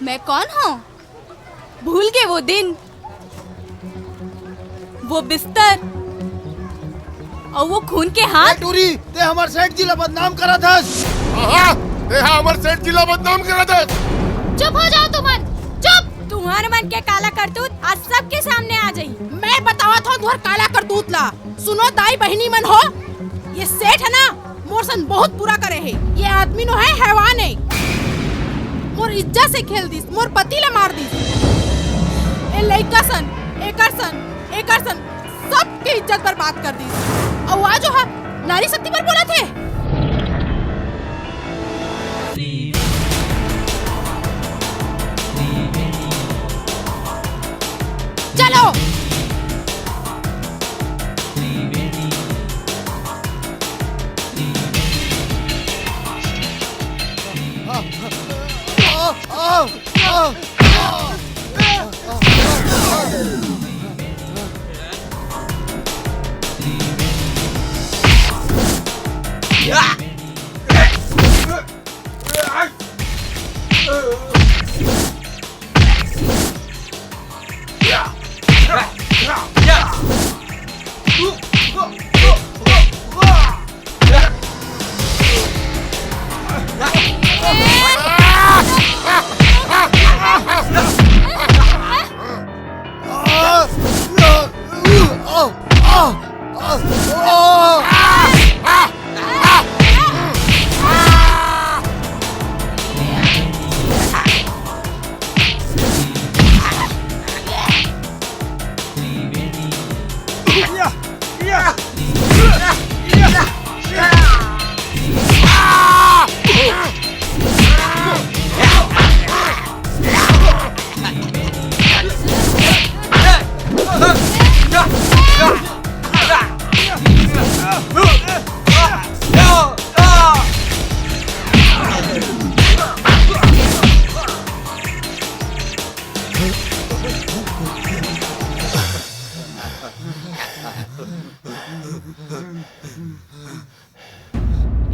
मैं कौन हूँ? भूल गए वो दिन, वो बिस्तर और वो खून के हाथ? ए टूरी, ते हमर सेठ जी ला बदनाम करत हस। आहा, ते हा हमर सेठ जी ला बदनाम करत हस। चुप हो जाओ तुमन, चुप। तुम्हार मन के काला करतूत आज सबके सामने आ जाही। मैं बतावत हूँ तुम्हार काला करतूत ला। सुनो दाई बहिनी मन हो, ये सेठ है ना, मोर सन बहुत बुरा करे हे। ये आदमी नो है, हैवान है। मोर इज्जत से खेल दिस, मोर पति ला मार दिस। ए लइका सन, एकर सन, एकर सन, सबके इज्जत बर्बाद कर दिस। अउ आज ओहा नारी शक्ति पर बोलत हे। चलो।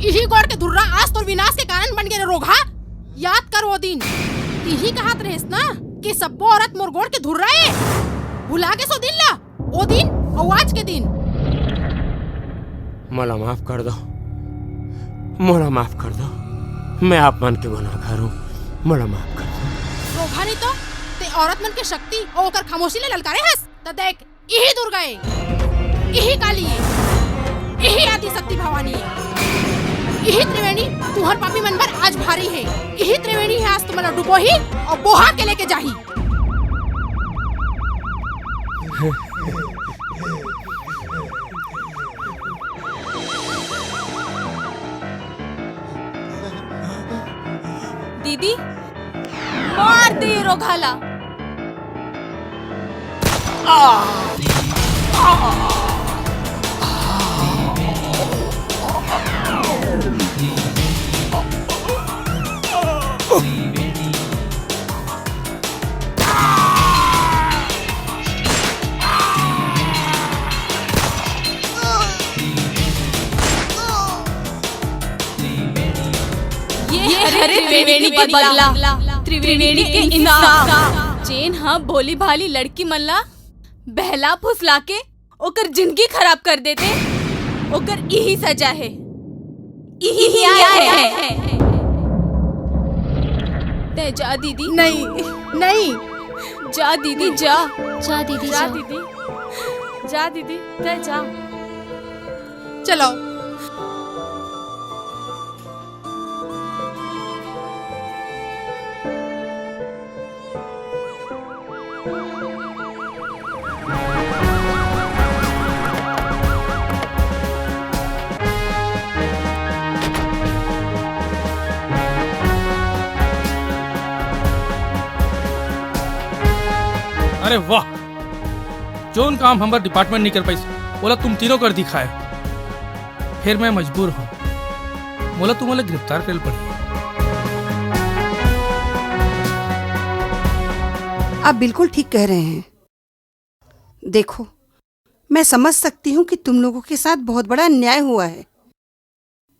इही गोड़ के धुर्रा आज तोर विनाश के कारण बन गे रे रोगहा। याद कर वो दिन, इही कहत रहेस ना कि सब्बो औरत मोर गोड़ के धुर्रा ए। भुला गेस ओ दिन ला, ओ दिन अउ आज के दिन। मोला माफ कर दो, मोला माफ कर दो, मैं आप मन के गुनाहगार हूँ, मोला माफ कर दो। रोगहा नहीं तो ते औरत मन के शक्ति अउ ओकर खामोशी ले ललकारे हस, त देख, इही दुर्गा ए, इही काली ए, इही आदिशक्ति भवानी ए, इही त्रिवेणी तुहर पापी मन बर आज भारी हे। इही त्रिवेणी हे आज तुमन ला डुबोही अउ बोहा के लेके जाही। दीदी, मार दे रोगहा ला। अरे त्रिवेणी के बदला, त्रिवेणी के इंसाफ। जेन ह भोली भाली लड़की मन ला बहला फुसला के ओकर जिंदगी खराब कर देते, ओकर इही सजा है, इही न्याय है। तै जा दीदी। नहीं, नहीं। जा दीदी, जा। जा दीदी, जा जा। दीदी, जा दीदी, तै जा। चलो। अरे वाह, जोन काम हमर डिपार्टमेंट नहीं कर पाइस, ओला तुम तीनों कर दिखाए। फिर मैं मजबूर हूँ, मोला तुम्हां ला गिरफ्तार करे पड़ी। आप बिल्कुल ठीक कह रहे हैं। देखो, मैं समझ सकती हूँ कि तुम लोगों के साथ बहुत बड़ा अन्याय हुआ है।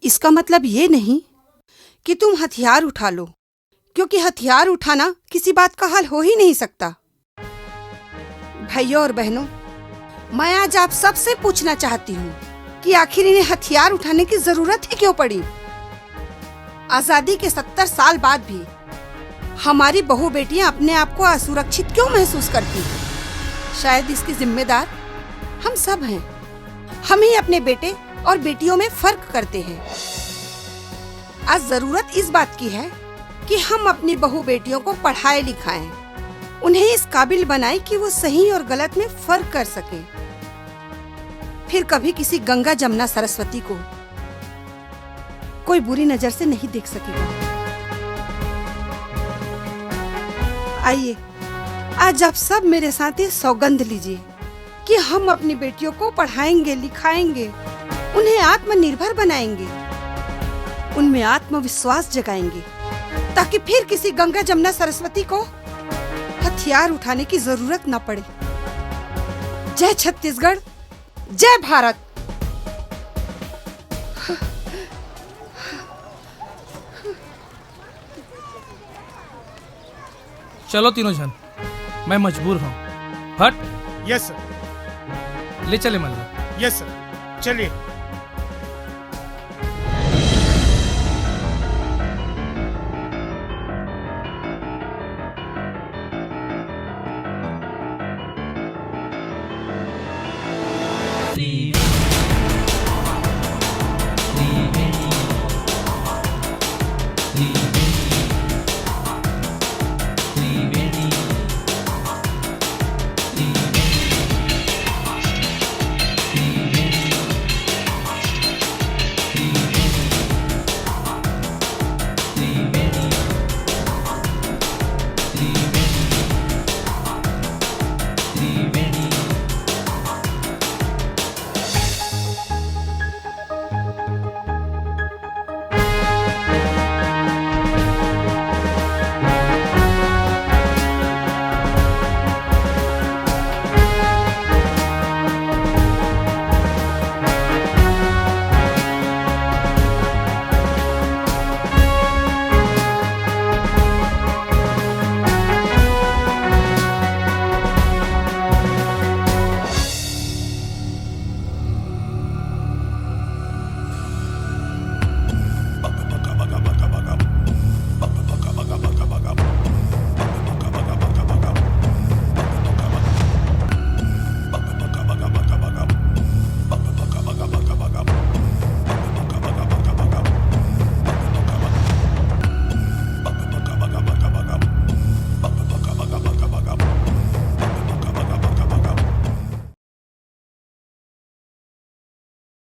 इसका मतलब ये नहीं कि तुम हथियार उठा लो, क्योंकि हथियार उठाना किसी बात का हल हो ही नहीं सकता। भाइयों और बहनों, मैं आज आप सबसे पूछना चाहती हूँ कि आखिर इन्हें हथियार उठाने की जरूरत ही क्यों पड़ी? आजादी के सत्तर साल बाद भी हमारी बहू बेटियां अपने आप को असुरक्षित क्यों महसूस करती हैं? शायद इसके जिम्मेदार हम सब हैं। हम ही अपने बेटे और बेटियों में फर्क करते हैं। आज जरूरत इस बात की है कि हम अपनी बहू बेटियों को पढ़ाएं लिखाएं, उन्हें इस काबिल बनाएं कि वो सही और गलत में फर्क कर सकें। फिर कभी किसी गंगा जमुना सरस्वती को कोई बुरी नजर से नहीं देख सकेगा। आइए, आज आप सब मेरे साथ ये सौगंध लीजिए कि हम अपनी बेटियों को पढ़ाएंगे लिखाएंगे, उन्हें आत्मनिर्भर बनाएंगे, उनमें आत्मविश्वास जगाएंगे, ताकि फिर किसी गंगा जमुना सरस्वती को हथियार उठाने की जरूरत न पड़े। जय छत्तीसगढ़, जय भारत। चलो तीनों जन, मैं मजबूर हूँ। हट। Yes sir. ले चले मल्ला। यस सर, चलिए।